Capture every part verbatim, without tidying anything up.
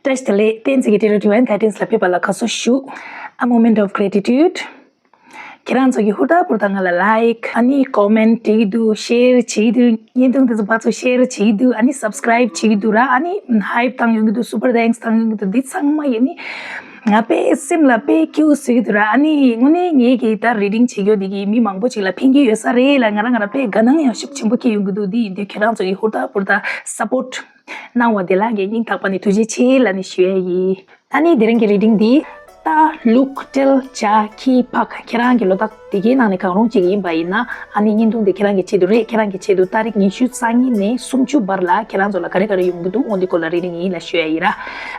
བཀྲ་ཤིས་བདེ་ལེགས། བསྟན་འཛིན་གྱི་Tarot Divine Guidance ལ་ཕེབས་པ་ལ་དགའ་བསུ་ཞུ། A moment of gratitude. ཁྱེད་རང་ཚོ་གིས་ཧུར་ཐག་ཧུར་ཐག་ང་ལ་like ཨ་ནི་comment བྱེད་ཀྱི་འདུག share བྱེད་ཀྱི་འདུག་བརྙན་ཐུང་དེ་ཚོ་ཕར་ཚུར་share བྱེད་ཀྱི་འདུག་ཨ་ནི་subscribe བྱེད་ཀྱི་འདུག་ར། ཨ་ནི་hype བཏང་ཡོང་གི་འདུག super thanks བཏང་ཡོང་གི་འདུག་འདི་ཚང་མ་ཡིན་ནི་ང་དཔེ་སེམས་ལ་དཔེ་སྐྱིད་པོ་བཟོས་ཀྱི་འདུག་ར། ཨ་ནི་དངོས་གནས་ངེད་ཀྱིས་ད་reading བྱེད་རྒྱུ་འདི་གིས་མི་མང་པོ་ཅིག་ལ་ཕན་གྱི་ཡོད་ས་རེད་ལ། ང་རང་ང་རང་དཔེ་དགའ་སྣང་ཡང་ཤུགས་ཆེན་པོ་སྐྱེ་ཡོང་གི་འདུག་འདི་ཡིན་དུས་ཁྱེད་རང་ཚོ་གིས་ཧུར་ཐག་ཧུར་ཐག་support གནང་བ་དེ་ལ་ངས་སྙིང་ཐག་པ་ནས་ཐུགས་རྗེ་ཆེ་ལབ་ནས་ཞུ་ཡ་ཡིན། ཨ་ནི་དེ་རིང་གི་reading འདི་ལྟ་ལུག་སྤྲེལ་བྱ་ཁྱི་ཕག་ཁྱེད་རང་གི་ལོ་རྟགས་དེ་གའི་ནང་ནས་གང་རུང་གཅིག་ཡིན་པ་ཡིན་ན། ཨ་ནི་བརྙན་ཐུང་འདི་ཁྱེད་རང་གི་ཆེད་དུ་རེད། ཁྱེད་རང་གི་ཆེད་དུ་ཏ་རིག་ཉི་ཤུ་རྩ་གཉིས་ནས་སུམ་ཅུ་བར་ལ་ཁྱེད་རང་ཚོ་ལ་ག་རེ་ག་རེ་ཡོང་གི་འདུག་འོ་འདི་སྐོར་ལ་reading ཡིན་ལབ་ཞུ་ཡ་ཡིན་ར།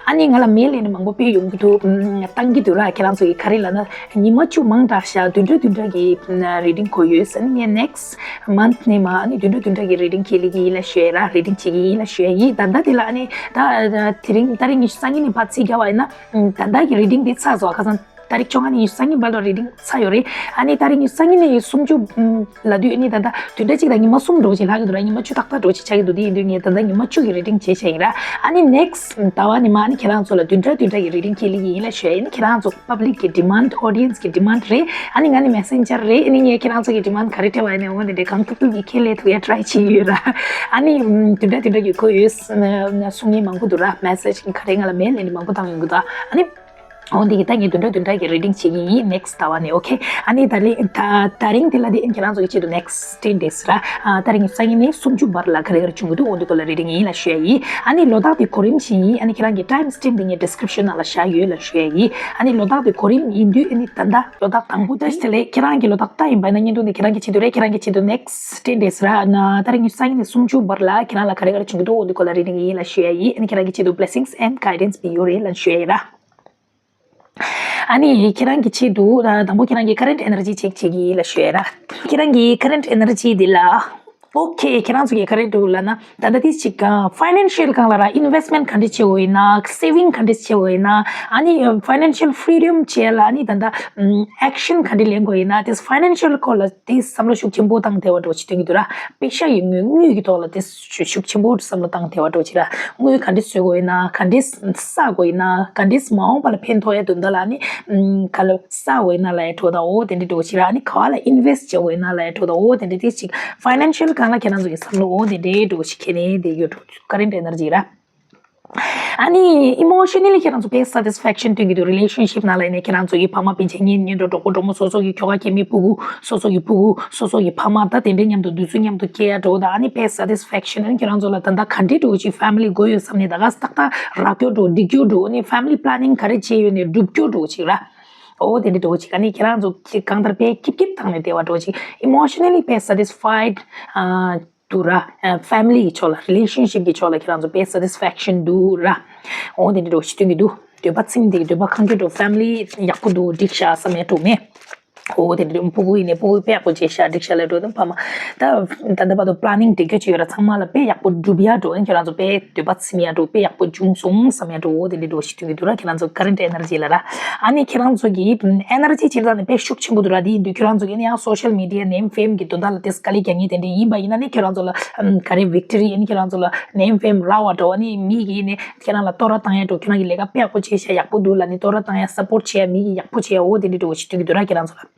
ཨ་ནི་ང་ལ་mail ལས་ནས་མང་པོ་སྤེལ་ཡོང་གི་འདུག་ཨམ། བཏང་གི་འདུག་ར། ཁྱེད་རང་ཚོ་གིས་ག་རེ་ལབ་ན་ཉི་མ་བཅུ་མང་དྲགས་ཤག་བདུན་ཕྲག་བདུན་ཕྲག་གི་reading དགོས་ཡོད་ཟེར་ནས། ངས་next month ནས་མ་ཨ་ནི་བདུན་ཕྲག་བདུན་ཕྲག་གི་reading ཁྱེད་ལ་གི་ཡིན་ལབ་ཞུ་ཡ་ར། reading བྱེད་ཀྱི་ཡིན་ལབ་ཞུ་ཡ་ཡིན། ད་ལྟ་དེ་ལ་ཨ་ནི་ད་དེ་རིང་ཏ་རིག་ཉི་ཤུ་རྩ་གཉིས་ནས་ཕར་རྩིས་རྒྱག་པ་ཡིན་ན། ད་ལྟ་གི་reading དེ་ཚར་སོང་། ཁ་སང་ཏ་རིག་བཅོ་ལྔ་ནས་ཉི་ཤུ་རྩ་གཉིས་བར་དུ་reading ཚར་ཡོད་རེད། ཨ་ནི་ཏ་རིག་ཉི་ཤུ་རྩ་གཉིས་ནས་སུམ་ཅུ་ལབ་དུས་ཨ་ནི་ད་ལྟ་བདུན་ཕྲག་གཅིག་དང་ཉི་མ་གསུམ་འགྲོ་ཅིག་ལྷག་གི་འདུག་ར། ཉི་མ་བཅུ་ཏག་ཏག་འགྲོ་ཅིག་ཆགས་ཀྱི་འདུག་དེ་ཡིན་དུས་ངས་ད་ལྟ་ཉི་མ་བཅུ་གི་reading བྱས་བྱས་ཡིན་ར། ཨ་ནི་next ཟླ་བ་ནས་མ་ཨ་ནི་ཁྱེད་རང་ཚོ་ལ་བདུན་ཕྲག་བདུན་ཕྲག་གི་reading ཁྱེད་ལ་གི་ཡིན་ལབ་ཞུ་ཡ་ཡིན། ཁྱེད་རང་ཚོ་public གི་demand audience གི་demand རེད། ཨ་ནི་ང་ནི་messenger རེད། ཨ་ནི་ངས་ཁྱེད་རང་ཚོ་གི་demand ག་རེ་སྤྲད་པ་ཡིན་ནའི་འོ་འདི་འདྲའི་གང་ཐུབ་ཐུབ་ཀྱིས་ཁས་ལེན་ཐུབ་ཡ་try བྱེད་ཡོད་ར། ཨ་ནི་བདུན་ཕྲག་བདུན་ཕྲག་གི་དགོས་ཡོད་གསུང་མཁན་མང་པོ་འདུག་ར། message ག་རེ་ང་ལ་mail ནས་མང་པོ་བཏང་ཡོང་གི་འདུག་ཨ་ནི་འོ་འདི་གི་ད་ངས་བདུན་ཕྲག་བདུན་ཕྲག་གི་reading བྱེད་ཀྱི་ཡིན། next ཟླ་བ་ནས། okay ཨ་ནི་ད་རིང་ད་ད་རིང་འདི་ལ་དེ་ཨ་ནི་ཁྱེད་རང་ཚོ་གི་ཆེད་དུ next ten days ར། ཨ་ད་རིང་ཉི་ཤུ་རྩ་གཉིས་ནས་སུམ་ཅུ་བར་ལ་ག་རེ་ག་རེ་བྱུང་གི་འདུག་འོ་འདི་སྐོར་ལ་reading ཡིན་ལབ་ཞུ་ཡ་ཡིན། ཨ་ནི་ལོ་རྟགས་དེ་གོ་རིམ་བཞིན་ཡིན། ཨ་ནི་ཁྱེད་རང་གི་time stamp དེ་ངས་description ནང་ལ་བཞག་ཡོད་ལབ་ཞུ་ཡ་ཡིན། ཨ་ནི་ལོ་རྟགས་དེ་གོ་རིམ་ཡིན་དུས་ཨ་ནི་ད་ལྟ་ལོ་རྟགས་དང་པོ་དེ་དེ་ལས་ཁྱེད་རང་གི་ལོ་རྟགས་ལྟ་ཡིན་པ་ཡིན་ན་བརྙན་ཐུང་དེ་ཁྱེད་རང་གི་ཆེད་དུ་རེད། ཁྱེད་རང་གི་ཆེད་དུ་next ten days ར། ན་ད་རིང་ཉི་ཤུ་རྩ་གཉིས་ནས་སུམ་ཅུ་བར་ལ་ཁྱེད་རང་ལ་ག་རེ་ག་རེ་བྱུང་གི་འདུག་འོ་འདི་སྐོར་ལ་reading ཡིན་ལབ་ཞུ་ཡ་ཡིན། ཨ་ནི་ཁྱེད་རང་གི་ཆེད་དུ blessings and guidance དེ་ཡོད་རེད་ལབ་ཞུ་ཡ་ཡིན་ར། ཨ་ནི་ཁྱེད་རང་གི་ཆེད་དུ་ད་དང་པོ་ཁྱེད་རང་གི་current energy check བྱེད་ཀྱི་ལབ་ཞུ་ཡ་ར། ཁྱེད་རང་གི་current energy འདི་ལ་okay ཁྱེད་རང་ཚོ་གི་ག་རེ་འདུག་ལབ་ན། ད་ལྟ་དེ་ཅིག་financial སྒང་ལ་ར་investment ག་འདྲ་བྱེད་དགོས་ཡིན་ན། saving ག་འདྲ་བྱེད་དགོས་ཡིན་ན། ཨ་ནི་financial freedom བྱེད་ཡ་ལ་ཨ་ནི་ད་ལྟ་action ག་འདྲ་ལེན་དགོས་ཡིན་ན། དེ་financial སྐོར་ལ་དེ་བསམ་བློ་ཤུགས་ཆེན་པོ་བཏང་བདེ་བ་འདྲ་བོ་ཅིག་སྟོན་གྱི་འདུག་ར། པེ་ཤ་ཡི་དངུལ་དངུལ་གྱི་ཐོག་ལ་དེ་ཤུགས་ཆེན་པོ་བསམ་བློ་བཏང་བདེ་བ་འདྲ་བོ་ཅིག་ར། དངུལ་ག་འདྲ་བཟོ་དགོས་ཡིན་ན། ག་འདྲ་བསགས་དགོས་ཡིན་ན། ག་འདྲ་མ་འོངས་པ་ལ་ཕན་ཐོགས་ཡ་དོན་དག་ལ་ནི་ག་ལ་བསགས་དགོས་ཡིན་ན་ལབ་ཡ་འདྲ་བོ་དང་། འོ་དེ་འདྲ་འདྲ་བོ་ཅིག་ར། ཨ་ནི་ག་བ་ལ་invest བྱེད་དགོས་ཡིན་ན་ལབ་ཡ་འདྲ་བོ་དང་། འོ་དེ་འདྲ་དེ་ཅིག་financial སྒང་ལ་ཁྱེད་རང་ཚོ་གི་བསམ་བློ་འོ་དེ་འདྲ་འདྲ་བོ་ཅིག་འཁྱེར་ནས་བསྡད་ཡོད་འདྲ་བོ་ཅིག current energy ར། ཨ་ནི་emotionally ཁྱེད་རང་ཚོ་དཔེ་satisfaction སྟོན་གྱི་འདུག relationship ནང་ལ་ཡིན་ནའི་ཁྱེད་རང་ཚོ་གི་ཕ་མ་སྤུན་མཆེད་གཉེན་ཉེ་འགྲོ་གྲོགས་པོ་གྲོགས་མོ། སོ་སོ་གི་ཁྱོ་ག་སྐྱེ་དམན་ཕྲུ་གུ། སོ་སོ་གི་ཕྲུ་གུ། སོ་སོ་གི་ཕ་མ། ད་དེ་འདྲའི་མཉམ་དུ་དུས་ཚོད་མཉམ་དུ་སྐྱེལ་ཡ་འདྲ་བོ་དང་། ཨ་ནི་དཔེ་satisfaction ཨ་ནི་ཁྱེད་རང་ཚོ་ལ་ད་ལྟ་ག་འདྲའི་འདྲ་བོ་ཅིག་family དགོས་ཡོད་བསམ་ནས་ད་ག་ཏག་ཏག་རག་རྒྱུ་འདྲ་བོ། འགྲིག་རྒྱུ་འདྲ་བོ། ཨ་ནི་family planning ག་རེ་བྱས་ཡོད་ནའི་འགྲུབ་རྒྱུ་འདྲ་བོ་ཅིག་ར། འོ་དེ་འདྲ་འདྲ་བོ་ཅིག་ཨ་ནི་ཁྱེད་རང་ཚོ་གང་ལྟར་དཔེ་སྐྱིད་སྐྱིད་བཏང་ནས་བསྡད་པ་འདྲ་བོ་ཅིག emotionally དཔེ་satisfied ཨ། འདུག་ར། ཨ་family གི་ཕྱོགས་ལ། relationship གི་ཕྱོགས་ལ་ཁྱེད་རང་ཚོ་དཔེ་satisfaction འདུག་ར། འོ་དེ་འདྲ་འདྲ་བོ་ཞིག་སྟོན་གྱི་འདུག་འདོད་པ་ཚིམ། དེ་གི་འདོད་པ་ཁེངས་རྒྱུ་འདྲ་བོ། family ཡག་པོ་འདུག་འགྲིག་ཤག་བསམ་ཡ་འདྲ་བོ་མེད། འོ་དེ་འདྲ་འདྲ་བོ། ཕྲུ་གུ་ཡིན་ནའི་ཕྲུ་གུ་དཔེ་ཡག་པོ་བྱས་ཤག་འགྲིག་ཤག་ལབ་འདྲ་བོ་དང་། ཕ་མ་ད་ད་ལྟ་བར་དུ་planning འགྲིག་རྒྱུ་ཅིག་ཡོད་ར། ཚང་མ་ལ་དཔེ་ཡག་པོ་འགྲུབ་ཡ་འདྲ་བོ། ཁྱེད་རང་ཚོ་དཔེ་འདོད་པ་ཚིམ་ཡ་འདྲ་བོ། དཔེ་ཡག་པོ་བྱུང་སོང་བསམ་ཡ་འདྲ་བོ། འོ་དེ་འདྲ་འདྲ་བོ་ཞིག་སྟོན་གྱི་འདུག་ར། ཁྱེད་རང་ཚོ་current energy ལ་ར། ཨ་ནི་ཁྱེད་རང་ཚོ་གི་energy སྤྱིར་བཏང་ནས་དཔེ་ཤུགས་ཆེན་པོ་འདུག་ར། དེ་ཡིན་དུས་ཁྱེད་རང་ཚོ་གི་ཨ་ནི་ཡང་social media name fame གི་དོན་དག་ལ་དེ་དཀའ་ལས་རྒྱག་མཁན་དེ་འདྲ་ཡིན་པ་ཡིན་ན་ནི། ཁྱེད་རང་ཚོ་ལ་ཨམ་ག་རེ་victory ཨ་ནི་ཁྱེད་རང་ཚོ་ལ་name fame རག་པ་འདྲ་བོ། ཨ་ནི་མི་གིས་ནི་ཁྱེད་རང་ལ་བསྟོད་ར་བཏང་ཡ་འདྲ་བོ། ཁྱེད་རང་གི་ལས་ཀ་དཔེ་ཡག་པོ་བྱས་ཤག་ཡག་པོ་འདུག་ལབ་ནས་བསྟོད་ར་བཏང་ཡ། support བྱེད་ཡ། མི་གིས་ཡག་པོ་བྱེད་ཡ། འོ་དེ་འདྲ་འདྲ་བོ་ཞིག་སྟོན་གྱི་འདུག་ར། ཁྱེད་རང་ཚོ་ལ།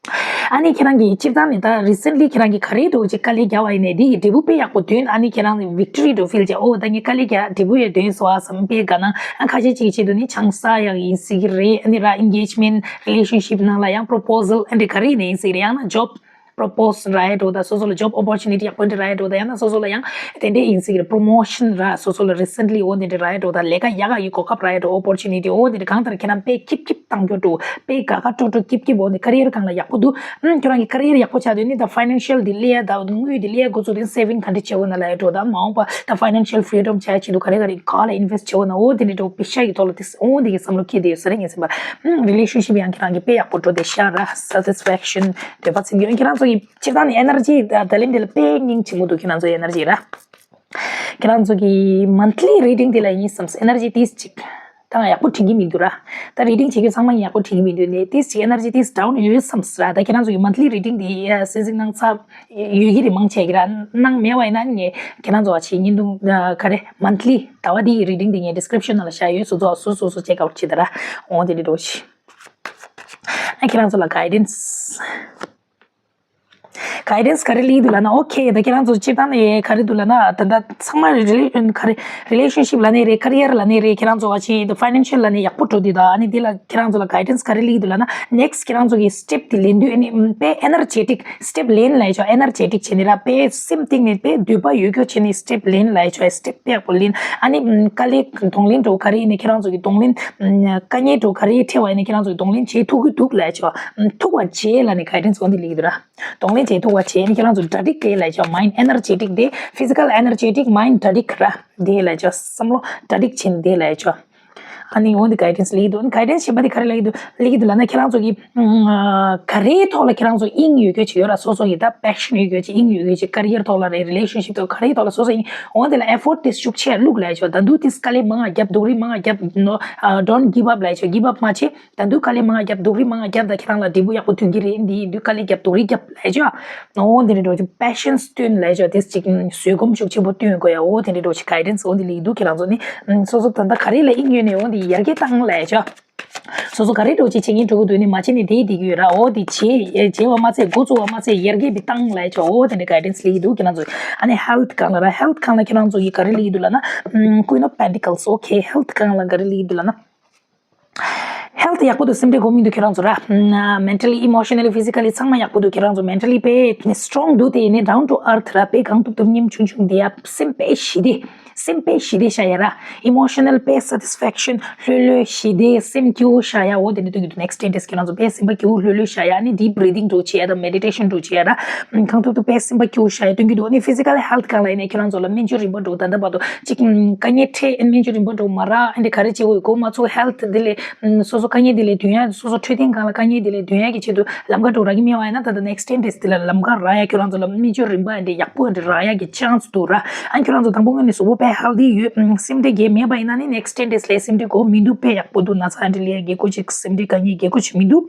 ཨ་ནི་ཁྱེད་རང་གིས་སྤྱིར་བཏང་ནས་ད་recently ཁྱེད་རང་གིས་ག་རེ་འདྲ་བོ་ཅིག་དཀའ་ལས་རྒྱག་པ་ཡིན་ནའི་དེ་ཡི་འབྲས་བུ་དཔེ་ཡག་པོ་ཐོན། ཨ་ནི་ཁྱེད་རང་victory འདྲ་བོ་feel བྱས། འོ་ད་ངས་དཀའ་ལས་རྒྱག་འབྲས་བུ་ཡོད་ཐོན་སོང་ཨ་བསམ་དཔེ་དགའ་སྣང་། ཨ་ཁ་ཤས་ཅིག་གི་ཆེད་དུ་ནི་ཆང་ས་ཡང་ཡིན་སྲིད་ཀྱི་རེད། ཨ་ནི་ར་engagement relationship ནང་ལ་ཡང་proposal ཨ་འདྲ་ག་རེ་ཡིན་ནའི་ཡིན་སྲིད་ཀྱི་རེད། ཡང་ན་job propose རག་ཡ་འདྲ་བོ་དང་། སོ་སོ་ལ་job opportunity ཡག་པོ་འདྲ་རག་ཡ་འདྲ་བོ་དང་། ཡང་ན་སོ་སོ་ལ་ཡང་དེ་འདྲ་ཡིན་སྲིད་ཀྱི་རེད། promotion ར། སོ་སོ་ལ་recently འོ་དེ་འདྲ་རག་ཡ་འདྲ་བོ་དང་། ལས་ཀ་ཡག་ག་ཡི་གོ་སྐབས་རག་ཡ་འདྲ་བོ། opportunity འོ་དེ་འདྲ་གང་ལྟར་ཁྱེད་རང་དཔེ་སྐྱིད་སྐྱིད་བཏང་རྒྱུ་འདྲ་བོ། དཔེ་དགའ་དགའ་སྤྲོ་སྤྲོ་སྐྱིད་སྐྱིད་འོ་དེ་career སྒང་ལ་ཡག་པོ་འདུག་ཨུམ་ཁྱོད་རང་གི་career ཡག་པོ་ཆགས་དུས་ནི་ད་financial དེ་སླེབས་ཡ་ད་དངུལ་དེ་སླེབས་ཡ་འགོ་ཚུགས་དུས་saving ག་འདྲ་བྱེད་དགོས་ན་ལབ་ཡ་འདྲ་བོ་དང་། མ་འོངས་པ་ད་financial freedom བྱ་ཡ་ཆེད་དུ་ག་རེ་ག་རེ་ག་ལ་invest བྱེད་དགོས་ན་འོ་དེ་འདྲ་འདྲ་བོ། པེ་ཤ་གི་ཐོག་ལ་དེ་འོ་དེ་གི་བསམ་བློ་འཁྱེར་བསྡད་ཡོད་ས་རེད། ངས་ཟེར་བ། ཨུམ་relationship ཡང་ཁྱེད་རང་གི་དཔེ་ཡག་པོ་འགྲོ་བསྡད་ཤག་ར། satisfaction འདོད་པ་ཚིམ་གྱི། ཁྱེད་རང་ཚོ་གི་སྤྱིར་བཏང་ནས་energy ད་ལན་དེ་ལ་དཔེ་སྙིང་རྗེ་མོ་འདུག་ཁྱེད་རང་ཚོའི་energy ར། ཁྱེད་རང་ཚོ་གི་monthly reading དེ་ལ་ཡིན་བསམ། energy ཏིས་ཅིག་ཡག་པོ་དྲན་གྱི་མི་འདུག་ར། ད་reading བྱེད་མཁན་ཚང་མ་ཡག་པོ་དྲན་གྱི་མི་འདུག་ནས་ཏིས་ཅིག་energy ཏིས་down ཡོད་བསམ་ར། ད་ཁྱེད་རང་ཚོ་གི་monthly reading དེ་sensing གནང་ཚར་ཡོད་ཀྱི་རེད། མང་ཆེ་གི་ར་གནང་མེད་པ་ཡིན་ན་ངས་ཁྱེད་རང་ཚོ་བ་ཆེ་བརྙན་ཐུང་ག་རེ་monthly ཟླ་བ་འདིའི་reading དེ་ངས་description ནང་ལ་བཞག་ཡོད། སོ་སོ་སོ་སོ་སོ་check out བྱེད་ད་ར། འོ་དེ་འདྲ་འགྲོ་ཞིག་ཨ་ཁྱེད་རང་ཚོ་ལ་guidance guidance ག་རེ་ལི་འདུག་ལབ་ན། okay ད་ཁྱེད་རང་ཚོ་སྤྱིར་བཏང་ནས་ག་རེ་འདུག་ལབ་ན། ད་ད་ཚང་མ་relation ག་རེ་relationship ལབ་ནའི་རེད། career ལབ་ནའི་རེད། ཁྱེད་རང་ཚོ་བ་ཆེ་ད་financial ལབ་ནའི་ཡག་པོ་འགྲོ་དུས་ད། ཨ་ནི་འདི་ལ་ཁྱེད་རང་ཚོ་ལ་guidance ག་རེ་ལི་འདུག་ལབ་ན། next ཁྱེད་རང་ཚོ་གི་step དེ་ལེན་དུས་ཨ་ནི་དཔེ་energetic step ལེན་ལབ་ཆོག energetic བྱས་ནས་ར། དཔེ་སེམས་གཏིང་ནས་དཔེ་འདོད་པ་ཡོད་རྒྱུ་བྱས་ནས་step ལེན་ལབ་ཆོག step དཔེ་ཡག་པོ་ལེན། ཨ་ནི་དཀའ་ལས་གདོང་ལེན་འགྲོ་ག་རེ་ཡིན་ནའི་ཁྱེད་རང་ཚོ་གི་གདོང་ལེན་དཀའ་ངལ་འགྲོ་ག་རེ་འཕྲད་པ་ཡིན་ནའི་ཁྱེད་རང་ཚོ་གི་གདོང་ལེན་བྱེད་ཐུབ་ཀྱི་འདུག་ལབ་ཆོག་ཐུབ་པ་བྱེད་ལབ་ནས་guidance འོ་འདི་ལི་འདུག་ར། གདོང་ལེན་བྱེད་ཐུབ་པ་བྱས་ནས་ཁྱེད་རང་ཚོ་གྲ་སྒྲིག་དེ་ལབ་ཆོག mind energetic དེ་physical energetic mind གྲ་སྒྲིག་ར། དེ་ལབ་ཆོག་བསམ་བློ་གྲ་སྒྲིག་བྱས་ནས་དེ་ལབ་ཆོག་ཨ་ནི་འོ་འདི་guidance ལི་འདུག guidance ཞེས་པ་དེ་ག་རེ་ལབ་ཀྱི་འདུག་ལབ་ཀྱི་འདུག་ལབ་ན། ཁྱེད་རང་ཚོ་གི་ག་རེའི་ཐོག་ལ་ཁྱེད་རང་ཚོ་དབྱིངས་ཡོད་རྒྱུ་ཅིག་ཡོད་ར། སོ་སོ་ཡི་ད་passion ཡོད་རྒྱུ་ཅིག་དབྱིངས་ཡོད་རྒྱུ་ཅིག career ཐོག་ལ་རེད། relationship ཐོག་ག་རེའི་ཐོག་ལ་སོ་སོ་དབྱིངས། འོ་དེ་ལ་effort དེ་ཤུགས་ཆེ་བླུག་ལབ་ཆོག་ད་དུང་དེ་དཀའ་ལས་མང་ང་རྒྱབ་སྡུག་རུས་མང་ང་རྒྱབ་ནོ། don't give up ལབ་ཆོག give up མ་བྱེད། ད་དུང་དཀའ་ལས་མང་ང་རྒྱབ་སྡུག་རུས་མང་ང་རྒྱབ། ད་ཁྱེད་རང་ལ་འབྲས་བུ་ཡག་པོ་ཐོན་གྱི་རེད། འདི་ཡིན་དུས་དཀའ་ལས་རྒྱབ་སྡུག་རུས་རྒྱབ་ལབ་ཆོག་འོ་དེ་འདྲ་འགྲོ་ཆོག passion སྟོན་ལབ་ཆོག་དེ་ཅིག་བཟོད་སྒོམ་ཤུགས་ཆེན་པོ་སྟོན་དགོས་ཡ། འོ་དེ་འདྲ་འགྲོ་ཆོག guidance འོ་འདི་ལི་འདུག་ཁྱེད་རང་ཚོ་ནི་སོ་སོ་ད་ལྟ་ག་རེ་ལ་དབྱིངས་ཡོད་ནས་འོ་འདི་ཡར་རྒྱས་བཏང་ལབ་ཆོག་སོ་སོ་ག་རེ་འགྲོ་ཅིག་བྱེད་ཀྱིན་འགྲོ་གི་འདུག་ནི་མ་བྱེད་ནི་དེ་བསྡད་ཀྱི་ཡོད་ར། འོ་དེ་བྱེད་བྱེད་པ་མ་ཚད་འགོ་བཙུགས་པ་མ་ཚད་ཡར་རྒྱས་པའི་བཏང་ལབ་ཆོག་འོ་དེ་འདྲ་guidance ལི་འདུག་ཁྱེད་རང་ཚོ། ཨ་ནི་health སྒང་ལ་ར། health སྒང་ལ་ཁྱེད་རང་ཚོ་ཡི་ག་རེ་ལི་འདུག་ལབ་ན། Queen of Pentacles okay health སྒང་ལ་ག་རེ་ལི་འདུག་ལབ་ན། health ཡག་པོ་འདུག་སེམས་ཁྲལ་དགོས་མི་འདུག་ཁྱེད་རང་ཚོ་ར། mentally emotionally physically ཚང་མ་ཡག་པོ་འདུག་ཁྱེད་རང་ཚོ་mentally དཔེ་strong འདུག་དེ་ཡིན་ནའི་down to earth ར། དཔེ་གང་ཐུབ་ཐུབ་སྙེམས་ཆུང་ཆུང་དེ་ཡ། སེམས་དཔེ་ཞི་བདེ། སེམས་དཔེ་ཞི་བདེ་ཤ་ཡ་ར། emotional དཔེ་satisfaction ལྷོད་ལྷོད་ཞི་བདེ་སེམས་སྐྱིད་པོ་ཤ་ཡ། འོ་དེ་འདྲ་སྟོན་གྱི་འདུག next ten days ཁྱེད་རང་ཚོ་དཔེ་སེམས་པ་སྐྱིད་པོ་ལྷོད་ལྷོད་ཤ་ཡ། ཨ་ནི་deep breathing འགྲོ་བྱེད་ཡ་དང་meditation འགྲོ་བྱེད་ཡ་ར། གང་ཐུབ་ཐུབ་དཔེ་སེམས་པ་སྐྱིད་པོ་ཤ་ཡ་སྟོན་གྱི་འདུག་ཨ་ནི་physical health སྒང་ལ་ཡིན་ནའི་ཁྱེད་རང་ཚོ་ལ་སྨན་བཅོས་རིམ་པ་འགྲོ། ད་ལྟ་བར་དུ་གཅིག་དཀའ་ངལ་འཕྲད་སྨན་བཅོས་རིམ་པ་འགྲོ་མ་རག་ཨ་འདྲ་ག་རེ་བྱེད་དགོས་གོ་མ་ཚོར་health འདི་ལས་སོ་སོ་དཀའ་ངལ་འདི་ལས་འདོན་ཡ། སོ་སོ་འཕྲོད་བསྟེན་སྒང་ལ་དཀའ་ངལ་འདི་ལས་འདོན་ཡ་གི་ཆེད་དུ་ལམ་ཁ་འགྲོ་རག་གི་མེད་པ་ཡིན་ན། ད་ལྟ་next ten days འདི་ལ་ལམ་ཁ་རག་ཡ། ཁྱེད་རང་ཚོ་ལ་སྨན་བཅོས་རིམ་པ་འདི་ཡག་པོ་འདི་རག་ཡ་གི་chance འདུག་ར། ཨ་ཁྱེད་རང་ཚོ་དང་པོ་ངོས་ནས་གཟུགས་པོ་དཔེ་healthy ཡོད། སེམས་ཁྲལ་གང་ཡང་མེད་པ་ཡིན་ན་ནི་next ten days ལ་སེམས་ཁྲལ་གོ་མི་འདུག་དཔེ་ཡག་པོ་འདུག་ན་ཚ་འདི་ལས་རྒྱལ་སྒོ་ཅིག་སེམས་ཁྲལ་གང་ཡང་རྒྱལ་སྒོ་ཅིག་མི་འདུག་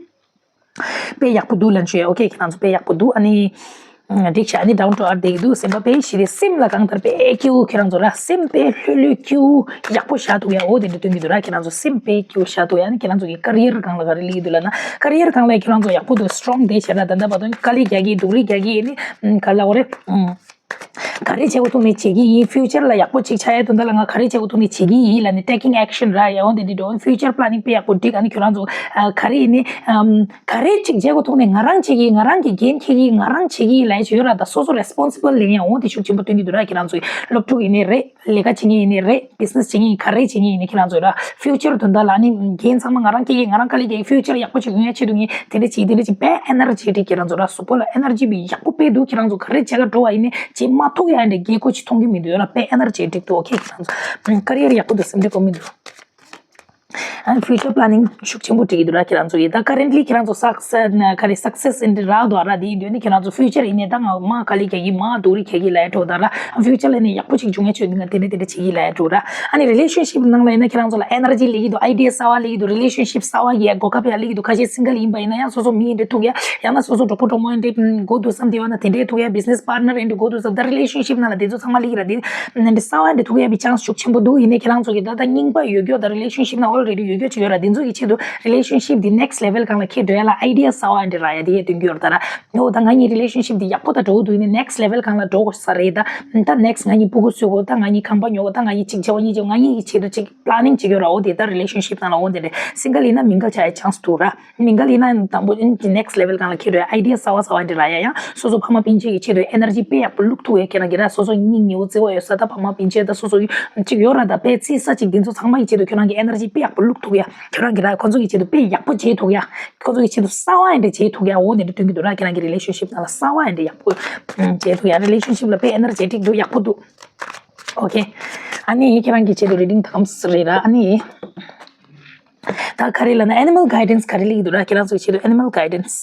དཔེ་ཡག་པོ་འདུག་ལབ་ཞུ་ཡ། okay ཁྱེད་རང་ཚོ་དཔེ་ཡག་པོ་འདུག་ཨ་ནི་འགྲིག་ཤག་ཨ་ནི་down to earth བསྡད་ཀྱི་འདུག་སེམས་པ་དཔེ་ཞི་བདེ། སེམས་ལ་གང་ལྟར་དཔེ་སྐྱིད་པོ་ཁྱེད་རང་ཚོ་ར། སེམས་དཔེ་ལྷོད་ལྷོད་སྐྱིད་པོ་ཡག་པོ་བཞག་འདུག་ཡ། འོ་དེ་འདྲ་སྟོན་གྱི་འདུག་ར། ཁྱེད་རང་ཚོ་སེམས་དཔེ་སྐྱིད་པོ་བཞག་འདུག་ཡ། ཨ་ནི་ཁྱེད་རང་ཚོ་གི་career སྒང་ལ་ག་རེ་ལི་འདུག་ལབ་ན། career སྒང་ལ་ཁྱེད་རང་ཚོ་ཡག་པོ་འདུག strong བསྡད་ཤག་ར། ད་ལྟ་བར་དུ་དཀའ་ལས་རྒྱག་གི་སྡུག་རུས་རྒྱག་གི་ཨ་ནི་ག་ལ་འོ་རེད། ག་རེ་བྱེད་དགོས་ཐུག་ནས་བྱེད་ཀྱི་ཡིན། future ལ་ཡག་པོ་ཅིག་ཆགས་ཡ་དོན་དག་ལ་ང་ག་རེ་བྱེད་དགོས་ཐུག་ནས་བྱེད་ཀྱི་ཡིན་ལབ་ནས་taking action ར་ཡ། འོ་དེ་འདྲ་འགྲོ། future planning དཔེ་ཡག་པོ་འགྲིག་ཨ་ནི་ཁྱོད་རང་ཚོ་ག་རེ་ཡིན་ནི་ག་རེ་ཅིག་བྱེད་དགོས་ཐུག་ནས་ང་རང་བྱེད་ཀྱི་ཡིན། ང་རང་གི་འགན་འཁྱེར་གྱི་ཡིན། ང་རང་བྱེད་ཀྱི་ཡིན་ལབ་ཡ་ཅིག་ཡོད་ར། ད་སོ་སོ་responsible ལེན་ཡ་འོ་དེ་ཤུགས་ཆེན་པོ་སྟོན་གྱི་འདུག་ར། ཁྱེད་རང་ཚོ་སློབ་ཕྲུག་ཡིན་ནི་རེད། ལས་ཀ་བྱེད་མཁན་ཡིན་ནི་རེད། business བྱེད་མཁན་ཡིན། ག་རེ་བྱེད་མཁན་ཡིན་ནི་ཁྱེད་རང་ཚོ་ར། future དོན་དག་ལ་ནི་འགན་ཚང་མ་ང་རང་འཁྱེར་གྱི་ཡིན། ང་རང་དཀའ་ལས་རྒྱག་གི། future ཡག་པོ་ཅིག་ཡོང་ཡ་ཆེད་དུ་ངས་དེ་འདྲ་བྱེད་དེ་འདྲ་བྱེད། དཔེ་energetic ཁྱེད་རང་ཚོ་ར། གཟུགས་པོ་ལ་energy དཔེ་ཡག་པོ་དཔེ་འདུག་ཁྱེད་རང་ཚོ་ག་རེ་བྱེད་ག་འགྲོ་བ་ཡིན་ནི་བྱེད་མ་ཐུབ་ཡ་འདྲ་རྒྱལ་སྒོ་ཅིག་མཐོང་གི་མི་འདུག་ཡོད་ར། དཔེ་energetic འདུག okay ཁྱེད་རང་ཚོ་career ཡག་པོ་འདུག་སེམས་ཁྲལ་དགོས་མི་འདུག་ཨ་future planning ཤུགས་ཆེན་པོ་བྱེད་ཀྱི་འདུག་ར། ཁྱེད་རང་ཚོ་ཡིན་ད་currently ཁྱེད་རང་ཚོ་success ག་རེ་success in the རག་འདུག་ར། དེ་ཡིན་དུས་ནི་ཁྱེད་རང་ཚོ་future ཡིན་ནས་ད་ང་མ་དཀའ་ལས་རྒྱག་གི། མ་སྡུག་རུས་རྒྱག་གི་ལབ་ཡ་འགྲོ་ད་ར། future ལ་ནི་ཡག་པོ་ཅིག་འབྱུང་ཡ་ཆོད་འདི་ང་དེ་འདྲ་དེ་འདྲ་བྱེད་ཀྱི་ལབ་ཡ་འགྲོ་ར། ཨ་ནི་relationship ནང་ལ་ཡིན་ན་ཁྱེད་རང་ཚོ་ལ་energy སླེབས་ཀྱི་འདུག idea གསར་བ་སླེབས་ཀྱི་འདུག relationship གསར་བ་གི་ཡ་གོ་སྐབས་ཡ་སླེབས་ཀྱི་འདུག་ཁ་ཤས་single ཡིན་པ་ཡིན་ན་ཡང་སོ་སོ་མི་ཡིན་འདྲ་ཐུག་ཡ། ཡང་ན་སོ་སོ་གྲོགས་པོ་གྲོགས་མོ་ཡིན་འདྲ་དགོས་འདུག་བསམ་དེ་བ་ན་དེ་འདྲ་ཐུག་ཡ། business partner ཡིན་འདྲ་དགོས་འདུག་བསམ་ད་relationship ནང་ལ་དེ་ཚོ་ཚང་མ་སླེབས་ཀྱི་ར། དེ་འདི་གསར་བ་འདི་ཐུག་ཡ་བའི་chance ཤུགས་ཆེན་པོ་འདུག་ཡིན་ནའི་ཁྱེད་རང་ཚོ་གི་ད་ལྟ་རྙིང་པ་ཡོད་རྒྱུ་ད་relationship ནང་already ཡོད་རྒྱུ་ཅིག་ཡོད་ར། འདི་ཚོ་གི་ཆེད་དུ་relationship འདི་next level སྒང་ལ་འཁྱེར་འགྲོ་ཡ་ལ་idea གསར་བ་འདི་རག་ཡ་འདི་ཡ་སྟོན་གྱི་ཡོད་ར། ད་ར་ཨོ་ད་ང་གཉིས་relationship འདི་ཡག་པོ་ད་འགྲོ་འདུག་ཡིན་ནའི་next level སྒང་ལ་འགྲོ་དགོས་ས་རེད། ད་ད་next ང་གཉིས་ཕྲུ་གུ་གསོ་དགོས། ད་ང་གཉིས་ཁང་པ་ཉོ་དགོས། ད་ང་གཉིས་གཅིག་བྱེད་པ་གཉིས་བྱེད་པ་ང་གཉིས་ཀྱི་ཆེད་དུ་གཅིག planning བྱེད་ཀྱི་ཡོད་ར། ཨོ་དེ་ད་relationship ནང་ལ་ཨོ་དེ་རེད། single ཡིན་ན་མི་འགལ་ཆགས་ཡ་chance འདུག་ར། མི་འགལ་ཡིན་ན་དང་པོ་next level སྒང་ལ་འཁྱེར་འགྲོ་ཡ་idea གསར་བ་གསར་བ་འདི་རག་ཡ། ཡང་སོ་སོ་ཕ་མ་སྤུན་མཆེད་ཀྱི་ཆེད་དུ་energy དཔེ་ཡག་པོ་བླུག་ཐུབ་ཡ་ཁྱེད་རང་གི་ར། སོ་སོ་སྙིང་ཉེ་བོ་བརྩེ་བ་ཡོད་ས་ད་ཕ་མ་སྤུན་མཆེད་ད་སོ་སོ་ཡི་གཅིག་ཡོད་ར། ད་དཔེ་རྩིས་ས་གཅིག་འདི་ཚོ་ཚང་མ་ཡི་ཆེད་དུ་ཁྱོད་རང་གི་energy དཔེ་ཡག་པོ་བླུག་ཐུབ་ཡ། ཁྱོད་རང་གི་ར་ཁོ་ཚོ་ཡི་ཆེད་དུ་དཔེ་ཡག་པོ་བྱེད་ཐུབ་ཡ། ཁོ་ཚོ་ཡི་ཆེད་དུ་གསར་བ་ཡ་འདྲ་བྱེད་ཐུབ་ཡ། འོ་དེ་འདྲ་སྟོན་གྱི་འདུག་ར། ཁྱེད་རང་གི་relationship ནང་ལ་གསར་བ་ཡ་འདྲ་ཡག་པོ་བྱེད་ཐུབ་ཡ། relationship ལ་དཔེ་energetic འདུག་ཡག་པོ་འདུག okay ཨ་ནི་ཁྱེད་རང་གི་ཆེད་དུ་reading དམ་སི་རེད་ར། ཨ་ནི། ད་ག་རེ་ལབ་ན་animal guidance ག་རེ་ལབ་ཀྱི་འདུག་ར། ཁྱེད་རང་ཚོའི་ཆེད་དུ་animal guidance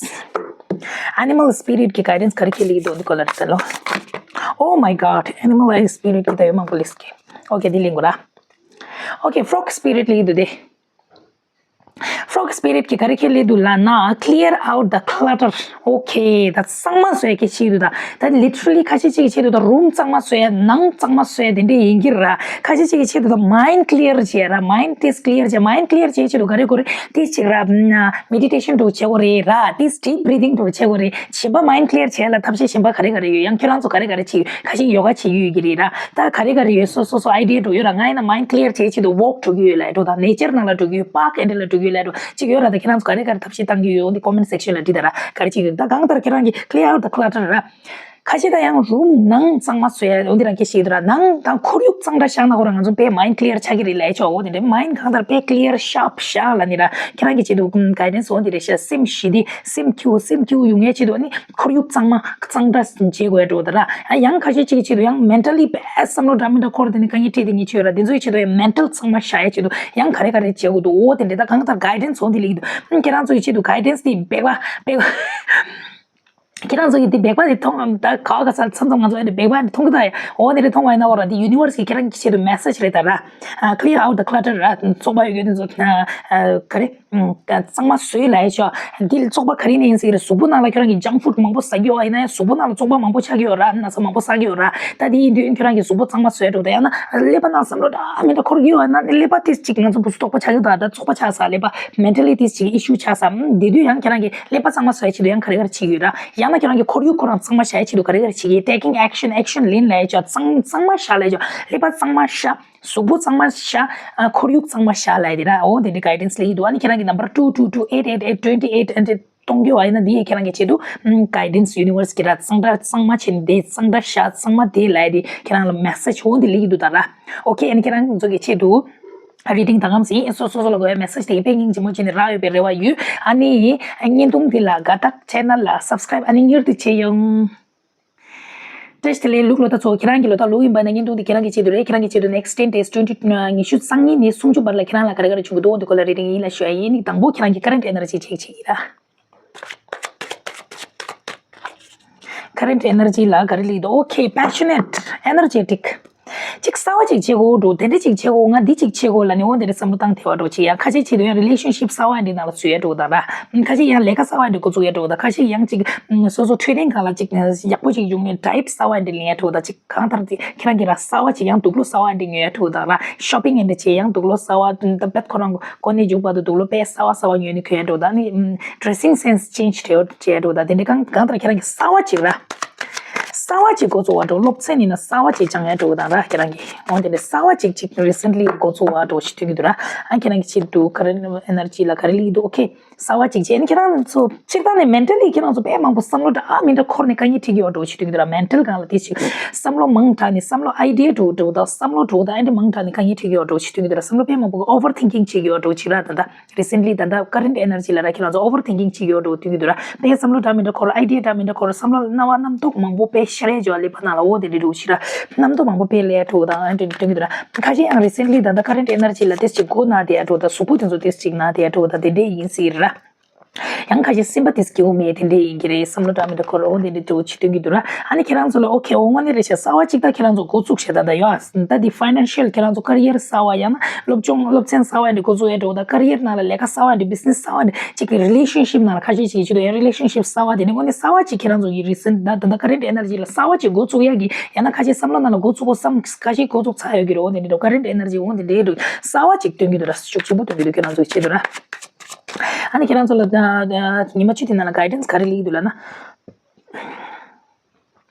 animal spirit གི་guidance ག་རེ་ཁྱེད་ལབ་ཀྱི་འདུག་འདི་སྐོར་ལ་རེད་ལོ། Oh my god animal spirit གི་ད་ཡོད་མང་པོ་ལབ་ཀྱི། okay འདི་ལབ་དགོས་ར། okay frog spirit ལབ་ཀྱི་འདུག་དེ། Spirit གི་ག་རེ་ཁས་ལེན་འདུག་ལབ་ན། Clear out the clutter. Okay, ད་གཙང་མ་བཟོ་ཡ་གི་ཆེད་དུ་ད། ད་literally ཁ་ཤས་ཅིག་གི་ཆེད་དུ་ད་རུམ་གཙང་མ་བཟོ་ཡ། ནང་གཙང་མ་བཟོ་ཡ་དེ་འདྲས་ཡིན་གྱི་ར། ཁ་ཤས་ཅིག་གི་ཆེད་དུ་ད་mind clear བྱེད་ཡ་ར། mind དེ་clear བྱེད། mind clear བྱེད་ཆེད་དུ་ག་རེ་དགོས་རེད། དེ་ཅིག་ར་meditation འདྲ་བོ་བྱེད་དགོས་རེད་ར། དེ་deep breathing འདྲ་བོ་བྱེད་དགོས་རེད། བྱམས་པ་mind clear བྱེད་ཡ་ལ་ཐབས་ཤེས་གཞན་པ་ག་རེ་ག་རེ་ཡོད། ཡང་ཁྱེད་རང་ཚོ་ག་རེ་ག་རེ་བྱེད་ཡོད། ཁ་ཤས་ཡོ་ག་བྱེད་ཀྱི་ཡོད་ཀྱི་རེད་ར། ད་ག་རེ་ག་རེ་ཡོད། སོ་སོ་སོ་idea འདྲ་བོ་ཡོད་ར། ང་ཡིན་ན་mind clear བྱེད་ཆེད་དུ་walk འགྲོ་གི་ཡོད་ལབ་འདྲ་བོ་དང་། nature ནང་ལ་འགྲོ་གི་ཡོད། park ཨེ་འདྲ་ལ་འགྲོ་གི་ཡོད་ལབ་འདྲ་བོ་ཅིག་ཡོད་ར། ད་ཁྱེད་རང་ཚོ་ག་རེ་ག་རེ་ཐབས་ཤེས་བཏང་གི་ཡོད། འོ་འདི་comment section ལ་འབྲི་དང་ར། ག་རེ་བྱེད་ཀྱི་ཡོད། ད་གང་ལྟར་ཁྱེད་རང་གིས་clear out the clutter ར། ཁ་ཤས་ད་ཡང་རུམ་ནང་གཙང་མ་བཟོ་ཡ་འོ་འདི་རང་སྐད་ཆ་ཡོད་ར། ནང་དང་ཁོར་ཡུག་གཙང་སྦྲ་བཞག་ན་ཁོ་རང་ང་ཚོ་དཔེ་mind clear ཆགས་ཀྱི་རེད་ལབ་ཆོག་འོ་དེ་འདྲའི་mind གང་ལྟར་དཔེ་clear sharp བཞག་ལབ་ནི་ར། ཁྱེད་རང་གི་ཆེད་དུ་guidance འོ་འདི་རེད་ཤག་སེམས་ཞི་བདེ། སེམས་སྐྱིད་པོ། སེམས་སྐྱིད་པོ་ཡོང་ཡའི་ཆེད་དུ་ཨ་ནི་ཁོར་ཡུག་གཙང་མ་གཙང་སྦྲ་བྱེད་དགོས་ཡ་འདྲ་བོ་དང་ར། ཡང་ཁ་ཤས་ཅིག་གི་ཆེད་དུ་ཡང་mentally དཔེ་བསམ་བློ་འདྲ་མི་འདྲ་འཁོར་དེ་ནི་དཀའ་ངལ་འཕྲད་དེ་ངེས་ཆོད་ར། དེ་ཚོའི་ཆེད་དུ་ཡང་mental གཙང་མ་བཞག་ཡའི་ཆེད་དུ་ཡང་ག་རེ་ག་རེ་བྱེད་དགོས་འདུག་འོ་དེ་འདྲ་ད་གང་ལྟར་guidance འོ་འདི་ལེགས་འདུག་ཁྱེད་རང་ཚོ་གི་ཆེད་དུ་guidance དེ་སྦེག་པ་སྦེག་པ། ཁྱེད་རང་ཚོ་གིས་འདི་སྦེག་པ་འདི་མཐོང་ད་ག་བ་ག་ས་མཚམས་མཚམས་ང་ཚོ་འདི་སྦེག་པ་འདི་མཐོང་གི་ད་ཡ། འོ་འདི་རེད། མཐོང་བ་ཡིན་ན་འོ་ར་འདི་universe གིས་ཁྱེད་རང་གི་ཆེད་དུ་message རེད་ད་ར། clear out the clutter ར། བཙོག་པ་ཡོད་མཁན་འདི་ཚོ་ག་རེ་གཙང་མ་བཟོས་ལབ་ཡ་ཆོག་འདི་བཙོག་པ་ག་རེ་ནས་ཡིན་ཟེར་གི་རེད། གཟུགས་པོ་ནང་ལ་ཁྱེད་རང་གིས་junk food མང་པོ་ཟ་གི་ཡོད་ཡིན་ན་ཡང་གཟུགས་པོ་ནང་ལ་བཙོག་པ་མང་པོ་ཆགས་ཀྱི་ཡོད་ར། ན་ཚ་མང་པོ་ཟ་གི་ཡོད་ར། ད་འདི་ཡིན་དུས་ཁྱེད་རང་གིས་གཟུགས་པོ་གཙང་མ་བཟོས་འགྲོ་ད་ཡང་ན་ཀླད་པ་ནང་བསམ་བློ་འདྲ་མི་འདྲ་འཁོར་གི་ཡོད་ཡིན་ན་ཀླད་པ་ཏིས་ཅིག་ང་ཚོ་བུ་སུ་དོག་པ་ཆགས་ཀྱི་ད་ད་བཙོག་པ་ཆགས་ས་ཀླད་པ་mentally ཏིས་ཅིག་issue ཆགས་ས། འདི་དུས་ཡང་ཁྱེད་རང་གིས་ཀླད་པ་གཙང་མ་བཟོ་ཡ་ཆེད་དུ་ཡང་ག་རེ་ག་རེ་བྱེད་ཀྱི་ཡོད་ར། ཡང་ན་ཁྱེད་རང་གི་ཁོར་ཡུག་ཁོ་རང་གཙང་མ་བཞག་ཡ་ཆེད་དུ་ག་རེ་ག་རེ་བྱེད་ཀྱི། taking action action ལེན་ལབ་ཡ་ཆོག་གཙང་གཙང་མ་བཞག་ལབ་ཡ་ཆོག་ཀླད་པ་གཙང་མ་བཞག་གཟུགས་པོ་གཙང་མ་བཞག་ཁོར་ཡུག་གཙང་མ་བཞག་ལབ་ཡ་དེ་ར། འོ་དེ་འདྲའི་guidance ལེན་གྱི་འདུག་ཨ་ནི་ཁྱེད་རང་གི་number two two two eight eight eight twenty eight འདི་གཏོང་རྒྱུ་བ་ཡིན་ན་འདི་ཡི་ཁྱེད་རང་གི་ཆེད་དུ་guidance universe གི་ར། གཙང་སྦྲ་གཙང་མ་བྱེད་ནི་དེ་གཙང་སྦྲ་བཞག་གཙང་མ་དེ་ལབ་ཡ་དེ་ཁྱེད་རང་ལ་message འོ་འདི་ལེན་གྱི་འདུག་ད་ར། okay ཨ་ནི་ཁྱེད་རང་ཚོ་གི་ཆེད་དུ་reading ད་གམ་ཟིན་སོ་སོ་སོ་ལ་དགོས་ཡ་message དེ་དཔེ་སྙིང་རྗེ་མོ་བྱས་ནས་རག་ཡོད་པའི་རེ་བ་ཡོད། ཨ་ནི་བརྙན་ཐུང་འདི་ལ་དགའ་རྟགས་channel ལ་subscribe ཨ་ནི་མྱུར་དུ་བྱེད་ཡོང་། བཀྲ་ཤིས་བདེ་ལེགས་ལུག་ལོ་ད་ཚོ། ཁྱེད་རང་གི་ལོ་ད་ལུག་ཡིན་པ་ན་བརྙན་ཐུང་འདི་ཁྱེད་རང་གི་ཆེད་དུ་རེད། ཁྱེད་རང་གི་ཆེད་དུ་next ten days twenty ཉི་ཤུ་རྩ་གཉིས་ནས་སུམ་ཅུ་བར་ལ་ཁྱེད་རང་ལ་ག་རེ་ག་རེ་བྱུང་གི་འདུག་འདི་སྐོར་ལ་reading ཡིན་ལ་ཞུ་ཡ་ཡིན། དང་པོ་ཁྱེད་རང་གི་current energy check བྱེད་ཀྱི་ར། current energy ལ་ག་རེ་ལེགས་འདུག okay passionate energetic ཅིག་གསར་བ་ཅིག་བྱེད་དགོས་འགྲོ། དེ་འདྲ་ཅིག་བྱེད་དགོས། ང་འདི་ཅིག་བྱེད་དགོས་ལབ་ནས་འོ་དེ་འདྲ་བསམ་བློ་བཏང་ཐེ་བ་འགྲོ་ཅིག་ཡ། ཁ་ཤས་ཆེད་དུ་ཡང་relationship གསར་བ་འདི་ནང་ལ་ཚུད་ཡ་འགྲོ་དང་ར། ཁ་ཤས་ཡང་ལས་ཀ་གསར་བ་འདི་འགོ་བཙུགས་ཡ་འགྲོ་དང་། ཁ་ཤས་ཡང་ཅིག་སོ་སོ་འཕྲོད་བསྟེན་སྒང་ལ་ཅིག་ཡག་པོ་ཅིག་ཡོང་ནས་diet གསར་བ་འདི་ལེན་ཡ་འགྲོ་དང་། ཅིག་གང་ལྟར་དེ་ཁྱེད་རང་གིས་ར་གསར་བ་ཅིག་ཡང་དུག་ལོག་གསར་བ་འདི་ཉོ་ཡ་འགྲོ་དང་ར། shopping འདི་བྱས་ཡང་དུག་ལོག་གསར་བ་འདི་པད་ཁོ་རང་གོ་གནས་འཇུག་བར་དུ་དུག་ལོག་དཔེ་གསར་བ་གསར་བ་ཉོས་ནས་གོན་ཡ་འགྲོ་དང་། ནི་dressing sense change བྱས་བྱས་འགྲོ་དང་། དེ་འདྲ་གང་གང་ལྟར་ཁྱེད་རང་གིས་གསར་བ་ཅིག་ར། གསར་བ་ཅིག་འགོ་བཙུགས་པ་འགྲོ། སློབ་ཚན་ཡིན་ན་གསར་བ་ཅིག་སྦྱང་ཡ་འགྲོ་དང་ར། ཁྱེད་རང་གིས་འོ་དེ་འདྲ་གསར་བ་ཅིག་ཅིག་recently འགོ་བཙུགས་པ་འགྲོ་ཞིག་ཐོན་གྱི་འདུག་ར། ཨ་ཁྱེད་རང་གི་ཆེད་དུ་current energy ལ་ག་རེ་ལེགས་འདུག okay གསར་བ་ཅིག་བྱས་ནས་ཁྱེད་རང་ཚོ་སྤྱིར་བཏང་ནས་mentally ཁྱེད་རང་ཚོ་དཔེ་མང་པོ་བསམ་བློ་འདྲ་མི་འདྲ་འཁོར་ནས་དཀའ་ངལ་འཕྲད་ཀྱི་ཡོད་འགྲོ་ཞིག་ཐོན་གྱི་འདུག་ར། mental སྒང་ལ་དེ་ཞིག་བསམ་བློ་མང་དྲགས་ནས་བསམ་བློ་idea འགྲོ་འགྲོ་དང་བསམ་བློ་འགྲོ་དང་ཨ་འདྲ་མང་དྲགས་ནས་དཀའ་ངལ་འཕྲད་ཀྱི་ཡོད་འགྲོ་ཞིག་ཐོན་གྱི་འདུག་ར། བསམ་བློ་དཔེ་མང་པོ་overthinking བྱེད་ཀྱི་ཡོད་འགྲོ་ཅིག་ར། ད་ལྟ་recently ད་ལྟ་current energy ལ་ར་ཁྱེད་རང་ཚོ་overthinking བྱེད་ཀྱི་ཡོད་འགྲོ་ཐོན་གྱི་འདུག་ར། དཔེ་བསམ་བློ་འདྲ་མི་འདྲ་འཁོར། idea འདྲ་མི་འདྲ་འཁོར། བསམ་བློ་སྣང་བ་རྣམ་རྟོག་མང་པོ་དཔེ་ཤར་ཡ་ཅིག་ཡོད་ལེ་ཕ་ནང་ལ། འོ་དེ་འདྲ་འགྲོ་ཞིག་ར། རྣམ་རྟོག་མང་པོ་དཔེ་སླེབས་འགྲོ་དང་ཨ་འདྲ་ཐོན་གྱི་འདུག་ར། ཁ་ཤས་ཡང་recently ད་ལྟ་current energy ལ་དེ་ཞིག་མགོ་ན་བསྡད་འགྲོ་དང་གཟུགས་པོ་དེ་ཚོ་དེ་ཞིག་ན་བསྡད་འགྲོ་དང་དེ་འདྲ་ཡིན་སྲིད་ར། ཡང་ཁ་ཤས་སེམས་པ་དེ་སྐྱིད་པོ་མེད་དེ་འདྲ་ཡིན་གྱི་རེད། བསམ་བློ་འདྲ་མི་འདྲ་འཁོར། འོ་དེ་འདྲ་འགྲོ་ཞིག་ཐོན་གྱི་འདུག་ར། ཨ་ནི་ཁྱེད་རང་ཚོ་ལ་okay འོ་དངོས་གནས་རེད་ཤག་གསར་བ་ཅིག་ད་ཁྱེད་རང་ཚོ་འགོ་བཙུགས་བྱས་ད་ད་ཡོད་ཨ། ད་འདི་financial ཁྱེད་རང་ཚོ་career གསར་བ་ཡང་ན་སློབ་སྦྱོང་སློབ་ཚན་གསར་བ་འདི་འགོ་བཙུགས་ཡ་འགྲོ་དང་career ནང་ལ་ལས་ཀ་གསར་བ་འདི་business གསར་བ་འདི་གཅིག་གི་relationship ནང་ལ་ཁ་ཤས་ཤིག་ཆེད་དུ་ཡང་relationship གསར་བ་དེ་ནི་དངོས་གནས་གསར་བ་ཅིག་ཁྱེད་རང་ཚོ་ཡི་recent ད་ད་ད་current energy ལ་གསར་བ་ཅིག་འགོ་བཙུགས་ཡ་གི་ཡང་ན་ཁ་ཤས་བསམ་བློ་ནང་ལ་འགོ་བཙུགས་པོ་བསམ་ཁ་ཤས་འགོ་བཙུགས་ཚར་ཡོད་ཀྱི་རེད། འོ་དེ་འདྲ་འགྲོ་current energy འོ་དེ་འདྲའི་འགྲོ་གསར་བ་ཅིག་སྟོན་གྱི་འདུག་ར། ཤུགས་ཆེན་པོ་སྟོན་གྱི་འདུག་ཁྱེད་རང་ཚོ་ཡི་ཆེད་དུ་ར། ཨ་ནི་ཁྱེད་རང་ཚོ་ལ་ད་ད་ཉི་མ་བཅུ་དེ་ནང་ལ་guidance ག་རེ་སླེབས་ཀྱི་འདུག་ལབ་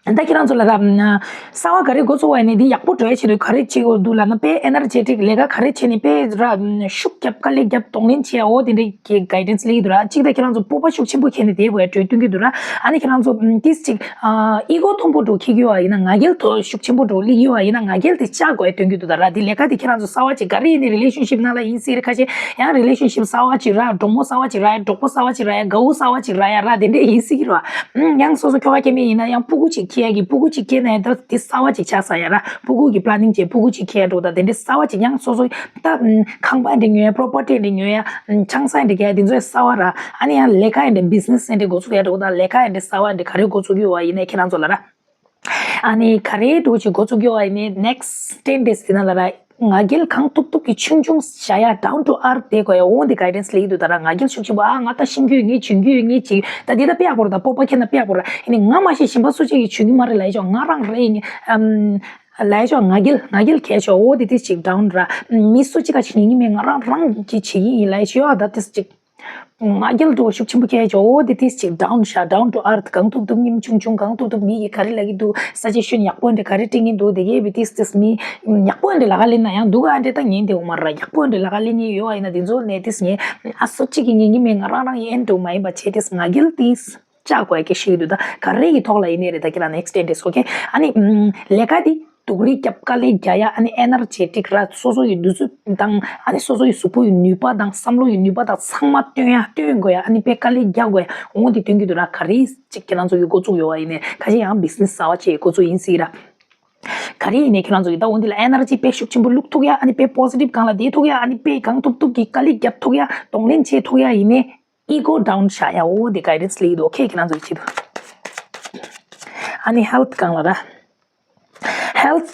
ན། ད་ཁྱེད་རང་ཚོ་ལ་ར་གསར་བ་ག་རེ་འགོ་བཙུགས་པ་ཡིན་ནའི་འདི་ཡག་པོ་འགྲོ་ཡ་ཆེད་དུ་ག་རེ་བྱེད་དགོས་འདུག་ལབ་ན་དཔེ་energetic ལས་ཀ་ག་རེ་བྱེད་ནས་དཔེ་ར་ཤུགས་རྒྱབ་དཀའ་ལས་རྒྱབ་གདོང་ལེན་བྱེད་ཡ་འོ་དེ་འདྲའི་གི་guidance སླེབས་ཀྱི་འདུག་ར། གཅིག་ད་ཁྱེད་རང་ཚོ་སྤོབས་པ་ཤུགས་ཆེན་པོ་འཁྱེར་ནས་བསྡད་དགོས་ཡ་འགྲོ་སྟོན་གྱི་འདུག་ར། ཨ་ནི་ཁྱེད་རང་ཚོ་ཏིས་ཅིག་ཨ་ego མཐོན་པོ་འདྲ་འཁྱེར་གྱི་ཡོད་པ་ཡིན་ན་ང་རྒྱལ་མཐོ་ཤུགས་ཆེན་པོ་འདྲ་སླེབས་ཀྱི་ཡོད་པ་ཡིན་ན་ང་རྒྱལ་དེ་བཅག་དགོས་ཡ་སྟོན་གྱི་འདུག་ད་ར། དེ་ལས་ཀ་དེ་ཁྱེད་རང་ཚོ་གསར་བ་ཅིག་ག་རེ་ཡིན་ནའི་relationship ནང་ལ་ཡིན་སྲིད་རེད། ཁ་ཤས་ཡང་relationship གསར་བ་ཅིག་ར། གྲོགས་མོ་གསར་བ་ཅིག་རག་ཡ། གྲོགས་པོ་གསར་བ་ཅིག་རག་ཡ། དགའ་བོ་གསར་བ་ཅིག་རག་ཡ་ར། དེ་འདྲས་ཡིན་སྲིད་ཀྱི་རེད་བ། ཨང་། ཡང་སོ་སོ་ཁྱོ་ག་སྐྱེ་དམན་ཡིན་ན་ཡང་ཕྲུ་གུ་ཅིག་སྐྱེ་ཡ་གི་ཕྲུ་གུ་ཅིག་སྐྱེ་ན་ཡང་ད་དེ་གསར་བ་ཅིག་ཆགས་ས་ཡ་ར། ཕྲུ་གུ་གི་planning བྱས་ཕྲུ་གུ་ཅིག་སྐྱེ་ཡ་འདྲ་བོ་དང་དེ་འདྲས་གསར་བ་ཅིག་ཡང་སོ་སོ་ད་ཨང་ཁང་པ་འདི་ཉོ་ཡ། property འདི་ཉོ་ཡ། ཨང་ཆང་ས་འདི་རྒྱག་ཡ། དེ་ཚོ་ཡང་གསར་བ་ར། ཨ་ནི་ཡང་ལས་ཀ་འདི་business འདི་འགོ་ཚུགས་ཡ་འདྲ་བོ་དང་ལས་ཀ་འདི་གསར་བ་འདི་ག་རེ་འགོ་ཚུགས་ཡོད་པ་ཡིན་ནའི་ཁྱེད་རང་ཚོ་ལ་ར། ཨ་ནི་ག་རེ་འདྲ་བོ་ཅིག་འགོ་ཚུགས་ཡོད་པ་ཡིན་ནའི་next ten days འདི་ནང་ལ་ར། ང་རྒྱལ་གང་ཐུབ་ཐུབ་ཀྱི་ཆུང་ཆུང་བཞག་ཡ། down to earth དེ་དགོས་ཡ། འོ་འདི་guidance སླེབས་འདུག་ད་ར་ང་རྒྱལ་ཤུགས་ཆེན་པོ། ཨ་ང་ད་ཤེས་རྒྱུ་ཡོད། ངས་བྱེད་རྒྱུ་ཡོད། ངས་བྱེད། ད་འདི་ད་དཔེ་ཡག་པོ་རེད། ད་སྤོབས་པ་ཁྱེར་ན་དཔེ་ཡག་པོ་རེད། ཡིན་ནའི་ང་མ་གཞི་གཞན་པ་སུ་གཅིག་གིས་བྱེད་རྒྱུ་མ་རེད་ལབ་ཡ་ཆོག་ང་རང་རེད། ཡིན་ནའི་ཨམ་ལབ་ཡ་ཆོག་ང་རྒྱལ་ང་རྒྱལ་གལ་ཆོག་འོ་འདི་ཏིས་ཅིག་down ར། མི་སུ་གཅིག་ག་བྱེད་ཉན་གྱི་མེད། ང་རང་རང་གིས་བྱེད་ཀྱི་ཡིན་ལབ་ཡ་ཆོག་ད་ཏིས་ཅིག་ང་རྒྱལ་འགྲོ་ཤུགས་ཆེན་པོ་སྐྱེ་ཆོག་འོ་དེ་ཏིས་ཅིག་down བཞག down to earth གང་ཐུབ་ཐུབ་སྙིང་ཆུང་ཆུང་། གང་ཐུབ་ཐུབ་མི་གིས་ག་རེ་ལབ་ཀྱི་འདུག suggestion ཡག་པོ་འདྲ་ག་རེ་སྤྲད་ཀྱི་འདུག་དེ་གས་བི་ཏིས་ཏིས་མི་ཡག་པོ་འདྲ་ལ་ཁ་ལེན་ན་ཡང་འདུག་ཨ་འདྲ་ད་ཉན་དེ་འོ་མ་ར། ཡག་པོ་འདྲ་ལ་ཁ་ལེན་ཉན་ཡོད་ཨ་ཡིན་ན་དེ་ཚོ་ནས་ཏིས་ཉན་ཨ་སོ་གཅིག་གིས་ཉན་གྱི་མེད། ང་རང་རང་ཡིན་འགྲོ་མ་ཡིན་པ་བྱས་ཏིས་ང་རྒྱལ་ཏིས་ཅག་དགོས་ཀྱི་ཤིག་འདུག་ད་ག་རེ་ཡི་ཐོག་ལ་ཡིན་ནའི་རེད། ད་ཁྱེད་རང་next ten days okay ཨ་ནི་ལས་ཀ་དེ། སྡུག་རུས་རྒྱབ། དཀའ་ལས་རྒྱག་ཡ། ཨ་ནི་energetic ར། སོ་སོ་ཡི་ནུས་ཤུགས་དང་ཨ་ནི་སོ་སོ་ཡི་གཟུགས་པོ་ཡི་ནུས་པ་དང་བསམ་བློ་ཡི་ནུས་པ་དང་ཚང་མ་བཏོན་ཡ་བཏོན་དགོས་ཡ། ཨ་ནི་དཔེ་དཀའ་ལས་རྒྱག་དགོས་ཡ། འོ་འདི་སྟོན་གྱི་འདུག་ར། ག་རེ་ཅིག་ཁྱེད་རང་ཚོ་ཡི་འགོ་བཙུགས་ཡོད་བ་ཡིན་ནའི་ཁ་ཤས་ཡང་business གསར་བ་ཅིག་འགོ་བཙུགས་ཡིན་སྲིད་ར། ག་རེ་ཡིན་ནའི་ཁྱེད་རང་ཚོ་ཡི་ད་འོ་འདི་ལ་energy དཔེ་ཤུགས་ཆེན་པོ་བླུག་ཐུབ་ཡ། ཨ་ནི་དཔེ་positive སྒང་ལ་བསྡད་ཐུབ་ཡ། ཨ་ནི་དཔེ་གང་ཐུབ་ཐུབ་ཀྱི་དཀའ་ལས་རྒྱབ་ཐུབ་ཡ། གདོང་ལེན་བྱེད་ཐུབ་ཡ་ཡིན་ནའི། Ego down བཞག་ཡ། འོ་དེ་guidance སླེབས་འདུག okay ཁྱེད་རང་ཚོ་ཡི་ཆེད་དུ། ཨ་ནི་health སྒང་ལ་ར། health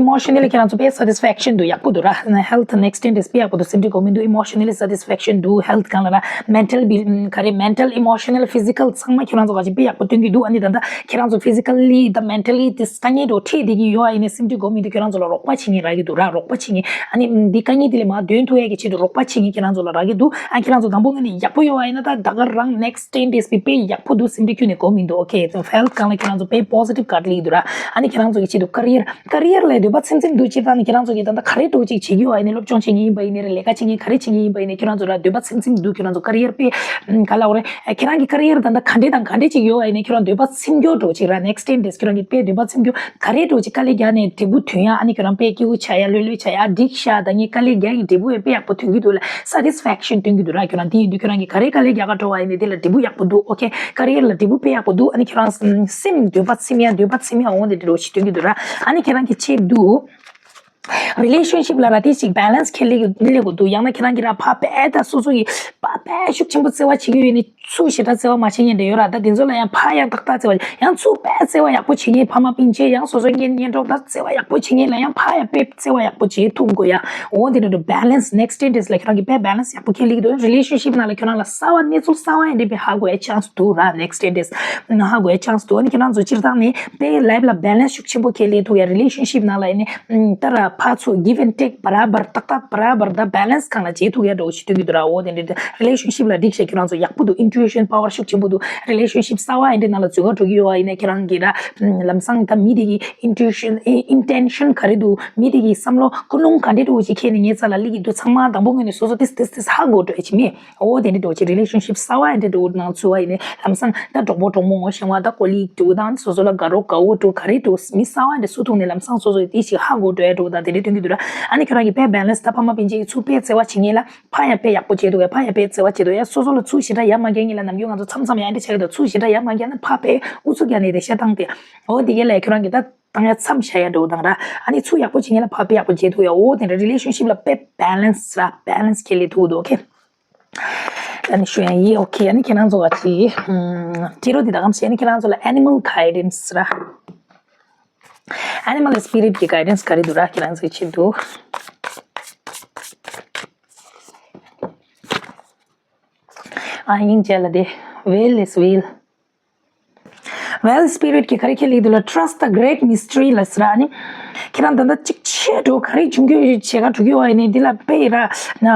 emotionally ཁྱེད་རང་ཚོ་དཔེ་satisfaction འདུག་ཡག་པོ་འདུག་ར། health next ten days དཔེ་ཡག་པོ་འདུག་སེམས་ཁྲལ་དགོས་མི་འདུག emotionally satisfaction འདུག health སྒང་ལ་ར། mental be ག་རེ་mental emotional physical ཚང་མ་ཁྱེད་རང་ཚོ་ག་ཅིག་དཔེ་ཡག་པོ་སྟོན་གྱི་འདུག་ཨ་ནི་ད་ལྟ་ཁྱེད་རང་ཚོ་physically དང་mentally དེ་དཀའ་ངལ་འགྲོ་འཕྲད་བསྡད་ཀྱི་ཡོད་ཨ་ཡིན་ནའི་སེམས་ཁྲལ་དགོས་མི་འདུག་ཁྱེད་རང་ཚོ་ལ་རོགས་པ་བྱེད་མཁན་རག་གི་འདུག་ར། རོགས་པ་བྱེད་མཁན་ཨ་ནི་འདི་དཀའ་ངལ་འདི་ལས་མར་འདོན་ཐུབ་ཡ་གི་ཆེད་དུ་རོགས་པ་བྱེད་མཁན་ཁྱེད་རང་ཚོ་ལ་རག་གི་འདུག་ཨ་ཁྱེད་རང་ཚོ་དང་པོ་ངོས་ནས་ཡག་པོ་ཡོད་ཨ་ཡིན་ན་ད་ད་ག་རང་next ten days དཔེ་དཔེ་ཡག་པོ་འདུག་སེམས་ཁྲལ་ཁྱོན་ནས་དགོས་མི་འདུག okay health སྒང་ལ་ཁྱེད་རང་ཚོ་དཔེ་positive card སླེབས་ཀྱི་འདུག་ར། ཨ་ནི་ཁྱེད་རང་ཚོ་གི་ཆེད་དུ་career career ལ་འདོད་པ་ཚིམ་ཚིམ་འདུག་སྤྱིར་བཏང་ནི་ཁྱེད་རང་ཚོ་གི་ད་ལྟ་ག་རེ་འགྲོ་ཅིག་བྱེད་ཀྱི་ཡོད་ཨ་ཡིན་ནའི་སློབ་སྦྱོང་བྱེད་མཁན་ཡིན་པ་ཡིན་ནའི་རེད། ལས་ཀ་བྱེད་མཁན་ག་རེ་བྱེད་མཁན་ཡིན་པ་ཡིན་ནའི་ཁྱེད་རང་ཚོ་ལ་འདོད་པ་ཚིམ་ཚིམ་འདུག་ཁྱེད་རང་ཚོ་career དཔེ་ག་ལ་འོ་རེད། ཁྱེད་རང་གི་career ད་ལྟ་ག་འདྲས་དང་ག་འདྲས་ཅིག་ཡོད་ཨ་ཡིན་ནའི་ཁྱེད་རང་འདོད་པ་ཚིམ་རྒྱུ་འགྲོ་ཅིག་ར། next ten days ཁྱེད་རང་གི་དཔེ་འདོད་པ་ཚིམ་རྒྱུ་ག་རེ་འགྲོ་ཅིག་དཀའ་ལས་རྒྱག་ནས་འབྲས་བུ་ཐོན་ཡ། ཨ་ནི་ཁྱེད་རང་དཔེ་སྐྱིད་པོ་ཆགས་ཡ་ལྷོད་ལྷོད་ཆགས་ཡ་འགྲིག་ཤག་ད་ངས་དཀའ་ལས་རྒྱག་ཡིན་འབྲས་བུ་དཔེ་ཡག་པོ་ཐོན་གྱི་འདུག་ལ་satisfaction སྟོན་གྱི་འདུག་ར། ཁྱོད་རང་དེ་ཡིན་དུས་ཁྱོད་རང་གིས་ག་རེ་དཀའ་ལས་རྒྱག་ག་འགྲོ་བ་ཡིན་ནའི་དེ་ལ་འབྲས་བུ་ཡག་པོ་འདུག okay career ལ་འབྲས་བུ་དཔེ་ཡག་པོ་འདུག་ཨ་ནི་ཁྱོད་རང་སེམས་འདོད་པ་ཚིམ་ཡ་འདོད་པ་ཚིམ་ཡ་འོང་དེ་འདྲ་ཞིག་སྟོན་གྱི་འདུག་ར། ཨ་ནི་ཁྱེད་རང་གི་ཆེད་དུ་relationship ལ་ར་དེ་ཞིག་balance ཁྱེར་ལེ་ལེ་དགོས་འདུག་ཡང་ན་ཁྱེད་རང་གིས་ར་ཕ་དཔེ་ད་སོ་སོ་ཡི་ཕ་དཔེ་ཤུགས་ཆེན་པོ་བརྩེ་བ་བྱེད་ཀྱི་ཡོད་ནི། ཚུར་ཞེ་དྲག་བརྩེ་བ་མ་བྱེད་མཁན་འདྲ་ཡོད་ར། ད་དེ་ཚོ་ལ་ཡང་ཕར་ཡང་ཏག་ཏག་བརྩེ་བ། ཡང་ཚུར་དཔེ་བརྩེ་བ་ཡག་པོ་བྱེད་མཁན་ཕ་མ་སྤུན་མཆེད་ཡང་སོ་སོའི་གཉེན་གཉེན་གྲོགས་དང་བརྩེ་བ་ཡག་པོ་བྱེད་མཁན་ལ་ཡང་ཕར་ཡང་དཔེ་བརྩེ་བ་ཡག་པོ་བྱེད་ཐུབ་དགོས་ཡ། འོ་དེ་འདྲ་འདྲ་balance next ten days ལ་ཁྱོད་རང་གི་དཔེ་balance ཡག་པོ་ཁྱེར་ལེ་གི་འདུག relationship ནང་ལ་ཁྱོད་རང་ལ་གསར་བ་གནས་ཚུལ་གསར་བ་ཡང་འདྲ་དཔེ་ཧ་གོ་ཡ་chance འདུག་ར། next ten days ཧ་གོ་ཡ་chance འདུག་ཨ་ནི་ཁྱོད་རང་ཚོ་སྤྱིར་བཏང་ནས་དཔེ་life ལ་balance ཤུགས་ཆེན་པོ་ཁྱེར་ལེ་ཐུབ་ཡ། relationship ནང་ལ་ཡིན་ནི་ད་ར་ཕར་ཚུར་give and take བར་བར་ཏག་ཏག་བར་བར་ད་balance སྒང་ལ་བྱེད་ཐུབ་ཡ་འདྲ་བོ་ཞིག་སྟོན་གི་འདུག་ར། འོ་དེ་འདྲ་འདྲ་relationship ལ་འགྲིག་བྱས་ཁྱེད་རང་ཚོ་ཡག་པོ་འདུག intuition power ཤུགས་ཆེན་པོ་འདུག relationship གསར་བ་ཡིན་འདྲ་ནང་ལ་འཛུལ་ག་འགྲོ་གི་ཡོད་བ་ཡིན་ན་ཁྱེད་རང་གི་ར་ལམ་སང་ད་མི་དེ་གི་intuition ཨེ་intention ག་རེ་འདུག་མི་དེ་གི་བསམ་བློ་ཀུན་སློང་ག་འདྲ་འདྲ་བོ་ཞིག་ཁྱེད་ནས་ངའི་རྩ་ལ་སླེབས་ཀྱི་འདུག་ཚང་མ་དང་པོ་ངོས་ནས་སོ་སོ་ཏིས་ཏིས་ཏིས་ཧ་གོ་འགྲོ་ཡ་ཅིག་མེད། འོ་དེ་འདྲ་འདྲ་བོ་ཅིག relationship གསར་བ་ཡིན་འདྲ་འདྲ་བོ་ནང་ཚུད་བ་ཡིན་ནའི་ལམ་སང་ད་གྲོགས་པོ་གྲོགས་མོ་ངོ་ཤེས་བ་ད་colleague འདྲ་བོ་དང་སོ་སོ་ལ་དགའ་རོགས་དགའ་བོ་འདྲ་བོ་ག་རེ་འདྲ་བོ་མི་གསར་བ་འདྲ་སུ་ཐུག་ནས་ལམ་སང་སོ་སོ་ཡི་ཏིས་ཞིག་ཧ་གོ་འགྲོ་ཡ་འདྲ་བོ་དང་དེ་འདྲ་སྟོན་གི་འདུག་ར། ཨ་ནི་ཁྱོད་རང་གི་དཔེ་balance ད་ཕ་མ་སྤུན་མཆེད་ཀྱི་ཚུར་དཔེ་བརྩེ་བ་བྱེད་མཁན་ལ། ཕ་ཡ་དཔེ་ཡག་པོ་བྱེད་འདུག་ཡ། ཕ་ཡ་དཔེ་བརྩེ་བ་བྱེད་འདུག་ཡ། སོ་སོ་ལ་ཚུར་ཞེ་དྲག་ཡ་མ་རྒྱག་མཁན་ལ་ནམ་རྒྱུན་ང་ཚོ་མཚམས་མཚམས་ཡ་འདྲ་བྱེད་ཀྱི་འདུག་ཚུར་ཞེ་དྲག་ཡ་མ་རྒྱག་ན་ཕ་དཔེ་ཨུ་ཚུགས་རྒྱག་ནས་དེ་བཤད་སྟངས་དེ། འོ་དེ་གས་ལ་ཁྱོད་རང་གི་ད་བཏང་ཡ་མཚམས་བཞག་ཡ་འདྲ་བོ་དང་ར། ཨ་ནི་ཚུར་ཡག་པོ་བྱེད་མཁན་ལ་ཕ་དཔེ་ཡག་པོ་བྱེད་འདུག་ཡ། འོ་དེ་འདྲ་relationship ལ་དཔེ་balance ར་balance ཁྱེར་ལེ་ཐུབ་འདུག okay ཨ་ནི་ཞུ་ཡ་ཡིན། okay ཨ་ནི་ཁྱེད་རང་ཚོ་ག་ཅི་ཨུམ་ཁྱེད་རོ་དེ་ད་གམ་ཞེ་ཨ་ནི་ཁྱེད་རང་ཚོ་ལ་animal guidance ར། animal spirit གི་guidance ག་རེ་འདུག་ར་ཁྱེད་རང་ཚོའི་ཆེད་དུ། ཨ་ཡིན་བྱས་ལ་དེ་well is well well spirit གི་ག་རེ་ཁྱེད་ལེགས་འདུག་ལ་trust the great mystery ལ་ཟེར་ཨ་ནི། ཁྱེད་རང་ད་ལྟ་གཅིག་ཆེ་འགྲོ་ག་རེ་བྱུང་རྒྱུ་བྱེད་ག་འགྲོ་རྒྱུ་བ་ཡིན་ནི་འདི་ལ་དཔེ་ར་ན།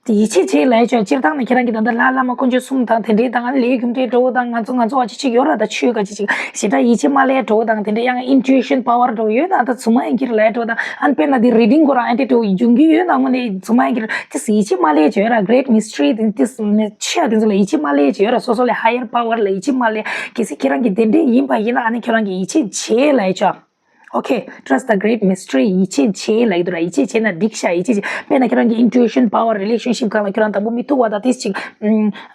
ཡིད་ཆེས་བྱེད་ལས་ཆོག་སྤྱིར་བཏང་ནས་ཁྱེད་རང་གི་ད་ལྟ་ལྷ་བླ་མ་དཀོན་མཆོག་གསུམ་དང་དེ་འདྲའི་དང་ལས་རྒྱུ་འབྲས་འགྲོ་བོ་དང་ང་ཚོ་ང་ཚོ་བ་ཅི་ཅིག་ཡོད་ར། ད་ཆོས་ག་ཅི་ཅིག་ཞེ་དྲག་ཡིད་ཆེས་མ་ལས་འགྲོ་བོ་དང་དེ་འདྲའི་ཡང་intuition power འགྲོ་ཡོད་ན་ད་ཚུ་མ་ཡིན་གྱི་ལས་འགྲོ་དང་ཨན་དཔེར་ན་དེ་reading གོ་ར་ཨན་དེ་འགྲོ་ཡོང་གི་ཡོད་ན་དངོས་ནས་ཚུ་མ་ཡིན་གྱི་ཏིས་ཡིད་ཆེས་མ་ལས་ཆོས་ར། great mystery དེ་ཏིས་ཆོས་དེ་ཚོ་ལ་ཡིད་ཆེས་མ་ལས་ཆོས་ར། སོ་སོ་ལས་higher power ལ་ཡིད་ཆེས་མ་ལས་གལ་སྲིད་ཁྱེད་རང་གི་དེ་འདྲའི་ཡིན་པ་ཡིན་ན་ཨ་ནི་ཁྱེད་རང་གི་ཡིད་ཆེས་བྱེད་ལས་ཆོག Okay, trust the great mystery. ཡིད་ཆེས་བྱེད་ལ་ཡིད་དུ་ར། ཡིད་ཆེས་བྱེད་ན་འགྲིག་ཤག་ཡིད་ཆེས་བྱེད། དཔེར་ན་ཁྱེད་རང་གི་intuition power relationship སྒང་ལ་ཁྱེད་རང་དང་པོ་མི་ཐུག་པ་དང་དེ་ཅིག་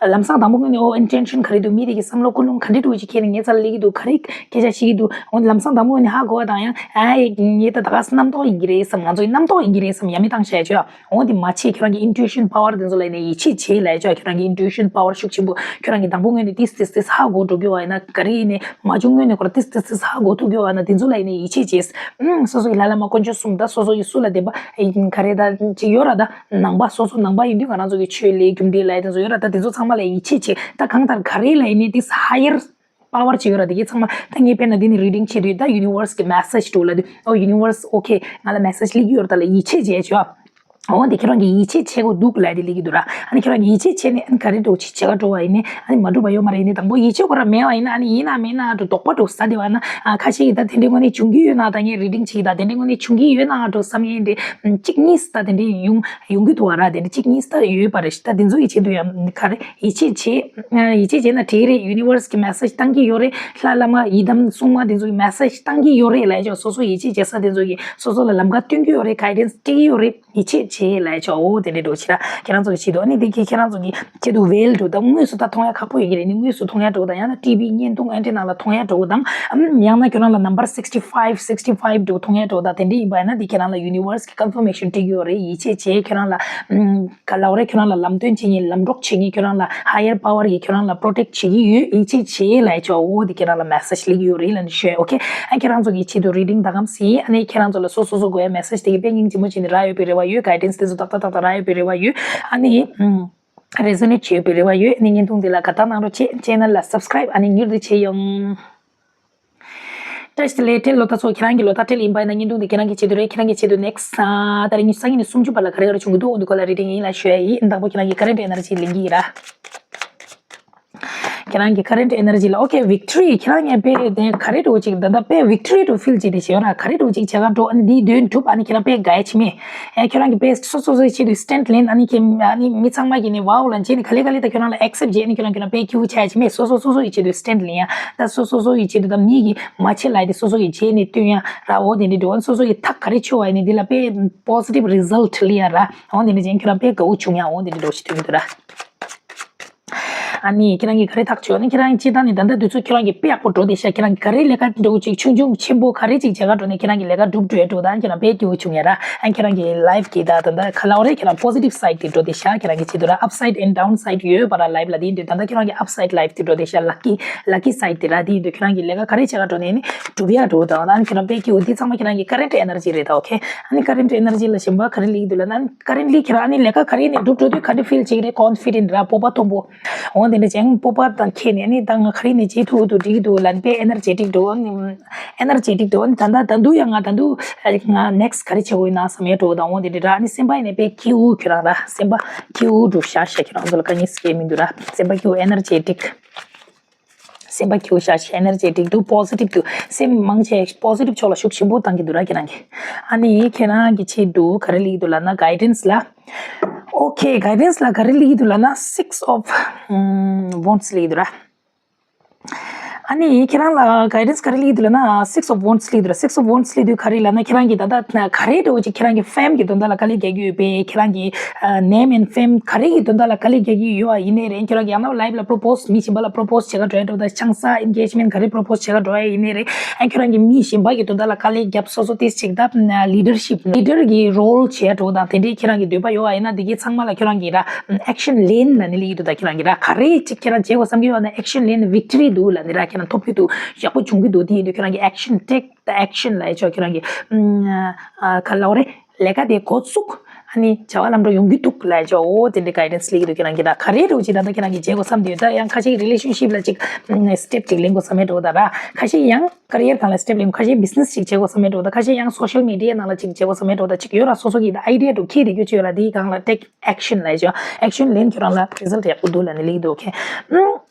ལམ་སང་དང་པོ་ངོས་ནས་ཨོ་intention ག་རེ་འདུག་མི་དེ་གི་བསམ་བློ་ཀུན་སློང་ག་འདྲ་འདུག་ཅིག་ཁྱེད་ནས་ངའི་རྩ་ལ་སླེབས་ཀྱི་འདུག་ག་རེ་སྐད་ཆ་བཤད་ཀྱི་འདུག་འོ་ལམ་སང་དང་པོ་ངོས་ནས་ཧ་གོ་བ་དང་ཡང་ཨ་ངས་ད་ད་ག་རྣམ་རྟོག་ཡིན་གྱི་རེད་བསམ། ང་ཚོའི་རྣམ་རྟོག་ཡིན་གྱི་རེད་བསམ་ཡ་མི་བཏང་བྱས་ཆོག་འོ་དེ་མ་བྱེད། ཁྱེད་རང་གི་intuition power དེ་ཚོ་ལ་ནས་ཡིད་ཆེས་བྱེད་ལ་ཡ་ཆོག་ཁྱེད་རང་གི་intuition power ཤུགས་ཆེན་པོ་ཁྱེད་རང་གི་དང་པོ་ངོས་ནས་ཏིས་ཏིས་ཏིས་ཧ་གོ་འགྲོ་རྒྱུ་བ་ཡིན་ན་ག་རེ་ཡིན་ནས་མ་བྱུང་ངོས་ནས་ཁོ་ར་ཏིས་ཏིས་ཏིས་ཧ་གོ་ཐུབ་རྒྱུ་བ་ཡིན་ན་དེ་ཚོ་ལ་ཡིན་ནས་ཡིད་ཆེས་ ཅེས། ཨུམ། སོ་སོ་ཡི་ལྷ་བླ་མ་དཀོན་མཆོག་གསུམ་དང་སོ་སོ་ཡི་སུ་ལ་བདེན་པ་ཨེ་ག་རེ་ད་ཅིག་ཡོད་ར། ད་ནང་པ་སོ་སོ་ནང་པ་ཡིན་དུས་ང་རང་ཚོ་གི་ཆོས་ལས་རྒྱུ་འབྲས་ལ་ཡི་དེ་ཚོ་ཡོད་ར། ད་དེ་ཚོ་ཚང་མ་ལ་ཡིད་ཆེས་བྱེད། ད་གང་ལྟར་ག་རེ་ལ་ཡིན་ནའི་དེ་higher power ཅིག་ཡོད་ར། དེ་གི་ཚང་མ་ད་ངས་དཔེར་ན་འདི་ནི་reading བྱེད་དུས་ད་universe གི་message འགྲོ་ལ་དུས། ཨོ་universe okay ང་ལ་message སླེབས་ཀྱི་ཡོད་ར། ད་ལ་ཡིད་ཆེས་བྱེད་ཆོག་འོ་འདི་ཁྱེད་རང་གིས་ཡིད་ཆེས་བྱེད་དགོས་འདུག་ལབ་དེ་སླེབས་ཀྱི་འདུག་ར། ཨ་ནི་ཁྱེད་རང་གིས་ཡིད་ཆེས་བྱས་ནས་ཨ་ནི་ག་རེ་འགྲོ་ཅིག་བྱེད་ག་འགྲོ་བ་ཡིན་ནའི་ཨ་ནི་མ་འགྲུབ་པ་ཡོད་མ་རེད། ཡིན་ནའི་དང་པོ་ཡིད་ཆེས་ཁོ་རང་མེད་པ་ཡིན་ན་ཨ་ནི་ཡིན་ན་མེད་ན་འགྲོ་དོགས་པ་འགྲོ་ས་དེ་བ་ན་ཨ་ཁ་ཤས་ཀྱིས་ད་དེ་འདྲའི་ངོ་ནས་བྱུང་གི་ཡོད་ན་ད་ངས་reading བྱེད་ད་དེ་འདྲའི་ངོ་ནས་བྱུང་གི་ཡོད་ན་འགྲོ་བསམ་ཡས་འདྲ་གཅིག་གཉིས་ད་དེ་འདྲའི་ཡོང་ཡོང་གི་འདུག་བ་ར། དེ་འདྲ་གཅིག་གཉིས་ད་ཡོད་པ་རེད། ད་དེ་ཚོ་ཡིད་ཆེས་དུ་ཡང་ག་རེ་ཡིད་ཆེས་བྱེད་ཡིད་ཆེས་བྱས་ན་དེ་རེད། universe གི་message བཏང་གི་ཡོད་རེད། ལྷ་བླ་མ་ཡི་དམ་སྲུང་མ་དེ་ཚོ་གི་message བཏང་གི་ཡོད་རེད་ལབ་ཆོག་སོ་སོ་ཡིད་ཆེས་བྱེད་ས་དེ་ཚོ་གི་སོ་སོ་ལ་ལམ་ཁ་སྟོན་གི་ཡོད་རེད། guidance སྤྲད་ཀྱི་ཡོད་རེད། ཡིད་ཆེས་བྱེད་ལབ་ཆོག་འོ་དེ་འདྲའི་འགྲོ་ཆེ་ར་ཁྱེད་རང་ཚོ་གི་ཆེད་དུ། ཨ་ནི་དེ་གི་ཁྱེད་རང་ཚོ་གི་ཆེད་དུ་well འགྲོ་ད་དངོས་སུ་ད་མཐོང་ཡ་ཁག་པོ་ཡོད་ཀྱི་རེད། ནི་དངོས་སུ་མཐོང་ཡ་འགྲོ་ད་ཡང་ན་TV བརྙན་ཐུང་antenna ལ་མཐོང་ཡ་འགྲོ་དང་ཨམ་ཡང་ན་ཁྱོད་རང་ལ་number sixty five sixty five འགྲོ་མཐོང་ཡ་འགྲོ་ད་དེ་འདྲའི་ཡིན་པ་ཡིན་ན་དེ་ཁྱེད་རང་ལ་universe གི་confirmation སྤྲད་ཀྱི་ཡོད་རེད། ཡིད་ཆེས་བྱེད། ཁྱོད་རང་ལ་ཨམ་ག་ལབ་རེད། ཁྱོད་རང་ལ་ལམ་སྟོན་བྱེད་མཁན་ལམ་གྲོགས་བྱེད་མཁན་ཁྱོད་རང་ལ་higher power གི་ཁྱོད་རང་ལ་protect བྱེད་ཀྱི་ཡོད། ཡིད་ཆེས་བྱེད་ལབ་ཆོག་འོ་དེ་ཁྱེད་རང་ལ་message སླེབས་ཀྱི་ཡོད་རེད་ལབ་ནས་ཞུ། okay ཨ་ཁྱེད་རང་ཚོ་གི་ཆེད་དུ་reading ད་གམ་སྲིད། ཨ་ནི་ཁྱེད་རང་ཚོ་ལ་སོ་སོ་སོ་དགོས་ཡ་message དེ་གི་དཔེ་སྙིང་རྗེ་མོ་བྱས་ནས་རག་ཡོད་པའི་རེ་བ་ཡོད། guidance དེ་ཚོ་ཏག་ཏག་ཏག་ཏག་རག་ཡོད་པའི་རེ་བ་ཡོད། ཨ་ནི་ཨམ་resonate བྱེད་ཡོད་པའི་རེ་བ་ཡོད། ཨ་ནི་བརྙན་ཐུང་འདི་ལ་དགའ་རྟགས་གནང་རོགས་བྱེད། channel ལ་subscribe ཨ་ནི་མྱུར་དུ་བྱེད་ཡོང་། བཀྲ་ཤིས་བདེ་ལེགས། ལོ་ད་ཚོ་ཁྱེད་རང་གི་ལོ་ད་ཁྲེལ་ཡིན་པ་ཡིན་ན་བརྙན་ཐུང་འདི་ཁྱེད་རང་གི་ཆེད་དུ་རེད། ཁྱེད་རང་གི་ཆེད་དུ་next ཨ་ད་རེས་ཉི་ཤུ་རྩ་གཉིས་ནས་སུམ་ཅུ་བར་ལ་ག་རེ་ག་རེ་བྱུང་གི་འདུག་འོ་འདི་སྐོར་ལ་reading ཡིན་ལ་ཞུ་ཡ་ཡིན། མདང་པོ་ཁྱེད་རང་གི་current energy ལེན་གྱི་ཡིན་ར། ཁྱེད་རང་གི་current energy ལ་okay victory ཁྱེད་རང་ངས་དཔེ་དེ་ག་རེ་འགྲོ་ཅིག་ད་ལྟ་དཔེ་victory འགྲོ་feel བྱེད་དེ་ཞེས་ཡོད་ར། ག་རེ་འགྲོ་ཅིག་བྱེད་ག་འགྲོ་ཨ་ནི་འདིའི་དོན་གྲུབ་ཨ་ནི་ཁྱེད་རང་དཔེ་དགའ་ཡ་ཆི་མེད། ཨེ་ཁྱོད་རང་གི་དཔེ་སོ་སོ་སོའི་ཆེད་དུ་stand ལེན་ཨ་ནི་ཁྱེད་ཨ་ནི་མི་ཚང་མ་གིས་ནི་wow ལབ་བྱས་ནི་ག་ལེ་ག་ལེ་ད་ཁྱོད་རང་ལ་accept བྱས་ནི་ཁྱོད་རང་ཁྱོད་རང་དཔེ་སྐྱིད་པོ་ཆགས་ཡ་ཆི་མེད། སོ་སོ་སོ་སོ་ཡི་ཆེད་དུ་stand ལེན་ཡ་ད་སོ་སོ་སོ་སོ་ཡི་ཆེད་དུ་ད་མི་གིས་མ་བྱེད་ལབ་དེ་སོ་སོ་ཡི་བྱས་ནི་སྟོན་ཡ་ར། འོ་དེ་འདྲ་འགྲོ་ཨ་ནི་སོ་སོ་ཡི་ཐག་ག་རེ་ཆོད་བ་ཡིན་ནི་འདི་ལ་དཔེ་positive result སླེབས་ཡ་ར། འོ་དེ་འདྲ་བྱས་ནི་ཁྱོད་རང་དཔེ་དགའ་བོ་བྱུང་ཡ་འོ་དེ་འདྲ་འགྲོ་ཞིག་ཐོན་གི་འདུག་ར། ཨ་ནི་ཁྱེད་རང་གིས་ག་རེ་ཐག་ཆོད། ཨ་ནི་ཁྱེད་རང་སྤྱིར་བཏང་ནས་ད་ལྟ་དུས་ཚོད་ཁྱེད་རང་གིས་དཔེ་ཡག་པོ་འགྲོ་བསྡད་ཤག་ཁྱེད་རང་གིས་ག་རེ་ལས་ཀ་འགྲོ་ཅིག་ཆུང་ཆུང་ཆེན་པོ་ག་རེ་ཅིག་བྱེད་ག་འགྲོ་ནས་ཁྱེད་རང་གིས་ལས་ཀ་འགྲུབ་འགྲོ་འགྲོ་ད་ཁྱེད་རང་དཔེ་སྐྱིད་པོ་བྱུང་ཡ་ར། ཨ་ཁྱེད་རང་གི་life གི་ད་ད་ལྟ་ག་ལབ་རེད། ཁྱེད་རང་positive side དེ་འགྲོ་བསྡད་ཤག་ཁྱེད་རང་གི་ཆེད་དུ་ར། upside and downside ཡོད་པ་ར་life ལ། དེ་ཡིན་དུས་ད་ལྟ་ཁྱེད་རང་གི་upside life དེ་འགྲོ་བསྡད་ཤག lucky lucky side དེ་ར། དེ་ཡིན་དུས་ཁྱེད་རང་གིས་ལས་ཀ་ག་རེ་བྱེད་ག་འགྲོ་ནས་ནི་འགྲུབ་ཡ་འགྲོ་ད་ཨ་ཁྱེད་རང་དཔེ་སྐྱིད་པོ། དེ་ཚང་མ་ཁྱེད་རང་གི་current energy རེད་ད། okay ཨ་ནི་current energy ལ་གཞན་པ་ག་རེ་སླེབས་འདུག་ལབ་ན་ཨ་ནི་currently ཁྱེད་རང་ཨ་ནི་ལས་ཀ་ག་རེ་ནས་འགྲུབ་འགྲོ་དུས་ག་འདྲ་feel བྱེད་ཀྱི་རེད། confident ར། སྤོབས་པ་མཐོན་པོ། འོ་དེ་འདྲ་ཅན་སྤོབས་པ་དང་ཁྱེད་ནས་ནི་ད་ང་ག་རེ་ནས་བྱེད་ཐུབ་འདུག་འགྲིག་གི་འདུག་ལབ་ནི་དཔེ་energetic འདུག་ཨ་ནི་energetic འདུག་ཨ་ནི་ད་ལྟ་ད་དུང་ཡང་ང་ད་དུང་ང་next ག་རེ་བྱེད་དགོས་ཡིན་ན་བསམ་ཡ་འགྲོ་དང་འོ་དེ་འདྲ་ར། ཨ་ནི་སེམས་པ་ཡིན་ནས་དཔེ་སྐྱིད་པོ་ཁྱོད་རང་ར། སེམས་པ་སྐྱིད་པོ་འགྲོ་ཤག་ཤག་ཁྱོད་རང་ཚོ་ལ་དཀའ་ངལ་སྐྱེ་མི་འདུག་ར། སེམས་པ་སྐྱིད་པོ་energetic སེམས་པ་སྐྱིད་པོ་ཤག་ཤག energetic འདུག positive འདུག་སེམས་མང་ཆེ་positive ཕྱོགས་ལ་ཤུགས་ཆེན་པོ་བཏང་གི་འདུག་ར་ཁྱེད་རང་གིས། ཨ་ནི་ཁྱེད་རང་གི་ཆེད་དུ་ག་རེ་སླེབས་འདུག་ལབ་ན་guidance ལ། okay guidance ལ་ག་རེ་སླེབས་འདུག་ལབ་ན་six of ཨམ་wands སླེབས་འདུག་ར། ཨ་ནི་ཁྱེད་རང་ལ་guidance ག་རེ་སླེབས་འདུག་ལབ་ན་six of wands སླེབས་འདུག་ར། six of wands སླེབས་དུས་ག་རེ་ལབ་ན་ཁྱེད་རང་གིས་ད་ལྟ་ག་རེ་འདྲ་བོ་ཅིག་ཁྱེད་རང་གི་fame གི་དོན་དག་ལ་དཀའ་ལས་རྒྱག་གི་ཡོད་པས། ཁྱེད་རང་གི་name and fame ག་རེ་གི་དོན་དག་ལ་དཀའ་ལས་རྒྱག་གི་ཡོད་པ་ཡིན་ནའི་རེད། ཁྱེད་རང་གི་ཡང་ན་life ལ་propose མི་གཞན་པ་ལ་propose བྱེད་ག་འགྲོ་ཡ་འགྲོ་ད་ཆང་ས་engagement ག་རེ་propose བྱེད་ག་འགྲོ་ཡ་ཡིན་ནའི་རེད། ཨ་ཁྱོད་རང་གིས་མི་གཞན་པ་གི་དོན་དག་ལ་དཀའ་ལས་རྒྱབ་སོ་སོ་ཏིས་ཅིག་ད་leadership leader གི་role བྱེད་འགྲོ་དང་དེ་འདྲའི་ཁྱེད་རང་གི་འདོད་པ་ཡོད་པ་ཡིན་ན་དེ་གའི་ཚང་མ་ལ་ཁྱོད་རང་གིས་ར་action ལེན་ལ་ནི་ལེགས་འདུག་ད་ཁྱེད་རང་གིས་ར་ག་རེ་ཅིག་ཁྱེད་རང་བྱེད་དགོས་བསམ་གྱི་ཡོད་ན་action ལེན་victory འདུག་ལ་ནི་ར་ཁྱེད་རང་ཐོབ་ཀྱི་འདུག་ཡག་པོ་བྱུང་གི་འདུག་དེ་ཡིན་དུས་ཁྱེད་རང་གིས་action take the action ལ་ཡ་ཆོག་ཁྱེད་རང་གིས་ཨ་ག་ལབ་རེད། ལས་ཀ་དེ་འགོ་བཙུགས། ཨ་ནི་བྱ་བ་ལམ་འགྲོ་ཡོང་གི་འདུག་ལབ་ཅོ། འོ་དེ་འདྲའི་guidance སླེབས་ཀྱི་འདུག་ཁྱེད་རང་གིས་ད་ག་རེ་འདྲ་བོ་ཅིག་ད་ལྟ་ཁྱེད་རང་གིས་བྱེད་དགོས་བསམ་དུས་ད་ཡང་ཁ་ཤས་relationship ལ་ཅིག་step ཅིག་ལེན་དགོས་བསམ་ཡས་འདྲ་བོ་ད་ར། ཁ་ཤས་ཡང་career སྒང་ལ་step ལེན་དགོས། ཁ་ཤས་business ཅིག་བྱེད་དགོས་བསམ་ཡས་འདྲ་བོ་ད། ཁ་ཤས་ཡང་social media ནང་ལ་ཅིག་བྱེད་དགོས་བསམ་ཡས་འདྲ་བོ་ད། ཅིག་ཡོད་ར་སོ་སོ་གིས་ད་idea འདྲ་བོ་འཁྱེར་བསྡད་རྒྱུ་ཅིག་ཡོད་ར། དེའི་སྒང་ལ་take action ལབ་ཅོ། action ལེན་ཁྱེད་རང་ལ་result ཡག་པོ་འདུག་ལབ་ནི་ལེགས་འདུག་ཁེ།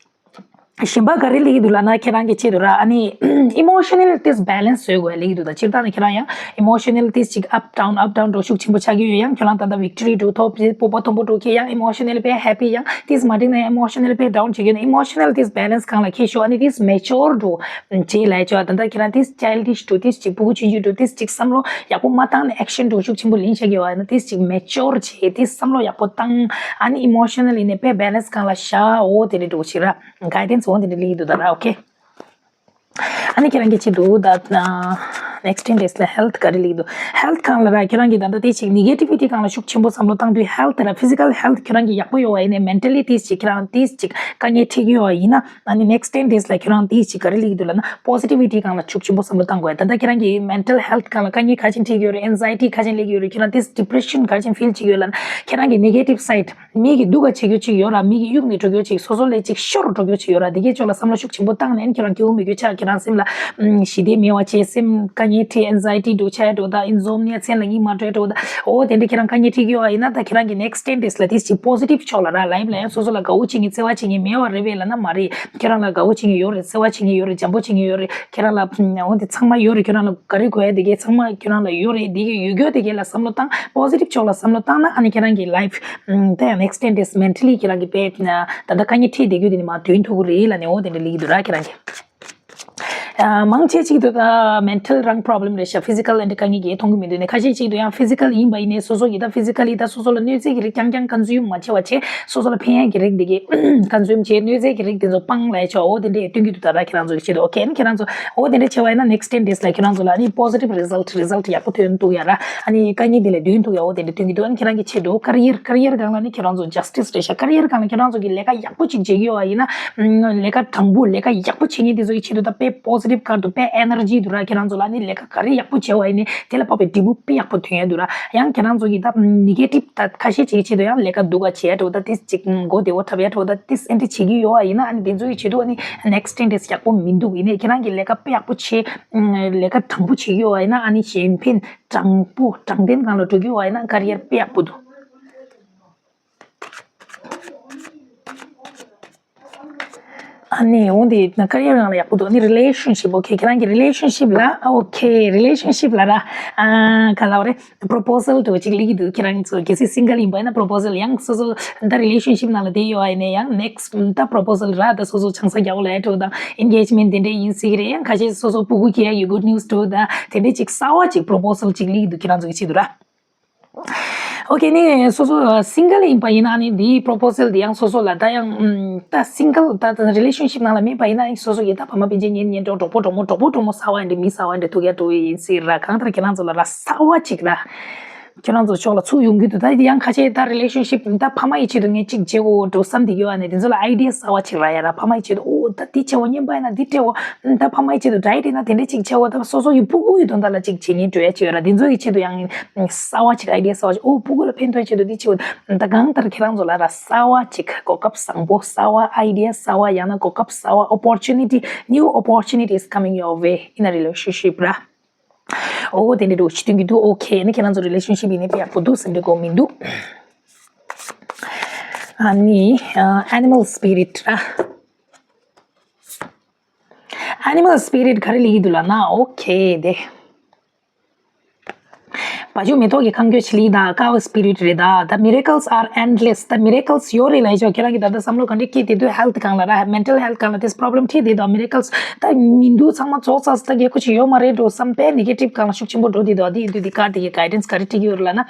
གཞན་པ་ག་རེ་ལེགས་འདུག་ལབ་ན་ཁྱེད་རང་གི་ཆེད་དུ་ར་ཨ་ནི་emotional ཏིས་balance བཟོ་དགོས་ལེགས་འདུག་ད་སྤྱིར་བཏང་ནས་ཁྱེད་རང་ཡང་emotional ཏིས་ཅིག་up down up down འགྲོ་ཤུགས་ཆེན་པོ་ཆགས་ཀྱི་ཡོད། ཡང་ཁྱོད་རང་ད་ལྟ་victory འགྲོ་ཐོབ་ཅེས་སྤོབས་པ་མཐོན་པོ་འགྲོ་ཁྱེད་ཡང་emotional དཔེ་happy ཡང་ཏིས་མ་འགྲིག་ན་ཡང་emotional དཔེ་down བྱེད་ཀྱི་ཡོད་ན་emotional ཏིས་balance སྒང་ལ་ཁྱེད་ཤོག་ཨ་ནི་ཏིས་mature འགྲོ་བྱེད་ལབ་ཅོ། ད་ལྟ་ཁྱེད་རང་ཏིས་childish འགྲོ་ཏིས་ཅིག་ཕྲུ་གུ་ཆུང་ཆུང་འགྲོ་ཏིས་ཅིག་བསམ་བློ་ཡག་པོ་མ་བཏང་ནས་action འགྲོ་ཤུགས་ཆེན་པོ་ལེན་བྱེད་ཀྱི་ཡོད། ཨ་ནི་ཏིས་ཅིག་mature བྱེད་ཏིས་བསམ་བློ་ཡག་པོ་བཏང་ཨ་ནི་emotional ཡིན་ནས་དཔེ་balance སྒང་ལ་བཞག་འོ་དེ་རེད་འགྲོ་ཞིག་ར། guidance འོ་འདི་འདྲ་ལེགས་འདུག་ད་ར། okay ཨ་ནི་ཁྱེད་རང་གི་ཆེད་དུ་ད་ next ten days ལ་health ག་རེ་ལེགས་འདུག health སྒང་ལ་ར་ཁྱོད་རང་གི་ད་ལྟ་དེ་ཅིག་negativity སྒང་ལ་ཤུགས་ཆེན་པོ་བསམ་བློ་བཏང་དུས་health ར་physical health ཁྱོད་རང་གི་ཡག་པོ་ཡོད་པ་ཡིན་ནའི་mentally དེ་ཅིག་ཁྱོད་རང་དེ་ཅིག་དཀའ་ངལ་འཕྲད་ཀྱི་ཡོད་པ་ཡིན་ན། ཨ་ནི་next ten days ལ་ཁྱོད་རང་དེ་ཅིག་ག་རེ་ལེགས་འདུག་ལབ་ན་positivity སྒང་ལ་ཤུགས་ཆེན་པོ་བསམ་བློ་བཏང་དགོས། ད་ལྟ་ཁྱོད་རང་གི་mental health སྒང་ལ་དཀའ་ངལ་ག་ཅིག་འཕྲད་ཀྱི་ཡོད་རེད། anxiety ག་ཅིག་སླེབས་ཀྱི་ཡོད་རེད། ཁྱོད་རང་དེ་depression ག་ཅིག་feel བྱེད་ཀྱི་ཡོད་ལབ་ན་ཁྱོད་རང་གི་negative side མིག་གིས་སྡུག་ག་བྱེད་རྒྱུ་ཅིག་ཡོད་ར། མིག་གིས་གཡུག་ནས་འགྲོ་རྒྱུ་ཅིག་སོ་སོ་ལས་ཅིག་ཤོར་འགྲོ་རྒྱུ་ཅིག་ཡོད་ར། དེ་གའི་ཕྱོགས་ལ་བསམ་བློ་ཤུགས་ཆེན་པོ་བཏང་ནས་ཁྱོད་རང་སྐྱིད་པོ་མེད་རྒྱུ་ཆགས། ཁྱོད་རང་སེམས་ལ་ཨམ་ཞི་བདེ་མེད་པ་བྱས། སེམས་དཀའ་ངལ་འཕྲད། anxiety འགྲོ་ཆགས་འགྲོ་ད། insomnia མཚན་ལ་གཉིད་མ་འགྲོ་འགྲོ་ད། འོ་དེ་འདྲ་ཁྱོད་རང་དཀའ་ངལ་འཕྲད་ཀྱི་ཡོད་པ་ཡིན་ན། ད་ཁྱོད་རང་གི་next ten days ལ་དེ་ཅིག་positive ཕྱོགས་ལ་ར། life ལ་ཡང་སོ་སོ་ལ་དགའ་བོ་བྱེད་མཁན་བརྩེ་བ་བྱེད་མཁན་མེད་པ་རེད་པས་ལབ་ན་མ་རེད། ཁྱོད་རང་ལ་དགའ་བོ་བྱེད་མཁན་ཡོད་རེད། བརྩེ་བ་བྱེད་མཁན་ཡོད་རེད། འཇམ་པོ་བྱེད་མཁན་ཡོད་རེད། ཁྱོད་རང་ལ་འོ་དེ་ཚང་མ་ཡོད་རེད། ཁྱོད་རང་ལ་ག་རེ་དགོས་ཡ་དེ་གའི་ཚང་མ་ཁྱོད་རང་ལ་ཡོད་རེད། དེ་གའི་ཡོད་རྒྱུ་དེ་གའི་ལ་བསམ་བློ་བཏང་། positive ཕྱོགས་ལ་བསམ་བློ་བཏང་ན་ཨ་ནི་ཁྱེད་རང་གི་life ད་ཡང་next ten days mentally ཁྱེད་རང་གི་དཔེ་ད་ལྟ་དཀའ་ངལ་འཕྲད་བསྡད་རྒྱུ་དེ་ནི་མར་དོན་ཐུག་གི་རེད་ལབ་ནས་འོ་དེ་འདྲ་ལབ་ཀྱི་འདུག་ར་ཁྱེད་རང་གི། ཨ་མང་ཆེ་ཅིག་ཏུ་ད་mental རང་problem རེད་ཤག physical and དཀའ་ངལ་གྱིས་མཐོང་གི་མི་འདུག་ནས། ཁ་ཤས་ཅིག་ཏུ་ཡང་physical ཡིན་པ་ཡིན་ནའི་སོ་སོ་གི་ད་physically ད་སོ་སོ་ལ་གནོད་འཚེ་གི་རིགས་རྐྱང་རྐྱང་consume མ་བྱེད་པ་བྱས། སོ་སོ་ལ་ཕན་ཡག་གི་རིགས་འདི་གས་consume བྱས། གནོད་འཚེ་གི་རིགས་དེ་ཚོ་སྤང་ལབ་ཆོག་འོ་དེ་འདྲས་སྟོན་གྱི་འདུག་ད་ད་ཁྱེད་རང་ཚོ་གི་ཆེད་དུ། okay ཨ་ནི་ཁྱེད་རང་ཚོ་འོ་དེ་འདྲས་བྱས་པ་ཡིན་ན་next ten days ལ་ཁྱེད་རང་ཚོ་ལ་ཨ་ནི་positive result result ཡག་པོ་ཐོན་འདུག་ཡ་ར། ཨ་ནི་དཀའ་ངལ་དེ་ལས་འདོན་ཐུབ་ཡ་འོ་དེ་འདྲས་སྟོན་གྱི་འདུག་ཨ་ནི་ཁྱེད་རང་གི་ཆེད་དུ་career career སྒང་ལ་ནི་ཁྱེད་རང་ཚོ་justice རེད་ཤག career སྒང་ལ་ཁྱེད་རང་ཚོ་གི་ལས་ཀ་ཡག་པོ་ཅིག་བྱེད་ཀྱི་ཡོད་པ་ཡིན་ན། ལས་ཀ་དྲང་པོ་ལས་ཀ་ཡག་པོ་བྱེད་མཁན་དེ་ཚོ་གི་ཆེད་དུ་ད་དཔེ་positive སྒང་དུ་དཔེ་energy འདུག་ར། ཁྱེད་རང་ཚོ་ལ་ཨ་ནི་ལས་ཀ་ག་རེ་ཡག་པོ་བྱས་པ་ཡིན་ནའི་དེ་ལ་དཔག་པའི་འབྲས་བུ་དཔེ་ཡག་པོ་ཐོན་ཡ་འདུག་ར། ཡང་ཁྱེད་རང་ཚོ་གི་ད་negative ད་ཁ་ཤས་ཅིག་གི་ཆེད་དུ་ཡང་ལས་ཀ་སྡུག་ག་བྱས་འགྲོ་ད་དེ་ཅིག་མགོ་བདེ་བོ་འཁྲབ་ཡ་འགྲོ་ད་དེ་ཨེ་འདྲ་བྱེད་ཀྱི་ཡོད་པ་ཡིན་ན། ཨ་ནི་དེ་ཚོ་གི་ཆེད་དུ་ཨ་ནི་next ten days ཡག་པོ་མི་འདུག་ཡིན་ནའི་ཁྱེད་རང་གི་ལས་ཀ་དཔེ་ཡག་པོ་བྱས། ལས་ཀ་དྲང་པོ་བྱེད་ཀྱི་ཡོད་པ་ཡིན་ན། ཨ་ནི་གཞན་ཕན་དྲང་པོ་དྲང་བདེན་སྒང་ལ་འགྲོ་གི་ཡོད་པ་ཡིན་ན་career དཔེ་ཡག་པོ་འདུག་ཨ་ནི་འོ་འདི་ན་career སྒང་ལ་ཡག་པོ་འདུག་ཨ་ནི་relationship okay ཁྱེད་རང་གི་relationship ལ་okay relationship ལ་ར་ཨ་ག་ལབ་རེད། proposal འདྲ་བོ་ཅིག་སླེབས་ཀྱི་འདུག་ཁྱེད་རང་ཚོ་གལ་སྲིད་single ཡིན་པ་ཡིན་ན་proposal ཡང་སོ་སོ་ད་relationship ནང་ལ་བསྡད་ཡོད་པ་ཡིན་ནའི་ཡང་next ད་proposal ར་ད་སོ་སོ་ཆང་ས་རྒྱག་པ་ལ་ཡ་འགྲོ་དང་engagement དེ་འདྲ་ཡིན་སྲིད་ཀྱི་རེད། ཡང་ཁ་ཤས་སོ་སོ་སྤུ་གུ་སྐྱེ་ཡ་ཡོད་good news འགྲོ་དང་དེ་འདྲ་ཅིག་གསར་པ་ཅིག་proposal ཅིག་སླེབས་ཀྱི་འདུག་ཁྱེད་རང་ཚོ་གི་ཆེད་དུ་ར། okay ནི་སོ་སོ་single ཡིན་པ་ཡིན་ན་ནི་འདིའི་proposal འདི་ཡང་སོ་སོ་ལ་ད་ཡང་ད་single ད་relationship ནང་ལ་མེད་པ་ཡིན་ན་སོ་སོ་ཡི་ད་ཕ་མ་སྤུན་མཆེད་གཉེན་ཉེ་འགྲོགས་གྲོགས་པོ་གྲོགས་མོ་གྲོགས་པོ་གྲོགས་མོ་གསར་པ་འདྲ་མི་གསར་པ་འདྲ་ཐུག་ཡ་འགྲོ་ཡི་ཡིན་སྲིད་ར། གང་ལྟར་ཁྱེད་རང་ཚོ་ལ་ར་གསར་པ་ཅིག་ར་ཁྱེད་རང་ཚོ་ཕྱོགས་ལ་ཚུར་ཡོང་གི་འདུག་ད་ཡང་ཁ་ཤས་ད་relationship ད་ཕ་མ་ཡི་ཆེད་དུ་ངས་ཅིག་བྱེད་དགོས་འགྲོ་བསམ་དེ་ཡོད་ཨ་ནི་དེ་ཚོ་ལ་idea གསར་པ་ཅིག་རག་ཡ་ར། ཕ་མ་ཡི་ཆེད་དུ་ཨོ་ད་འདི་བྱེད་དགོས་སྙམ་པ་ཡིན་ན་འདི་སྤྲད་དགོས་ད་ཕ་མ་ཡི་ཆེད་དུ་try བྱས་ན་དེ་འདྲ་ཅིག་བྱེད་དགོས་ད་སོ་སོ་ཡི་སྤུ་གུ་ཡི་དོན་དག་ལ་ཅིག་བྱེད་མཁན་འགྲོ་ཡ་ཅིག་ཡོད་ར། དེ་ཚོ་ཡི་ཆེད་དུ་ཡང་གསར་པ་ཅིག་idea གསར་པ་ཅིག་ཨོ་སྤུ་གུ་ལ་ཕན་ཐོགས་ཆེད་དུ་འདི་བྱེད་དགོས་ད་གང་ལྟར་ཁྱེད་རང་ཚོ་ལ་ར་གསར་པ་ཅིག་གོ་སྐབས་བཟང་པོ་གསར་པ་idea གསར་པ་ཡང་ན་གོ་སྐབས་གསར་པ opportunity new opportunity is coming your way in a relationship ར། ཨོ་དེ་འདྲ་འདྲ་བོ་ཅིག་སྟོན་གྱི་འདུག okay ཨ་ནི་ཁྱེད་རང་ཚོ་relationship ཡིན་ནའི་དཔེ་ཡག་པོ་འདུག་བསམ་འདྲ་དགོས་མི་འདུག་ཨ་ནི་ཨ་animal spirit ར། animal spirit ག་རེ་ལབ་ཀྱི་འདུག་ལབ་ན། okay དེ་བ་ཕྱུགས་མེ་ཏོག་གི་ཁ་འགྱོད་ཆེ་ལི་དང་ཀའོ་spirit རེད་ད། The miracles are endless ད་miracles ཡོད་རེད་ལབ་ཆོག་ཁྱེད་རང་གི་ད་ལྟ་བསམ་བློ་ག་འདྲ་སྐྱེས་དེ་དུས་health སྒང་ལ་ར་mental health སྒང་ལ་དེ་problem འཕྲད་དེ་དང་miracles ད་མི་འདུག་ཚང་མ་རྫོགས་ཚར་ད་རྒྱལ་ཁོ་ཅིག་ཡོད་མ་རེད་འགྲོ་བསམ་པའི་negative སྒང་ལ་ཤུགས་ཆེན་པོ་འགྲོ་དེ་དང་དེ་ཡིན་དུས་དེ་ཀར་དེ་གི་guidance ག་རེ་སྤྲད་ཀྱི་ཡོད་རེད་ལབ་ན།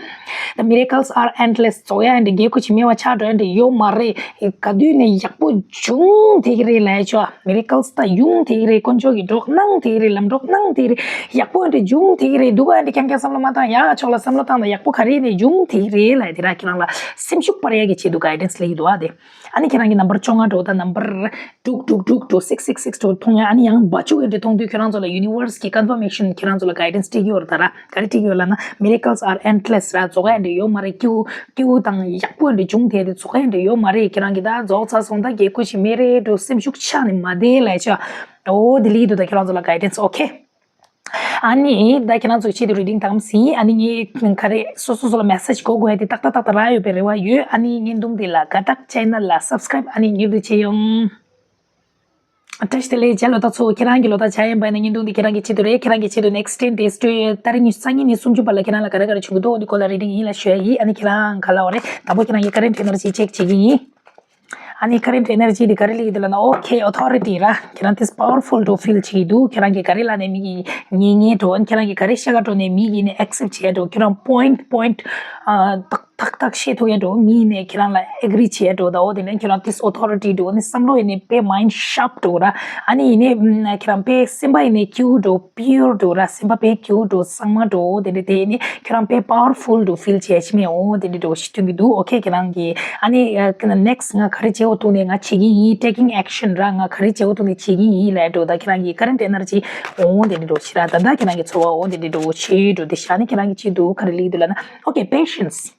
The miracles are endless རྫོགས་ཡ་འདྲ་རྒྱལ་ཁོ་ཅིག་མེད་པ་ཆགས་འགྲོ་ཡ་འདྲ་ཡོད་མ་རེད། ག་དུས་ནས་ཡག་པོ་འབྱུང་དེ་གི་རེད་ལབ་ཆོག miracles ད་ཡོང་དེ་གི་རེད། དཀོན་མཆོག་གི་གྲོགས་གནང་དེ་གི་རེད། ལམ་གྲོགས་གནང་དེ་གི་རེད། ཡག་པོ་འདྲ་འབྱུང་དེ་གི་རེད། སྡུག་པ་འདྲ་རྐྱང་རྐྱང་བསམ་བློ་མ་བཏང་། ཡག་ཕྱོགས་ལ་བསམ་བློ་བཏང་ན་ཡག་པོ་ག་རེ་ནས་འབྱུང་དེ་གི་རེད་ལབ་དེ་ར་ཁྱེད་རང་ལ་སེམས་ཤུགས་སྤར་ཡ་གི་ཆེད་དུ་guidance སླེབས་ཀྱི་འདུག་ཨ་དེ། ཨ་ནི་ཁྱེད་རང་གི་number བཅོ་ལྔ་འགྲོ་ད་number དྲུག་དྲུག་དྲུག་དྲུག་six six six འགྲོ་མཐོང་ཡ། ཨ་ནི་ཡང་བ་ཕྱུགས་འདྲ་མཐོང་དུས་ཁྱེད་རང་ཚོ་ལ་universe གི་confirmation ཁྱེད་རང་ཚོ་ལ་guidance སྤྲད་ཀྱི་ཡོད་རེད་ད་ར། ག་རེ་སྤྲད་ཀྱི་ཡོད་ལབ་ན་miracles are endless ར། རྫོགས་ཡ་འདྲ་ཡོད་མ་རེད། སྐྱིད་པོ་སྐྱིད་པོ་དང་ཡག་པོ་འདྲ་བྱུང་དེ་དེ་རྫོགས་ཡ་འདྲ་ཡོད་མ་རེད། ཁྱེད་རང་གི་ད་རྫོགས་ཚར་སོང་ད་རྒྱལ་ཁོ་ཞིག་མེད་རེད་འགྲོ་སེམས་ཤུགས་ཆག་ནས་མ་བསྡད་ལབ་ཆོག་ཨོ་དེ་ལི་དུ་ད་ཁྱེད་རང་ཚོ་ལ་guidance okay ཨ་ནི་ད་ཁྱེད་རང་ཚོ་ཆེད་དུ་reading དང་ཟིན། ཨ་ནི་ངས་ག་རེ་སོ་སོ་སོ་ལ་message གོ་དགོས་ཡ་དེ་ཏག་ཏག་ཏག་ཏག་རག་ཡོད་པའི་རེ་བ་ཡོད། ཨ་ནི་བརྙན་ཐུང་འདི་ལ་དགའ་རྟགས་channel ལ་subscribe ཨ་ནི་མྱུར་དུ་བྱེད་ཡོང་། བཀྲ་ཤིས་བདེ་ལེགས་མཇལ་ལོ། ད་ཚོ་ཁྱེད་རང་གི་ལོ་ད་བྱ་ཡིན་པ་ཡིན་ན་བརྙན་ཐུང་འདི་ཁྱེད་རང་གི་ཆེད་དུ་རེད། ཁྱེད་རང་གི་ཆེད་དུ་next ten days to ཏ་རིག་ཉི་ཤུ་རྩ་གཉིས་ནས་སུམ་ཅུ་བར་ལ་ཁྱེད་རང་ལ་ག་རེ་ག་རེ་བྱུང་གི་འདུག་འདི་སྐོར་ལ་reading ཡིན་ལ་ཞུ་ཡ་ཡིན། ཨ་ནི་ཁྱེད་རང་ག་ལ་བ་རེད། དང་པོ་ཁྱེད་རང་གི་current energy check བྱེད་ཀྱི་ཡིན། ཨ་ནི་current energy འདི་ག་རེ་ལེགས་འདུག་ལབ་ན། okay authority ར། ཁྱེད་རང་this powerful འགྲོ་feel བྱེད་ཀྱི་འདུག་ཁྱེད་རང་གི་ག་རེ་ལབ་ནས་མི་གི་ཉན་ཉན་འགྲོ། ཨ་ནི་ཁྱེད་རང་གི་ག་རེ་བཤད་ག་འགྲོ་ནས་མི་གི་ནས་accept བྱེད་འགྲོ། ཁྱེད་རང་point point ཏག་ཏག་ཏག་བཤད་ཐུབ་ཡ་འགྲོ། མི་ཡིན་ནའི་ཁྱེད་རང་ལ་ཨེ་གྷི་རི་བྱེད་ཡ་འགྲོ། ད་འོ་དེ་ནས་ཁྱེད་རང་ཏིས་ཨོ་ཐོ་རི་ཊི་འགྲོ། ཨ་ནི་བསམ་བློ་ཡིན་ནའི་དཔེ་མའིན་ཌི་ཤརབ་འགྲོ་ར། ཨ་ནི་ཡིན་ནའི་ཁྱེད་རང་དཔེ་སེམས་པ་ཡིན་ནའི་སྐྱིད་པོ་འགྲོ། པིའུར་འགྲོ་ར། སེམས་པ་དཔེ་སྐྱིད་པོ་འགྲོ། གཙང་མ་འགྲོ། དེ་འདྲ་དེ་ནི་ཁྱོད་རང་དཔེ་པ་ཝར་ཕུལ་འགྲོ་ཕིལ་བྱས་ཤི་མེད། འོ་དེ་འདྲ་འགྲོ་ཞིག་སྟོན་གྱི་འདུག་ཨོ་ཁེ། ཁྱེད་རང་གི་ཨ་ནི་ནེག་སི་ཊི་ང་ག་རེ་བྱེད་འོ་ཐུག་ནས་ང་བྱེད་ཀྱི་ཡིན། ཊེ་ཀིང་ཨེག་ཤན་ར། ང་ག་རེ་བྱེད་འོ་ཐུག་ནས་བྱེད་ཀྱི་ཡིན་ལབ་འགྲོ། ད་ཁྱེད་རང་གི་ཀ་རེན་ཊི་ཨེ་ནར་ཇི་འོ་དེ་འདྲ་འགྲོ་ཞིག་ར། ད་ད་ཁྱེད་རང་གི་ཚོར་བ་འོ་དེ་འདྲ་འགྲོ་བྱེད་འགྲོ། དེ་ཤ་ནི་ཁྱེད་རང་གི་བྱེད་འདུག་ག་རེ་ལིག་འདུག་ལབ་ན། ཨོ་ཁེ། པེ་ཤན་སི།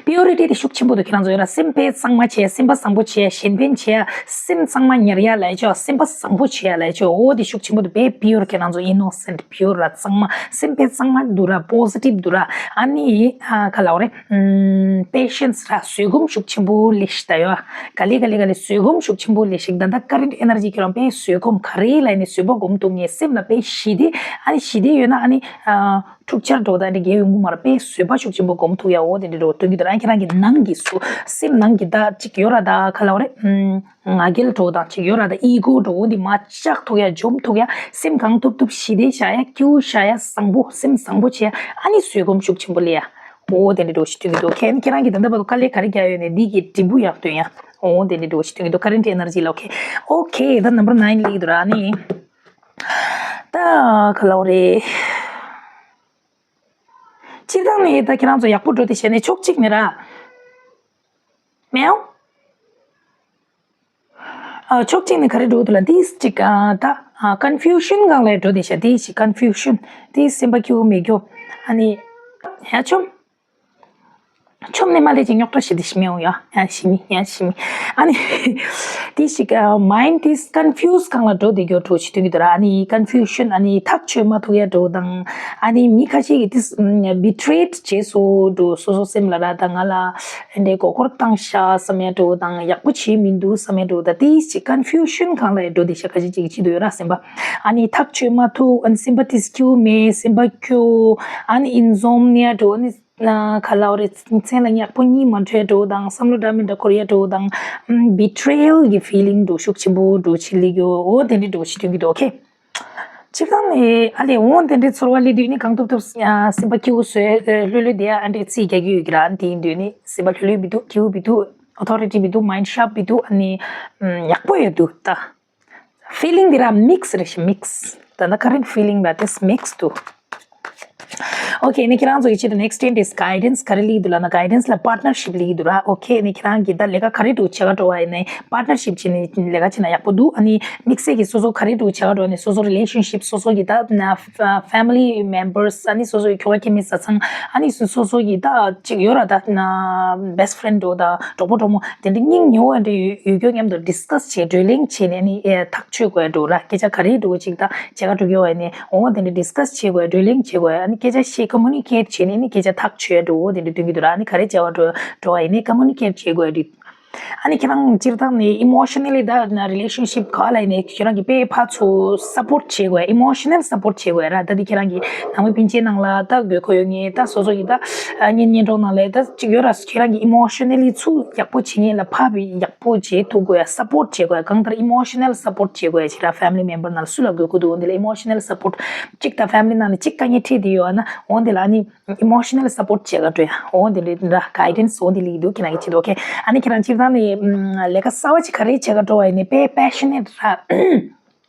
པིའུ་རི་ཊི་དེ་ཤུགས་ཆེན་པོ་འདུག་ཁྱེད་རང་ཚོ་ཡོད་ར། སེམས་དཔེ་གཙང་མ་བྱས། སེམས་པ་བཟང་པོ་བྱས། གཞན་ཕན་བྱས། སེམས་གཙང་མ་ཉར་ཡ་ལབ་ཆོག་སེམས་པ་བཟང་པོ་བྱས་ལབ་ཆོག་འོ་དེ་ཤུགས་ཆེན་པོ་འདུག་དཔེ་པིའུར། ཁྱེད་རང་ཚོ་ཨི་ནོ་སེན་ཊི་པིའུར་ར། གཙང་མ། སེམས་དཔེ་གཙང་མ་འདུག་ར། པོ་ཟི་ཊིབ་འདུག་ར། ཨ་ནི་ཨ་ག་ལབ་རེད། ཨམ། པེ་ཤན་སི་ར། བཟོད་སྒོམ་ཤུགས་ཆེན་པོ་ལེགས་ཤིག་ད་ཡོད། ག་ལེ་ག་ལེ་ག་ལེ་བཟོད་སྒོམ་ཤུགས་ཆེན་པོ་ལེགས་ཤིག་ད་ད་ཀ་རེན་ཊི་ཨེ་ནར་ཇི་ཁྱེད་རང་དཔེ་བཟོད་སྒོམ། ག་རེ་ལབ་ནས་བཟོད་པ་སྒོམ་ཐུབ་ངེས། སེམས་ལ་དཔེ་ཞི་བདེ། ཨ་ནི་ཞི་བདེ་ཡོད་ན་ཨ་ནི་ཨ། འཁྲུག་ཆར་འགྲོ་དང་དེ་འགལ་ཡོང་གི་མ་རེད། དཔེ་བཟོད་པ་ཤུགས་ཆེན་པོ་སྒོམ་ཐུབ་ཡ་འོ་དེ་འདྲ་འགྲོ་སྟོན་གྱི་འདུག་ཨ་ཁྱེད་རང་གི་ནང་གི་སུ་སེམས་ནང་གི་ད་ཅིག་ཡོད་ར། ད་ག་ལབ་རེད། ང་རྒྱལ་འགྲོ་དང་ཅིག་ཡོད་ར། ད་ཨི་གོ་འགྲོ་འོ་འདི་མར་བཅག་ཐུབ་ཡ། འཇོམས་ཐུབ་ཡ། སེམས་གང་ཐུབ་ཐུབ་ཞི་བདེ་བཞག་ཡ། སྐྱིད་པོ་བཞག་ཡ། བཟང་པོ། སེམས་བཟང་པོ་བྱེད་ཡ། ཨ་ནི་བཟོད་སྒོམ་ཤུགས་ཆེན་པོ་སླེབས་ཡ། འོ་དེ་འདྲ་འགྲོ་ཞིག་སྟོན་གྱི་འདུག་ཁྱེད་ཁྱེད་རང་གི་ད་ལྟ་བར་དུ་དཀའ་ལས་ག་རེ་བརྒྱབ་ཡོད་ནས་འདི་གི་འབྲས་བུ་ཡག་སྟོན་ཡ། འོ་དེ་འདྲ་འགྲོ་ཞིག་སྟོན་གྱི་འདུག་ཀ་རེན་ཊི་ཨེ་ནར་ཇི་ལ། ཨོ་ཁེ། ཨོ་ཁེ། ད་ནམ་བར་ནའིན་སླེབས་ཀྱི་འདུག་ར། ཨ་ནི། ད་ག་ལབ་རེད། སྤྱིར་བཏང་ནས་ད་ཁྱེད་རང་ཚོ་ཡག་པོ་འགྲོ་དེ་བྱས་ནས་ཕྱོགས་གཅིག་ནས་ར། མེའོ། ཨ། ཕྱོགས་གཅིག་ནས་ག་རེ་འགྲོ་འདུག་ལ། འདིས་ཅིག་ཨ། ད་ཨ། ཀོན་ཕིའུ་ཤན་སྒང་ལ་འགྲོ་དེ་བྱས། འདིས་ཅིག་ཀོན་ཕིའུ་ཤན། འདིས་སེམས་པ་སྐྱིད་པོ་མེད་རྒྱུ། ཨ་ནི། ཡ་ཆོམ། ཆོམ་ནས་མ་ལས་ཅིག་རྙོག་དྲ་ཞི་དེ་ཞི་མི་འོང་ཡ། ཡ་ཞི་མི། ཡ་ཞི་མི། ཨ་ནི། དེ་ཞིག་ཨ། མའིན་ཌི་དེ་ཀོན་ཕིའུ་སི་སྒང་ལ་འགྲོ་དེ་རྒྱུ་འགྲོ་ཞིག་སྟོན་གྱི་འདུག་ར། ཨ་ནི་ཀོན་ཕིའུ་ཤན། ཨ་ནི་ཐག་ཆོད་མ་ཐུབ་ཡ་འགྲོ་དང་། ཨ་ནི་མི་ཁ་ཤས་ཀྱིས་དེ་བི་ཊི་རེ་ཌི་བྱས་སོ་འགྲོ། སོ་སོ་སེམས་ལ་ར། ད་ང་ལ་འདྲའི་མགོ་སྐོར་བཏང་ཤག་བསམ་ཡ་འགྲོ་དང་། ཡག་པོ་བྱས་མི་འདུག་བསམ་ཡ་འགྲོ། ད་དེ་ཞིག་ཀོན་ཕིའུ་ཤན་སྒང་ལ་འགྲོ་དེ་ཤག་ཁ་ཤས་ཅིག་གིས་བྱེད་འདུག་ཡོད་ར། སེམས་པ་ཨ་ནི་ཐག་ཆོད་མ་ཐུབ། ཨ་ནི་སེམས་པ་དེ་སྐྱིད་པོ་མེད། སེམས་པ་སྐྱོ། ཨ་ནི་ཨིན་སོམ་ནི་ཡ་འགྲོ། ཨ་ནི། ན་ག་ལབ་རེད། མཚན་ལ་ཉག་པོ་གཉིད་མ་འགྲོ་ཡ་འགྲོ་དང་། བསམ་བློ་འདྲ་མི་འདྲ་འཁོར་ཡ་འགྲོ་དང་། ཨམ། བི་ཊི་རེ་ཡལ་གྱི་ཕི་ལིང་འགྲོ་ཤུགས་ཆེན་པོ་འགྲོ་ཅིག་སླེབས་ཡོད། འོ་དེ་འདྲའི་འགྲོ་ཞིག་སྟོན་གྱི་འདུག་ཨོ་ཁེ། སྤྱིར་བཏང་ནས་ཨ་ལས་འོ་དེ་འདྲའི་ཚོར་བ་སླེབས་དུས་ནི་གང་ཐུབ་ཐུབ་སེམས་པ་སྐྱིད་པོ་བཟོས། ལྷོད་ལྷོད་བསྡད་ཡ་ཨ་འདྲའི་རྩིས་རྒྱག་གི་ཡོད་ཀྱི་ར། ཨ་ནི་དེ་ཡིན་དུས་ནི་སེམས་པ་ལྷོད་ལྷོད་མི་འདུག་སྐྱིད་པོ་མི་འདུག་ཨོ་ཐོ་རི་ཊི་མི་འདུག་མའིན་ཌི་ཤར་པི་འདུག་ཨ་ནི་ཡག་པོ་ཡོད་འདུག་ད། ཕི་ལིང་འདི་ར་མིག་སི་རེད་ཤག་མིག་སི། ད་ལྟ་ཀ་རེན་ཊི་ཕི་ལིང་ལ་དེ་མིག་སི་འདུག་ཨོ་ཁེ། ཨ་ནི་ཁྱེད་རང་ཚོ་གི་ཆེད་དུ་ནེག་སི་ཊེན་དེ་གའི་ཌེན་སི་ག་རེ་སླེབས་འདུག་ལབ་ན། གའི་ཌེན་སི་ལ་པཱར་ཊི་ནར་ཤིབ་སླེབས་འདུག་ར། ཨོ་ཁེ། ཨ་ནི་ཁྱེད་རང་གིས་ད་ལས་ཀ་ག་རེ་འདྲ་བྱེད་ག་འགྲོ་བ་ཡིན་ནའི་པཱར་ཊི་ནར་ཤིབ་བྱས་ནས་ལས་ཀ་བྱེད་ན་ཡག་པོ་འདུག་ཨ་ནི་དམིགས་བསལ་གྱིས་སོ་སོ་ག་རེ་འདྲ་བྱེད་ག་འགྲོ་ནས་སོ་སོ་རི་ལེ་ཤན་ཤིབ། སོ་སོ་གི་ད་ཕེ་མི་ལི་མེམ་བར་སི། ཨ་ནི་སོ་སོ་གི་ཁྱོ་ག་ཁྱིམ་མི་བཟའ་ཚང་། ཨ་ནི་སོ་སོ་གི་ད་ཅིག་ཡོད་ར། ད་བེ་སི་ཊི་ཕེ་རེན་ཌི་འདྲ་བོ་དང་གྲོགས་པོ་གྲོགས་མོ་དེ་འདྲ་སྙིང་ཉེ་བོ་འདྲ་ཡོད་རྒྱུ་མཉམ་དུ་ཌི་སི་ཀ་སི་བྱས། བགྲོ་གླེང་བྱས་ནས་ཨ་ནི་ཨེ་ཐག་གཅོད་དགོས་འདྲ་བོ་ར། སྐད་ཆ་ག་རེ་འདྲ་བོ་ཅིག་ད་བྱེད་ག་འགྲོ་གི་ཡོད་པ་ཡིན་ནའི་འོ་དེ་འདྲ་ཌི་སི་ཀ་སི་བྱེད་དགོས། བགྲོ་གླེང་བྱེད་དགོས། ཨ་ནི་སྐད་ཆ་བཤད། ཀོ་མུ་ནི་ཀེ་ཊི་བྱས་ནས་ཨ་ནི་སྐད་ཆ་ཐག་གཅོད་འདྲ་བོ་འོ་དེ་འདྲ་སྟོན་གྱི་འདུག་ར། ཨ་ནི་ག་རེ་བྱེད་ག་འགྲོ་འགྲོ་བ་ཡིན་ནའི་ཀོ་མུ་ནི་ཀེ་ཊི་བྱེད་དགོས་འདྲ། ཨ་ནི་ཁྱེད་རང་སྤྱིར་བཏང་ནས་ཨི་མོ་ཤ་ནལ་ལི་ད་རི་ལེ་ཤན་ཤིབ་ག་ལ་ཡིན་ནའི་ཁྱེད་རང་གིས་དཔེ་ཕར་ཚུར་སབ་པོར་ཊི་བྱེད་དགོས། ཨི་མོ་ཤ་ནལ་སབ་པོར་ཊི་བྱེད་དགོས་ར། ད་འདི་ཁྱེད་རང་གི་ནང་མི་སྤུན་མཆེད་ནང་ལ་ད་དགོས་མཁོ་ཡོད་ངེས། ད་སོ་སོ་ཡི་ད་གཉེན་ཉེ་གྲོགས་ནང་ལ་ད་ཅིག་ཡོད་ར། ཁྱེད་རང་གི་ཨི་མོ་ཤ་ནལ་ལི་ཚུར་ཡག་པོ་བྱེད་ངེས་ལ་ཕར་ཡག་པོ་བྱེད་ཐུབ་དགོས། སབ་པོར་ཊི་བྱེད་དགོས། གང་ལྟར་ཨི་མོ་ཤ་ནལ་སབ་པོར་ཊི་བྱེད་དགོས། ཁྱེད་རང་ཕེ་མི་ལི་མེམ་བར་ནང་ལ་སུ་ལ་དགོས་མཁོ་འདུག་འོ་འདི་ལ་ཨི་མོ་ཤ་ནལ་སབ་པོར་ཊི། གཅིག་ད་ཕེ་མི་ལི་ནང་ལ་གཅིག་དཀའ་ངལ་འཕྲད་བསྡད་ཡོད་ན་འོ་འདི་ལ་ཨ་ནི་ཨི་མོ་ཤ་ནལ་སབ་པོར་ཊི་བྱེད་ག་འགྲོ་ཡ། འོ་འདི་འདྲ་གའི་ཌེན་སི་འོ་འདི་སླེབས་འདུག་ཁྱེད་རང་གི་ཆེད་དུ། ཨོ་ཁེ། ཨ་ནི་ཁྱེད་རང་སྤྱིར་བཏང་ནས་ཨམ་ལས་ཀ་གསར་པ་ཅིག་ག་རེ་བྱེད་ག་འགྲོ་བ་ཡིན་ནའི་དཔེ་པེ་ཤ་ནེ་ཊི་ར་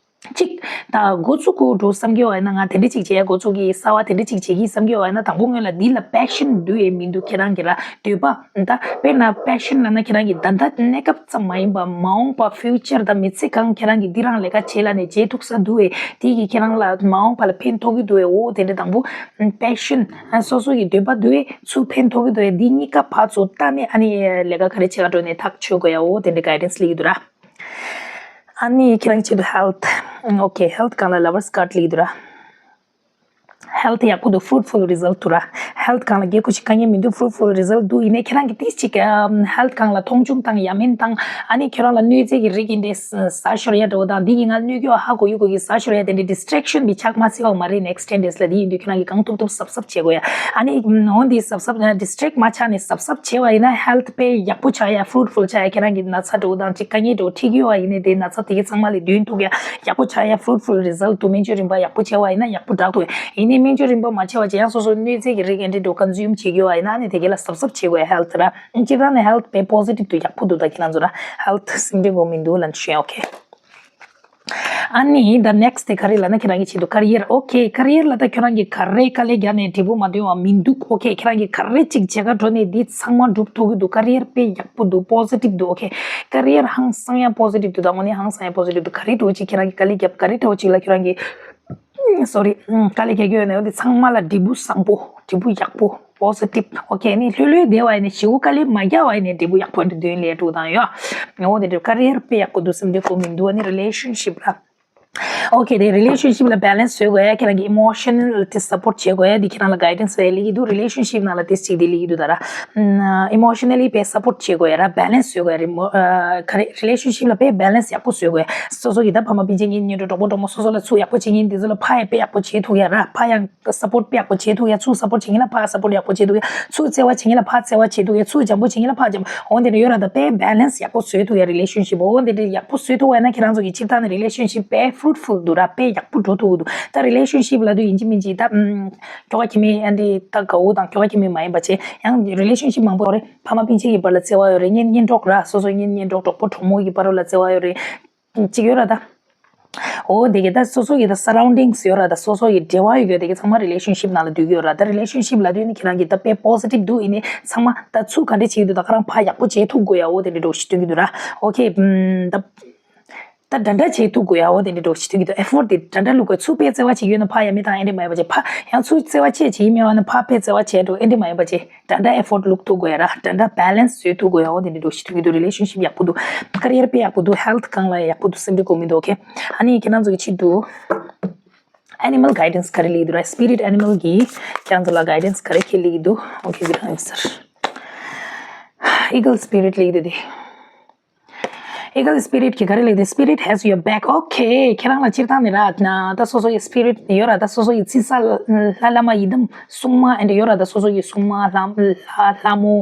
ཅིག་ད་འགོ་བཙུགས་དགོས་འགྲོ་བསམ་གྱི་ཡོད་པ་ཡིན་ན། ང་དེ་འདྲ་ཅིག་བྱེད་ཡ་འགོ་བཙུགས་ཀྱི། གསར་པ་དེ་འདྲ་ཅིག་བྱེད་ཀྱི་བསམ་གྱི་ཡོད་པ་ཡིན་ན། དང་པོ་སྔོན་ལ་འདི་ལ་པེ་ཤན་འདུག་ཡས་མི་འདུག་ཁྱེད་རང་གི་ར་འདོད་པ། ད་དཔེར་ན་པེ་ཤན་ལབ་ན་ཁྱེད་རང་གི་ད་ལྟ་གནས་སྐབས་ཙམ་མ་ཡིན་པ། མ་འོངས་པ་ཕིའུ་ཅར་དང་མི་ཚེ་གང་ཁྱེད་རང་གིས་འདི་རང་ལས་ཀ་བྱེད་ལབ་ནས་བྱེད་ཐུབ་ས་འདུག་པས། དེ་གིས་ཁྱེད་རང་ལ་མ་འོངས་པ་ལ་ཕན་ཐོགས་ཀྱི་འདུག་པས། འོ་དེ་འདྲ། དང་པོ་པེ་ཤན་སོ་སོ་ཡི་འདོད་པ་འདུག་པས། ཚུར་ཕན་ཐོགས་ཀྱི་འདུག་པས། འདི་གཉིས་ཀ་ཕར་ཚུར་བལྟས་ནས་ཨ་ནི་ལས་ཀ་ག་རེ་བྱེད་ག་འགྲོ་ནས་ཐག་ཆོད་དགོས་ཡ། འོ་དེ་འདྲ་གའི་ཌེན་སི་སླེབས་ཀྱི་འདུག་ར། ཨ་ནི་ཁྱེད་རང་ཆེད་དུ་ཧེལ་ཐི། ཨོ་ཁེ། ཧེལ་ཐི་སྒང་ལ་ལ་ཝར་སི་ཀར་ཌི་སླེབས་ཀྱི་འདུག་ར། ཧེལ་ཐི་ཡག་པོ་འདུག་ཕུ་རུ་ཕུལ་རི་ཛལ་ཊི་འདུག་ར། ཧེལ་ཐི་སྒང་ལ་སྒེར་ཁུ་ཞིག་དཀའ་ངལ་མི་འདུག་ཕུ་རུ་ཕུལ་རི་ཛལ་ཊི་འདུག་ཡིན་ནའི་ཁྱེད་རང་གིས་ཏིས་ཅིག་ཨམ་ཧེལ་ཐི་སྒང་ལ་མཐོང་ཆུང་དང་ཡ་མེད་དང་། ཨ་ནི་ཁྱོད་རང་ལ་གནོད་འཚེ་གི་རིགས་ཡིན་ཏེ་ཟ་ཤོར་ཡ་འདྲ་བོ་དང་། འདི་གིས་ང་གནོད་ཀྱི་ཡོད་ཧ་གོ་ཡོད་གོ་གི་ཟ་ཤོར་ཡ་དེ་འདྲའི་ཌིས་ཊེག་ཤན་མི་ཆགས་མ་སྲིད་པ་མ་རེད། ནེག་སི་ཊེན་ཌེ་སི་ལ། འདི་ཡིན་དུས་ཁྱེད་རང་གིས་གང་ཐུབ་ཐུབ་གཟབ་གཟབ་བྱེད་དགོས་ཡ། ཨ་ནི་འོ་འདི་གཟབ་གཟབ་ཌིས་ཊེག་མ་ཆགས་ནས་གཟབ་གཟབ་བྱས་པ་ཡིན་ན་ཧེལ་ཐི་དཔེ་ཡག་པོ་ཆགས་ཡ། ཕུ་རུ་ཕུལ་ཆགས་ཡ། ཁྱེད་རང་གི་ན་ཚ་འདྲ་བོ་དང་ཅིག་དཀའ་ངལ་འདྲ་བོ་འཕྲད་ཀྱི་ཡོད་པ་ཡིན་ནའི་དེ་ན་ཚ་དེ་གའི་ཚང་མ་ལས་འདོན་ཐུབ་ཡ། ཡག་པོ་ཆགས་ཡ། ཕུ་རུ་ཕུལ་རི་ཛལ་ཊི་འདུག་སྨན་བཅོས་རིམ་པ་ཡག་པོ་བྱས་པ་ཡིན་ན་ཡག་པོ་དྲག་ཐུབ་ཡ། ཡིན་ནའི་ སྨན་བཅོས་རིམ་པ་མ་བྱས་པ་བྱས་ཡང་སོ་སོ་གནོད་འཚེ་གི་རིགས་ཨེ་འདྲ་འགྲོ་ཀོན་སུམ་བྱེད་ཀྱི་ཡོད་པ་ཡིན་ན་ནི་དེ་ག་ལ་གཟབ་གཟབ་བྱེད་དགོས་ཧེལ་ཐི་ར། སྤྱིར་བཏང་ནི་ཧེལ་ཐི་དཔེ་པོ་སི་ཊིབ་ཏུ་ཡག་པོ་འདུག་ད་ཁྱེད་རང་ཚོ་ར་ཧེལ་ཐི་སེམས་ཁྲལ་དགོས་མི་འདུག་ལབ་ཤེས། ཨོ་ཁེ། ཨ་ནི་the next དེ་ག་རེ་ལབ་ན་ཁྱེད་རང་གི་ཆེད་དུ་ཀ་རི་ཡར། ཨོ་ཁེ། ཀ་རི་ཡར་ལ་ད་ཁྱོད་རང་གི་ག་རེ་དཀའ་ལས་རྒྱག་ནས་འབྲས་བུ་མ་ཐོན་པ་མི་འདུག་ཨོ་ཁེ། ཁྱེད་རང་གི་ག་རེ་གཅིག་བྱེད་ག་འགྲོ་ནས་འདི་ཚང་མ་འགྲུབ་ཐུབ་ཀྱི་འདུག་ཀ་རི་ཡར་དཔེ་ཡག་པོ་འདུག་པོ་སི་ཊིབ་འདུག་ཨོ་ཁེ། ཀ་རི་ཡར་ཧང་སང་ཡང་པོ་སི་ཊིབ་འདུག་ད་དངོས་གནས་ཧང་སང་ཡང་པོ་སི་ཊིབ་འདུག་ག་རེ་འགྲོ་ཅིག་ཁྱེད་རང་གི་དཀའ་ལས་རྒྱབ་ག་རེ་འགྲོ་ཅིག་ལ་ཁྱོད་རང་གི་སོ་རི། དཀའ་ལས་རྒྱག་གི་ཡོད་ན་ཡང་འདི་ཚང་མ་ལ་འབྲས་བུ་བཟང་པོ། འབྲས་བུ་ཡག་པོ། པོ་སི་ཊིབ། ཨོ་ཁེ། ནི་ལྷོད་ལྷོད་བསྡད་པ་ཡིན་ནའི་ཞེ་པོ་དཀའ་ལས་མ་རྒྱག་པ་ཡིན་ནའི་འབྲས་བུ་ཡག་པོ་འདི་འདོན་ལས་འགྲོ་དང་ཡོད། འོ་དེ་འདྲ་ཀ་རི་ཡར་དཔེ་ཡག་པོ་འདུག་སེམས་ཁྲལ་དགོས་མི་འདུག་ཨ་ནི་རི་ལེ་ཤན་ཤིབ་ར། ཨོ་ཁེ། དེ་རི་ལེ་ཤན་ཤིབ་ལ་བེ་ལན་སི་བཟོ་དགོས་ཡ། ཁྱེད་རང་གི་ཨི་མོ་ཤ་ནལ་དེ་སབ་པོར་ཊི་བྱེད་དགོས་ཡ། འདི་ཁྱེད་རང་ལ་གའི་ཌན་སི་ལ་ལེགས་ཀྱི་འདུག་རི་ལེ་ཤན་ཤིབ་ནང་ལ་དེ་གཅིག་དེ་ལེགས་ཀྱི་འདུག་ད་ར། ཨི་མོ་ཤ་ནལ་ལི་དཔེ་སབ་པོར་ཊི་བྱེད་དགོས་ཡ་ར། བེ་ལན་སི་བཟོ་དགོས་ཡ་རི་མོ། ཨ། ག་རེ། རི་ལེ་ཤན་ཤིབ་ལ་དཔེ་བེ་ལན་སི་ཡག་པོ་བཟོ་དགོས་ཡ། སོ་སོ་གི་ད་ཕ་མ་སྤུན་མཆེད་གཉེན་ཉེ་འགྲོགས་གྲོགས་པོ་གྲོགས་མོ་སོ་སོ་ལ་ཚུར་ཡག་པོ་བྱེད་མཁན་དེ་ཚོ་ལ་ཕར་ཡང་དཔེ་ཡག་པོ་བྱེད་ཐུབ་ཡ་ར། ཕར་ཡང་སབ་པོར་ཊི་དཔེ་ཡག་པོ་བྱེད་ཐུབ་ཡ། ཚུར་སབ་པོར་ཊི་བྱེད་མཁན་ལ་ཕར་སབ་པོར་ཊི་ཡག་པོ་བྱེད་ཐུབ་ཡ། ཚུར་བརྩེ་བ་བྱེད་མཁན་ལ་ཕར་བརྩེ་བ་བྱེད་ཐུབ་ཡ། ཚུར་འཇམ་པོ་བྱེད་མཁན་ལ་ཕར་འཇམ་པོ། འོ་དེ་འདྲ་ཡོད་ར། ད་དཔེ་བེ་ལན་སི་ཡག་པོ་བཟོ་ཐུབ་ཡ་རི་ལེ་ཤན་ཤིབ། འོ་དེ་འདྲ་ཡག་པོ་བཟོ་ཐུབ་པ་ཡིན་ན་ཁྱེད་རང་ཚོ་གི་སྤྱིར་བཏང་ནས་རི་ལེ་ཤན་ཤིབ་དཔེ་ཕུ་རུ་ཊི་ཕུལ་འདུག་ར། དཔེ་ཡག་པོ་འགྲོ་ཐུབ་ཀྱི་འདུག་ད་རི་ལེ་ཤན་ཤིབ་ལབ་དུས་ཡིན་གཅིག་མིན་གཅིག་ད་ཁྱོ་ག་ཁྱིམ་མི་ཨ་འདི་ད་དགའ་བོ་དང་ཁྱོ་ག་ཁྱིམ་མི་མ་ཡིན་པ་བྱས་ཡང་རི་ལེ་ཤན་ཤིབ་མང་པོ་རེད། ཕ་མ་སྤུན་མཆེད་ཀྱི་བར་ལ་བརྩེ་བ་ཡོད་རེད། གཉེན་ཉེ་འགྲོགས་ར། སོ་སོའི་གཉེན་ཉེ་འགྲོགས་གྲོགས་པོ་གྲོགས་མོ་གི་བར་ལ་བརྩེ་བ་ཡོད་རེད། གཅིག་ཡོད་ར་ད། འོ་དེ་གི་ད་སོ་སོ་གི་ད་སར་རའུན་ཌིང་སི་ཡོད་ར། ད་སོ་སོ་གི་འབྲེལ་བ་ཡོད་རྒྱུ་དེ་གི་ཚང་མ་རི་ལེ་ཤན་ཤིབ་ནང་ལ་འདུས་ཀྱི་ཡོད་ར། ད་རི་ལེ་ཤན་ཤིབ་ལབ་དུས་ནི་ཁྱེད་རང་གི་ད་དཔེ་པོ་སི་ཊིབ་འདུག་ཡིན་ནི་ཚང་མ་ད་ཚུར་ག་འདྲ་བྱེད་ཀྱི་འདུག་ད་ཁ་རང་ཕར་ཡག་པོ་བྱེད་ཐུབ་དགོས་ཡ། འོ་དེ་འདྲ་འགྲོ་ཞིག་སྟོན་གྱི་འདུག་ར། ཨོ་ཁེ། ད་ད་འདྲ་འདྲ་བྱེད་ཐུབ་དགོས་ཡ། འོ་དེ་འདྲ་འགྲོ་ཞིག་སྟོན་གྱི་འདུག་ཨེ་ཕོར་ཊི་དེ་འདྲ་འདྲ་བླུག་དགོས། ཚུར་དཔེ་བརྩེ་བ་བྱེད་ཀྱི་ཡོད་ན་ཕར་ཡ་མི་དང་ཨེ་འདྲ་མ་ཡིན་པ་བྱེད། ཕར་ཡང་ཚུར་བརྩེ་བ་བྱེད་བྱེད་ཀྱི་མེད་པ་ན་ཕར་དཔེ་བརྩེ་བ་བྱེད་འགྲོ་ཨེ་འདྲ་མ་ཡིན་པ་བྱེད། འདྲ་འདྲ་ཨེ་ཕོར་ཊི་བླུག་ཐུབ་དགོས་ཡ་ར། འདྲ་འདྲ་བེ་ལན་སི་བཟོས་ཐུབ་དགོས་ཡ། འོ་དེ་འདྲ་འགྲོ་ཞིག་སྟོན་གྱི་འདུག་རི་ལེ་ཤན་ཤིབ་ཡག་པོ་འདུག་ཀ་རི་ཡར་དཔེ་ཡག་པོ་འདུག་ཧེལ་ཐི་སྒང་ལ་ཡག་པོ་འདུག་སེམས་ཁྲལ་དགོས་མི་འདུག་ཨོ་ཁེ། ཨ་ནི་ཁྱེད་རང་ཚོ་གི་ཆེད་དུ་ཨེ་ནི་མལ་གའི་ཌན་སི་ག་རེ་ལེགས་འདུག་ར། སི་པི་རི་ཊི་ཨེ་ནི་མལ་གི་ཁྱེད་རང་ཚོ་ལ་གའི་ཌན་སི་ག་རེ་ཁྱེད་ལེགས་འདུག་ཨོ་ཁེ། གི་རང་ཡིན་སར་ཨི་གལ་སི་པི་རི་ཊི་ལེགས་འདུག་དེ། ཨི་གལ་སི་པི་རི་ཊི་གི་ག་རེ་ལེགས་འདུག Spirit has your back. ཨོ་ཁེ། ཁྱེད་རང་ལ་སྤྱིར་བཏང་ནས་ར་ད་སོ་སོ་ཡི་སི་པི་རི་ཊི་ཡོད་ར། ད་སོ་སོ་ཡི་རྩིས་ས་ལྷ་བླ་མ་ཡི་དམ་སྲུང་མ་ཨེ་འདྲ་ཡོད་ར། ད་སོ་སོ་ཡི་སྲུང་མ་ལྷ་ལྷ་ལྷ་མོ་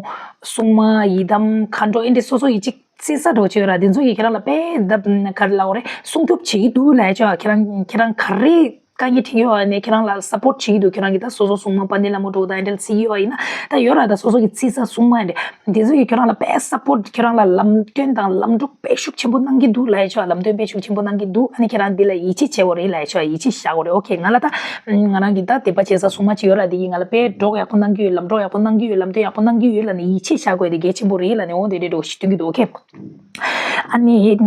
སྲུང་མ་ཡི་དམ་མཁའ་འགྲོ་ཨེ་འདྲ་སོ་སོ་ཡི་གཅིག་རྩིས་ས་འདྲ་བོ་ཅིག་ཡོད་ར། དེ་ཚོ་ཡིས་ཁྱེད་རང་ལ་དཔེ་ད་ག་རེ་ལབ་དགོས་རེད། སྲུང་སྐྱོབ་བྱེད་ཀྱི་འདུག་ལབ་ཡ་ཅིག་ཁྱེད་རང་ཁྱེད་རང་ག་རེ་དཀའ་ངལ་འཕྲད་ཡོད་ཨ་ནི་ཁྱེད་རང་ལ་སབ་པོར་ཊི་བྱེད་ཀྱི་འདུག་ཁྱེད་རང་གི་ད་སོ་སོ་སྲུང་མ་དཔལ་ལྡན་ལྷ་མོ་འདྲ་བོ་དང་ཨེ་འདྲ་ལ་རྩིས་ཀྱི་ཡོད་ཨ་ཡིན་ན་ད་ཡོད་ར། ད་སོ་སོ་གི་རྩིས་ས་སྲུང་མ་ཨེ་འདྲ་དེ་ཚོ་ཡིས་ཁྱེད་རང་ལ་དཔེ་སབ་པོར་ཁྱེད་རང་ལ་ལམ་སྟོན་དང་ལམ་འགྲོ་དཔེ་ཤུགས་ཆེན་པོ་གནང་གི་འདུག་ལབ་ཡ་ཅིག་ལམ་སྟོན་དཔེ་ཤུགས་ཆེན་པོ་གནང་གི་འདུག་ཨ་ནི་ཁྱེད་རང་འདི་ལ་ཡིད་ཆེས་བྱེད་དགོས་རེད་ལབ་ཡ་ཅིག་ཡིད་ཆེས་བཞག་དགོས་རེད། ཨོ་ཁེ། ང་ལ་ད་ང་རང་གི་ད་དད་པ་བྱེད་ས་སྲུང་མ་ཅིག་ཡོད་ར། དེ་ཡིས་ང་ལ་དཔེ་གྲོགས་ཡག་པོ་གནང་གི་ཡོད། ལམ་གྲོགས་ཡག་པོ་གནང་གི་ཡོད། ལམ་སྟོན་ཡག་པོ་གནང་གི་ཡོད་ལབ་ནས་ཡིད་ཆེས་བྱ་དགོས་དེ་གལ་ཆེན་པོ་རེད་ལབ་ནས་འོ་དེ་འདྲས་འདྲ་བོ་ཞིག་སྟོན་གྱི་འདུག་ཨོ་ཁེ། ཨ་ནི་ཡིད་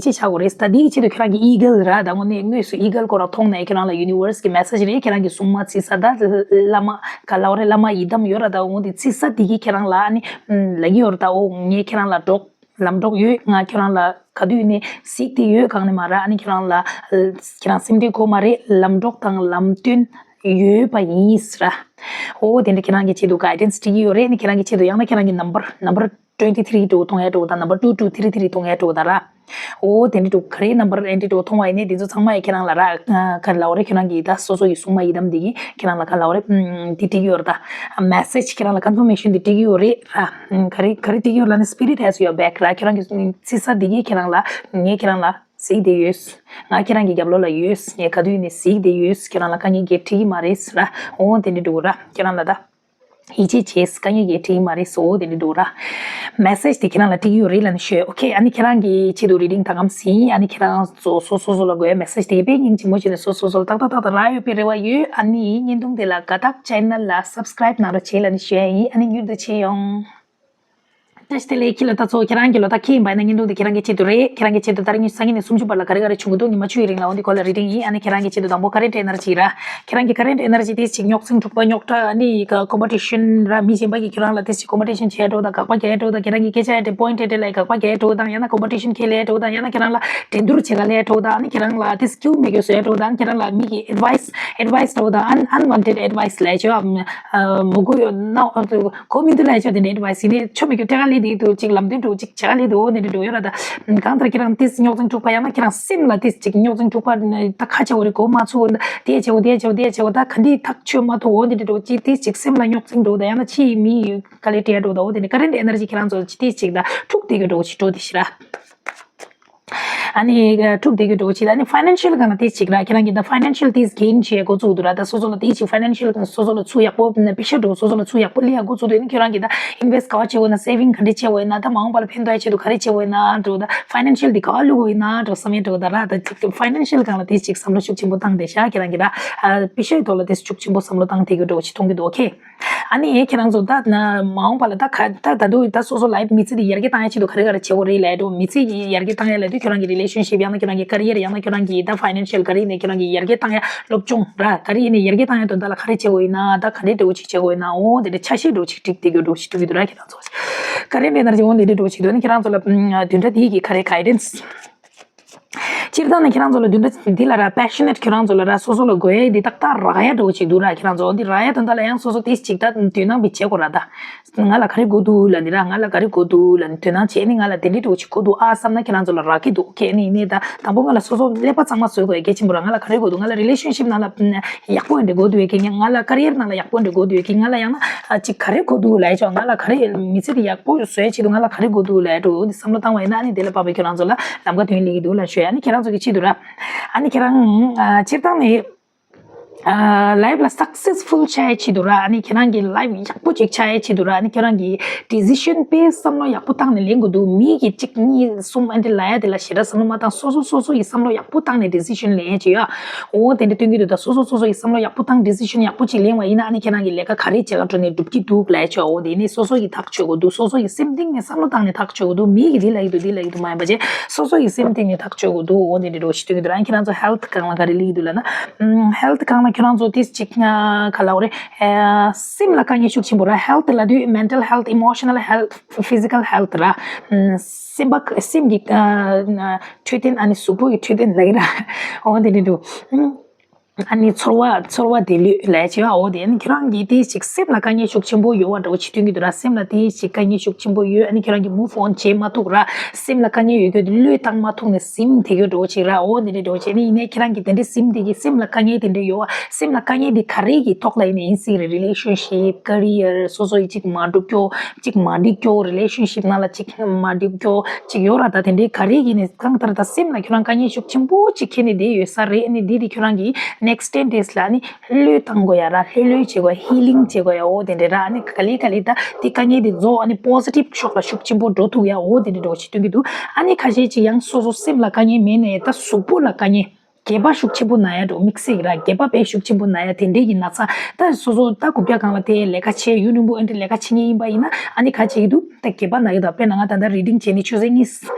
ཆེས་བྱ་དགོས་རེད། ད་འདི་གི་ཆེད་དུ་ཁྱེད་རང་གི་ཨི་གལ་ར་ད་དངོས་གནས་དངོས་སུ་ཨི་གལ་སྐོར་ར་མཐོང་ནས་ཁྱེད་རང་ལ་ཡུ་ནི་ཝར་སི་གི་མེ་སེ་ཇི་རེད། ཁྱེད་རང་གི་སྲུང་མ་རྩིས་ས་ད་བླ་མ་ག་ལབ་རེད། བླ་མ་ཡི་དམ་ཡོད་ར། ད་འོ་དེ་རྩིས་ས་དེ་གིས་ཁྱེད་རང་ལ་ཨ་ནི་ལབ་ཀྱི་ཡོད་ར། ད་འོ་ངས་ཁྱེད་རང་ལ་གྲོགས་ལམ་གྲོགས་ཡོད། ང་ཁྱེད་རང་ལ་ག་དུས་ནས་གཟིགས་བསྡད་ཡོད། གང་ནས་མ་ར་ཨ་ནི་ཁྱེད་རང་ལ་ཁྱེད་རང་སེམས་ཁྲལ་དགོས་མ་རེད། ལམ་གྲོགས་དང་ལམ་སྟོན་ཡོད་པ་ཡིན་ཟེར་ར། འོ་དེ་འདྲ་ཁྱེད་རང་གི་ཆེད་དུ་གའི་ཌན་སི་སྤྲད་ཀྱི་ཡོད་རེད། ཨ་ནི་ཁྱེད་རང་གི་ཆེད་དུ་ཡང་ན་ཁྱེད་རང་གི་ནམ་བར་ནམ་བར་ཊུ་ཝེན་ཊི་ཐི་རི་འདྲ་བོ་མཐོང་ཡ་འདྲ་བོ་དང་ནམ་བར་ཊུ་ཊུ་ཐི་རི་ཐི་རི་མཐོང་ཡ་འདྲ་བོ་དང་ར། འོ་དེ་འདྲ་འདྲ་བོ་ག་རེའི་ནམ་བར་ཨེ་འདྲ་འདྲ་བོ་མཐོང་བ་ཡིན་ནའི་དེ་ཚོ་ཚང་མ་ཡི་ཁྱེད་རང་ལ་ར་ག་རེ་ལབ་དགོས་རེད། ཁྱེད་རང་གི་ད་སོ་སོ་ཡི་སྲུང་མ་ཡི་དམ་འདི་གིས་ཁྱེད་རང་ལ་ག་རེ་ལབ་དགོས་རེད། འདི་སྤྲད་ཀྱི་ཡོད་རེད། ད་མེ་སེ་ཇི་ཁྱེད་རང་ལ་ཀོན་ཕར་མེ་ཤན་འདི་སྤྲད་ཀྱི་ཡོད་རེད་ར། ག་རེ་ག་རེ་སྤྲད་ཀྱི་ཡོད་ལབ་ན་Spirit has your back ར། ཁྱེད་རང་གི་རྩིས་ས་འདི་གིས་ཁྱེད་རང་ལ་ངས་ཁྱེད་རང་ལ་གཟིགས་བསྡད་ཡོད། ང་ཁྱེད་རང་གི་རྒྱབ་ལོགས་ལ་ཡོད། ངས་ག་དུས་ནས་གཟིགས་བསྡད་ཡོད། ཁྱེད་རང་ལ་དཀའ་ངལ་གང་ཡང་འཕྲད་ཀྱི་མ་རེད་ར། འོ་དེ་འདྲ་འདྲ་བོ་ར། ཁྱེད་རང་ལ་ད་ཡིད་ཆེས་བྱས། དཀའ་ངལ་གང་ཡང་འཕྲད་ཀྱི་མ་རེད་ཟེར། འོ་དེ་འདྲ་འདྲ་བོ་ར། མེ་སེ་ཇི་དེ་ཁྱེད་རང་ལ་སྤྲད་ཀྱི་ཡོད་རེད་ལབ་ནས་ཤོད། ཨོ་ཁེ། ཨ་ནི་ཁྱེད་རང་གི་ཆེད་དུ་རི་ཌིང་ད་གམ་ཟིན། ཨ་ནི་ཁྱེད་རང་ཚོ་སོ་སོ་སོ་ལ་དགོས་ཡ་མེ་སེ་ཇི་དེ་དཔེ་སྙིང་རྗེ་མོ་བྱས་ནས་སོ་སོ་སོ་ལ་ཏག་ཏག་ཏག་ཏག་རག་ཡོད་པའི་རེ་བ་ཡོད། ཨ་ནི་བརྙན་ཐུང་དེ་ལ་དགའ་རྟགས་ཅེ་ནལ་ལ་སབ་སི་ཀ་རའིབ་གནང་རོགས་བྱེད་ལབ་ནས་ཞུ་ཡ་ཡིན། ཨ་ནི་མྱུར་དུ་མཇལ་ཡོང་། བཀྲ་ཤིས་བདེ་ལེགས། ཁྱེད་ལོ་ད་ཚོ་ཁྱེད་རང་གི་ལོ་ད་ཁེ་ཡིན་པ་ཡིན་ན་བརྙན་ཐུང་དེ་ཁྱེད་རང་གི་ཆེད་དུ་རེད། ཁྱེད་རང་གི་ཆེད་དུ་ད་རིང་ཉི་ཤུ་རྩ་གཉིས་ནས་སུམ་ཅུ་བར་ལ་ག་རེ་ག་རེ་བྱུང་གི་འདུག་ཉི་མ་བཅུ་ཡི་རིང་ལ་འོ་འདི་སྐོར་ལ་རི་ཌིང་ཡིན། ཨ་ནི་ཁྱེད་རང་གི་ཆེད་དུ་དང་པོ་ཀ་རེན་ཊི་ཨེ་ནར་ཇི་ར། ཁྱེད་རང་གི་ཀ་རེན་ཊི་ཨེ་ནར་ཇི་དེ་ཅིག་རྙོག་འཛིང་འཁྲུག་པ་རྙོག་དྲ་ཨ་ནི་ཀ་ཀོམ་པི་ཊི་ཤན་ར། མི་གཞན་པ་གིས་ཁྱོད་རང་ལ་དེ་ཅིག་ཀོམ་པི་ཊི་ཤན་བྱས་འགྲོ་དང་། དགག་པ་རྒྱག་འགྲོ་དང་། ཁྱེད་རང་གི་སྐད་ཆ་ཡ་དེ་པོ་ཡིན་ཊི་ཡ་དེ་ལ་དགག་པ་རྒྱག་འགྲོ་དང་། ཡང་ན་ཀོམ་པི་ཊི་ཤན་ཁས་ལེན་འགྲོ་དང་། ཡང་ན་ཁྱེད་རང་ལ་འགྲན་བསྡུར་བྱེད་ག་ལས་འགྲོ་དང་། ཨ་ནི་ཁྱེད་རང་ལ་དེ་སྐྱིད་པོ་མེད་རྒྱུ་བཟོ་འགྲོ་དང་། ཁྱེད་རང་ལ་མི་གིས་ཨེཌ་ཝའི་སི་ཨེཌ་ཝའི་སི་འགྲོ་དང་། ཨན་ཨན་ཝན་ཊེཌ་ཨེཌ་ཝའི་སི་ལབ་ཡ་ཅིག་ཡོད། མི་དགོས་ཡོད་ན་གོ་མི་འདུག་ལབ་ཡ་ཅིག་ཡོད། དེ་འདྲ་ཨེཌ་ཝའི་སི་ཡིན་ནའི་ཆོ་མེད་རྒྱུ་སྤྲད་ག་ལས་བསྡད་འདུག་ཅིག་ལམ་སྟོན་འདྲ་བོ་ཅིག་བྱེད་ག་ལས་འདུག་འོ་དེ་འདྲ་འདྲ་བོ་ཡོད་ར། ད་གང་ལྟར་ཁྱེད་རང་དེ་རྙོག་འཛིང་འཁྲུག་པ་ཡང་ན་ཁྱེད་རང་སེམས་ལ་དེ་ཅིག་རྙོག་འཛིང་འཁྲུག་པ་ད་ཁ་ཆེ་བོ་རེད། གོ་མ་ཚུགས། ད་དེ་བྱེད་དགོས། དེ་བྱེད་དགོས། དེ་བྱེད་དགོས། ད་ག་འདི་ཐག་ཆོད་མ་ཐུབ། འོ་དེ་འདྲ་འདྲ་བོ་ཅིག་དེ་ཅིག་སེམས་ལ་རྙོག་འཛིང་འགྲོ། ད་ཡང་ན་ཕྱི་ཡི་མི་ཡི་དཀའ་ལས་སྤྲད་འགྲོ། ད་འོ་དེ་འདྲ་ཀ་རེན་ཊི་ཨེ་ནར་ཇི་ཁྱེད་རང་ཚོ་ཅིག་དེ་ཅིག་ད་འཁྲུག་བསྡད་ཀྱི་འགྲོ་ཅིག་འགྲོ་དེ་ཤི་ར། ཨ་ནི་ཨ་འཁྲུག་བསྡད་རྒྱུ་འདྲ་བོ་ཅིག་ལ། ཨ་ནི་ཕའི་ནན་ཤལ་སྒང་ལ་དེ་ཅིག་ར། ཁྱེད་རང་གིས་ད་ཕའི་ནན་ཤལ་དེ་གེན་བྱེད་འགོ་བཙུགས་འདུག་ར། ད་སོ་སོ་ལ་དེ་ཅིག་ཕའི་ནན་ཤལ་སྒང་སོ་སོ་ལ་ཚུར་ཡག་པོ་པེ་ཤ་འདྲ་བོ་སོ་སོ་ལ་ཚུར་ཡག་པོ་སླེབས་ཡག་འགོ་བཙུགས་འདུག་ཨ་ནི་ཁྱེད་རང་གིས་ད་ཨིན་ཝེ་སི་ག་བ་བྱེད་དགོས་ན། སེ་བིང་ག་འདྲ་བྱེད་དགོས་ན། ད་མ་འོངས་པ་ལ་ཕན་ཐོགས་ཡ་ཆེད་དུ་ག་རེ་བྱེད་དགོས་ན་འདྲ་བོ། ད་ཕའི་ནན་ཤལ་དེ་ག་བ་བླུག་དགོས་ན་འདྲ་བོ་བསམ་ཡ་འདྲ་བོ། ད་ར་ད་ཕའི་ནན་ཤལ་སྒང་ལ་དེ་ཅིག་བསམ་བློ་ཤུགས་ཆེན་པོ་བཏང་བསྡད་ཤག་ཁྱེད་རང་གིས་ད་ཨ་པེ་ཤའི་ཐོག་ལ་དེ་ཤུགས་ཆེན་པོ་བསམ་བློ་བཏང་བསྡད་རྒྱུ་འདྲ་བོ་ཅིག་མཐོང་གི་འདུག་ཨོ་ཁེ། ཨ་ནི་ཁྱེད་རང་ཚོ་ད་ན་མ་འོངས་པ་ལ་ད་ག་ད་ད་དུང་ད་སོ་སོ་ལའིབ་མི་ཚེ་འདི་ཡར་རྒྱས་བཏང་ཡ་ཆེད་དུ་ག་རེ་ག་རེ་བྱེད་དགོས་རེད་ལབ་འགྲོ། མི་ཚེ་ཡར་རྒྱས་བཏང་ཡ་ལབ་དུས་ཁྱོད་རང་གི་རི་ལེ་ཤན་ཤིབ་ཡང་ན་ཁྱོད་རང་གི་ཀ་རི་ཡར་ཡང་ན་ཁྱོད་རང་གི་ད་ཕའི་ནན་ཤལ་ག་རེ་ཡིན་ནའི་ཁྱོད་རང་གི་ཡར་རྒྱས་བཏང་ཡ། སློབ་སྦྱོང་ར་ག་རེ་ཡིན་ནའི་ཡར་རྒྱས་བཏང་ཡ་དོན་དག་ལ་ག་རེ་བྱེད་དགོས་ཡིན་ན། ད་ག་འདྲའི་འདྲ་བོ་ཅིག་བྱེད་དགོས་ཡིན་ན། འོ་དེ་འདྲ་ཆ་ཤས་འདྲ་བོ་ཅིག་སྒྲིག་བསྡད་རྒྱུ་འདྲ་བོ་ཅིག་འདུག་གི་འདུག་ར། ཁྱེད་རང་ཚོ་ག་རེ་འདྲ་ན་རེ། འོ་དེ་འདྲ་འདྲ་བོ་ཅིག་འདུག་ཨ་ནི་ཁྱེད་རང་ཚོ་ལ་བདུན་ཕྲག་འདི་གི་ག་རེ་གའི་ཌེན་སི། སྤྱིར་བཏང་ནས་ཁྱེད་རང་ཚོ་ལ་བདུན་ཕྲག་འདི་ལ་ར་པེ་ཤ་ནེཊ་ཁྱེད་རང་ཚོ་ལ་ར་སོ་སོ་ལ་དགོས་ཡས་འདི་ཏག་ཏག་རག་ཡ་འདྲ་བོ་ཅིག་འདུག་ར། ཁྱེད་རང་ཚོ་འདི་རག་ཡ་དོན་དག་ལ་ཡང་སོ་སོ་ཏིས་ཅིག་ད་དོ་སྣང་བྱེད་དགོས་ར། ད་ང་ལ་ག་རེ་དགོས་འདུག་ལབ་ནི་ར། ང་ལ་ག་རེ་དགོས་འདུག་ལབ་ནི་དོ་སྣང་བྱས་ནི་ང་ལ་དེ་འདྲའི་འདྲ་བོ་ཅིག་དགོས་འདུག་ཨ་བསམ་ན་ཁྱེད་རང་ཚོ་ལ་རག་གི་འདུག་ཁྱེད་ནི་ནི་ད་དང་པོ་ང་ལ་སོ་སོ་ཀླད་པ་གཙང་མ་བཟོ་དགོས་ཡ་གལ་ཆེན་པོ་ར། ང་ལ་ག་རེ་དགོས་འདུག་ང་ལ་རི་ལེ་ཤན་ཤིབ་ནང་ལ་ཡག་པོ་འདྲ་དགོས་འདུག་ཡ་གི། ང་ལ་ཀ་རི་ཡར་ནང་ལ་ཡག་པོ་འདྲ་དགོས་འདུག་ཡ་གི། ང་ལ་ཡང་ན་ཅིག་ག་རེ་དགོས་འདུག་ལབ་ཡ་ཆོག་ང་ལ་ག་རེ་མི་ཚེ་འདི་ཡག་པོ་བཟོ་ཡ་ཆེད་དུ་ང་ལ་ག་རེ་དགོས་འདུག་ལབ་ཡ་འདྲ་བོ་འདི་བསམ་བློ་བཏང་བ་ཡིན་ན། ཨ་ནི་དེ་ལ་དཔག་པའི་ཁྱོད་རང་ཚོ་ལ་ལམ་ཁ་སྟོན་སླེབས་ཀྱི་འདུག་ལབ་ཞུ་ཡ། ཨ་ནི་ཁྱེད་རང་ཚོ་གི་ཆེད་དུ་ར། ཨ་ནི་ཁྱེད་རང་ཨ་སྤྱིར་བཏང་ནས་ཨ་ལའིབ་ལ་སག་སེ་སི་ཕུལ་ཆགས་ཡ་ཆེད་དུ་ར། ཨ་ནི་ཁྱེད་རང་གི་ལའིབ་ཡག་པོ་ཅིག་ཆགས་ཡ་ཆེད་དུ་ར། ཨ་ནི་ཁྱེད་རང་གི་ཌི་སི་ཤན་དཔེ་བསམ་བློ་ཡག་པོ་བཏང་ནས་ལེན་དགོས་འདུག་མི་གི་གཅིག་གཉིས་གསུམ་ཨ་འདྲ་ལབ་ཡ་དེ་ལ་ཞེ་དྲག་བསམ་བློ་མ་བཏང་། སོ་སོ་སོ་སོ་ཡི་བསམ་བློ་ཡག་པོ་བཏང་ནས་ཌི་སི་ཤན་ལེན་ཡ་ཅིག་ཡོད། འོ་དེ་འདྲ་སྟོན་གྱི་འདུག་ད་སོ་སོ་སོ་སོ་ཡི་བསམ་བློ་ཡག་པོ་བཏང་ཌི་སི་ཤན་ཡག་པོ་ཅིག་ལེན་པ་ཡིན་ན། ཨ་ནི་ཁྱེད་རང་གི་ལས་ཀ་ག་རེ་བྱེད་ག་འགྲོ་ནས་འགྲུབ་ཀྱི་འདུག་ལབ་ཡ་ཆོག་འོ་དེ་ནི་སོ་སོ་ཡི་ཐག་གཅོད་དགོས་འདུག་སོ་སོ་ཡི་སེམས་གཏིང་ནས་བསམ་བློ་བཏང་ནས་ཐག་གཅོད་དགོས་འདུག་མི་གིས་འདི་ལབ་ཀྱི་འདུག་འདི་ལབ་ཀྱི་འདུག་མ་ཡིན་པ་བྱས་སོ་སོ་ཡི་སེམས་གཏིང་ནས་ཐག་གཅོད་དགོས་འདུག་འོ་དེ་འདྲ་འདྲ་བོ་ཞིག་སྟོན་གྱི་འདུག་ཨ་ནི་ཁྱེད་རང་ཚོ་ཧེལ་ཐི་སྒང་ལ་ག་རེ་ལབ་ཀྱི་འདུག་ལབ་ན། ཧེལ་ཐི་སྒང་ལ་ཁྱེད་རང་ཚོ་ཏིས་ཅིག་ག་ལབ་དགོས་རེད། སེམས་ལ་དཀའ་ངལ་ཤུགས་ཆེན་པོ་ར། ཧེལ་ཐི་ལབ་དུས་མེན་ཊལ་ཧེལ་ཐི། ཨི་མོ་ཤ་ནལ་ཧེལ་ཐི། ཕི་ཟི་ཀལ་ཧེལ་ཐི་ར། སེམས་པ་སེམས་ཀྱི་འཕྲོད་བསྟེན། ཨ་ནི་གཟུགས་པོ་ཡི་འཕྲོད་བསྟེན་ལབ་ཀྱི་ར། འོ་དེ་འདྲ་འདུག་ཨ་ནི་ཚོར་བ་ཚོར་བ་བདེ་ལོས་ལབ་ཡ་ཅིག་འོ་དེ། ཨ་ནི་ཁྱེད་རང་གིས་ཏིས་ཅིག་སེམས་ལ་དཀའ་ངལ་ཤུགས་ཆེན་པོ་ཡོད་པ་འདྲ་བོ་ཅིག་སྟོན་གྱི་འདུག་ར། སེམས་ལ་ཏིས་ཅིག་དཀའ་ངལ་ཤུགས་ཆེན་པོ་ཡོད། ཨ་ནི་ཁྱེད་རང་གིས་མུ་བྷ་ཨོན་བྱེད་མ་ཐུབ་ར། སེམས་ལ་དཀའ་ངལ་ཡོད་རྒྱུ་དེ་བློས་བཏང་མ་ཐུབ་ནས་ཟིན་བསྡད་རྒྱུ་འདྲ་བོ་ཅིག་ར། འོ་དེ་འདྲ་འདྲ་བོ་ཅིག་ཨ་ནི་ཡིན་ནའི་ཁྱེད་རང་གིས་དེ་འདྲའི་ཟིན་བསྡད་ཀྱི་སེམས་ལ་དཀའ་ངལ་དེ་འདྲ་ཡོད་པ། སེམས་ལ་དཀའ་ངལ་དེ་ག་རེ་གི་ཐོག་ལ་ཡིན་ནའི་ཡིན་སྲིད་རེད། རི་ལེ་ཤན་ཤིབ། ཀ་རི་ཡར། སོ་སོ་ཡི་ཅིག་མ་འགྲུབ་རྒྱུ། ཅིག་མ་འགྲིག་རྒྱུ། རི་ལེ་ཤན་ཤིབ་ནང་ལ་ཅིག་མ་འགྲིག་རྒྱུ་ཅིག་ཡོད་ར། ད་དེ་འདྲའི་ག་རེ་ཡིན་ནའི་གང་ལྟར་ད་སེམས་ལ་ཁྱོད་རང་དཀའ་ངལ་ཤུགས་ཆེན་པོ་ཅིག་འཁྱེར་ནས་བསྡད་ཡོད་ས་རེད། ཨ་ནི་འདི་དེ་ཁྱོད་རང་གིས་next ten days ལ་ཨ་ནི་བློས་བཏང་དགོས་ཡ་ར། ལྷོད་ལྷོད་བྱེད་དགོས་ཡ། ཧི་ལིང་བྱེད་དགོས་ཡ། འོ་དེ་འདྲ་ར། ཨ་ནི་ག་ལེ་ག་ལེ་ད་དེ་དཀའ་ངལ་དེ་རྫོགས། ཨ་ནི་པོ་ཟི་ཊིབ་ཕྱོགས་ལ་ཤུགས་ཆེན་པོ་འགྲོ་ཐུབ་ཡ། འོ་དེ་འདྲ་འདྲ་བོ་ཞིག་སྟོན་གྱི་འདུག་ཨ་ནི་ཁ་ཤས་ཅིག་ཡང་སོ་སོ་སེམས་ལ་དཀའ་ངལ་མེད་ནའི་ད་གཟུགས་པོ་ལ་དཀའ་ངལ། སྒལ་པ་ཤུགས་ཆེན་པོ་ན་ཡ་འདྲ་བོ། དམིགས་བསལ་གྱི་ར་སྒལ་པ་དཔེ་ཤུགས་ཆེན་པོ་ན་ཡ་དེ་འདྲའི་གི་ན་ཚ། ད་སོ་སོ་ད་རྐུབ་བཀྱག་སྒང་ལ་དེ་ལས་ཀ་བྱས། ཡུན་རིང་པོ་ཨེ་འདྲ་ལས་ཀ་བྱེད་མཁན་ཡིན་པ་ཡིན་ན། ཨ་ནི་ག་བྱེད་ཀྱི་འདུག་ད་སྒལ་པ་ན་གི་འདུག་དཔེར་ན་ང་ད་ལྟ་རི་ཌིང་བྱས་ནས་ཆུ་ཚོད་གཉིས་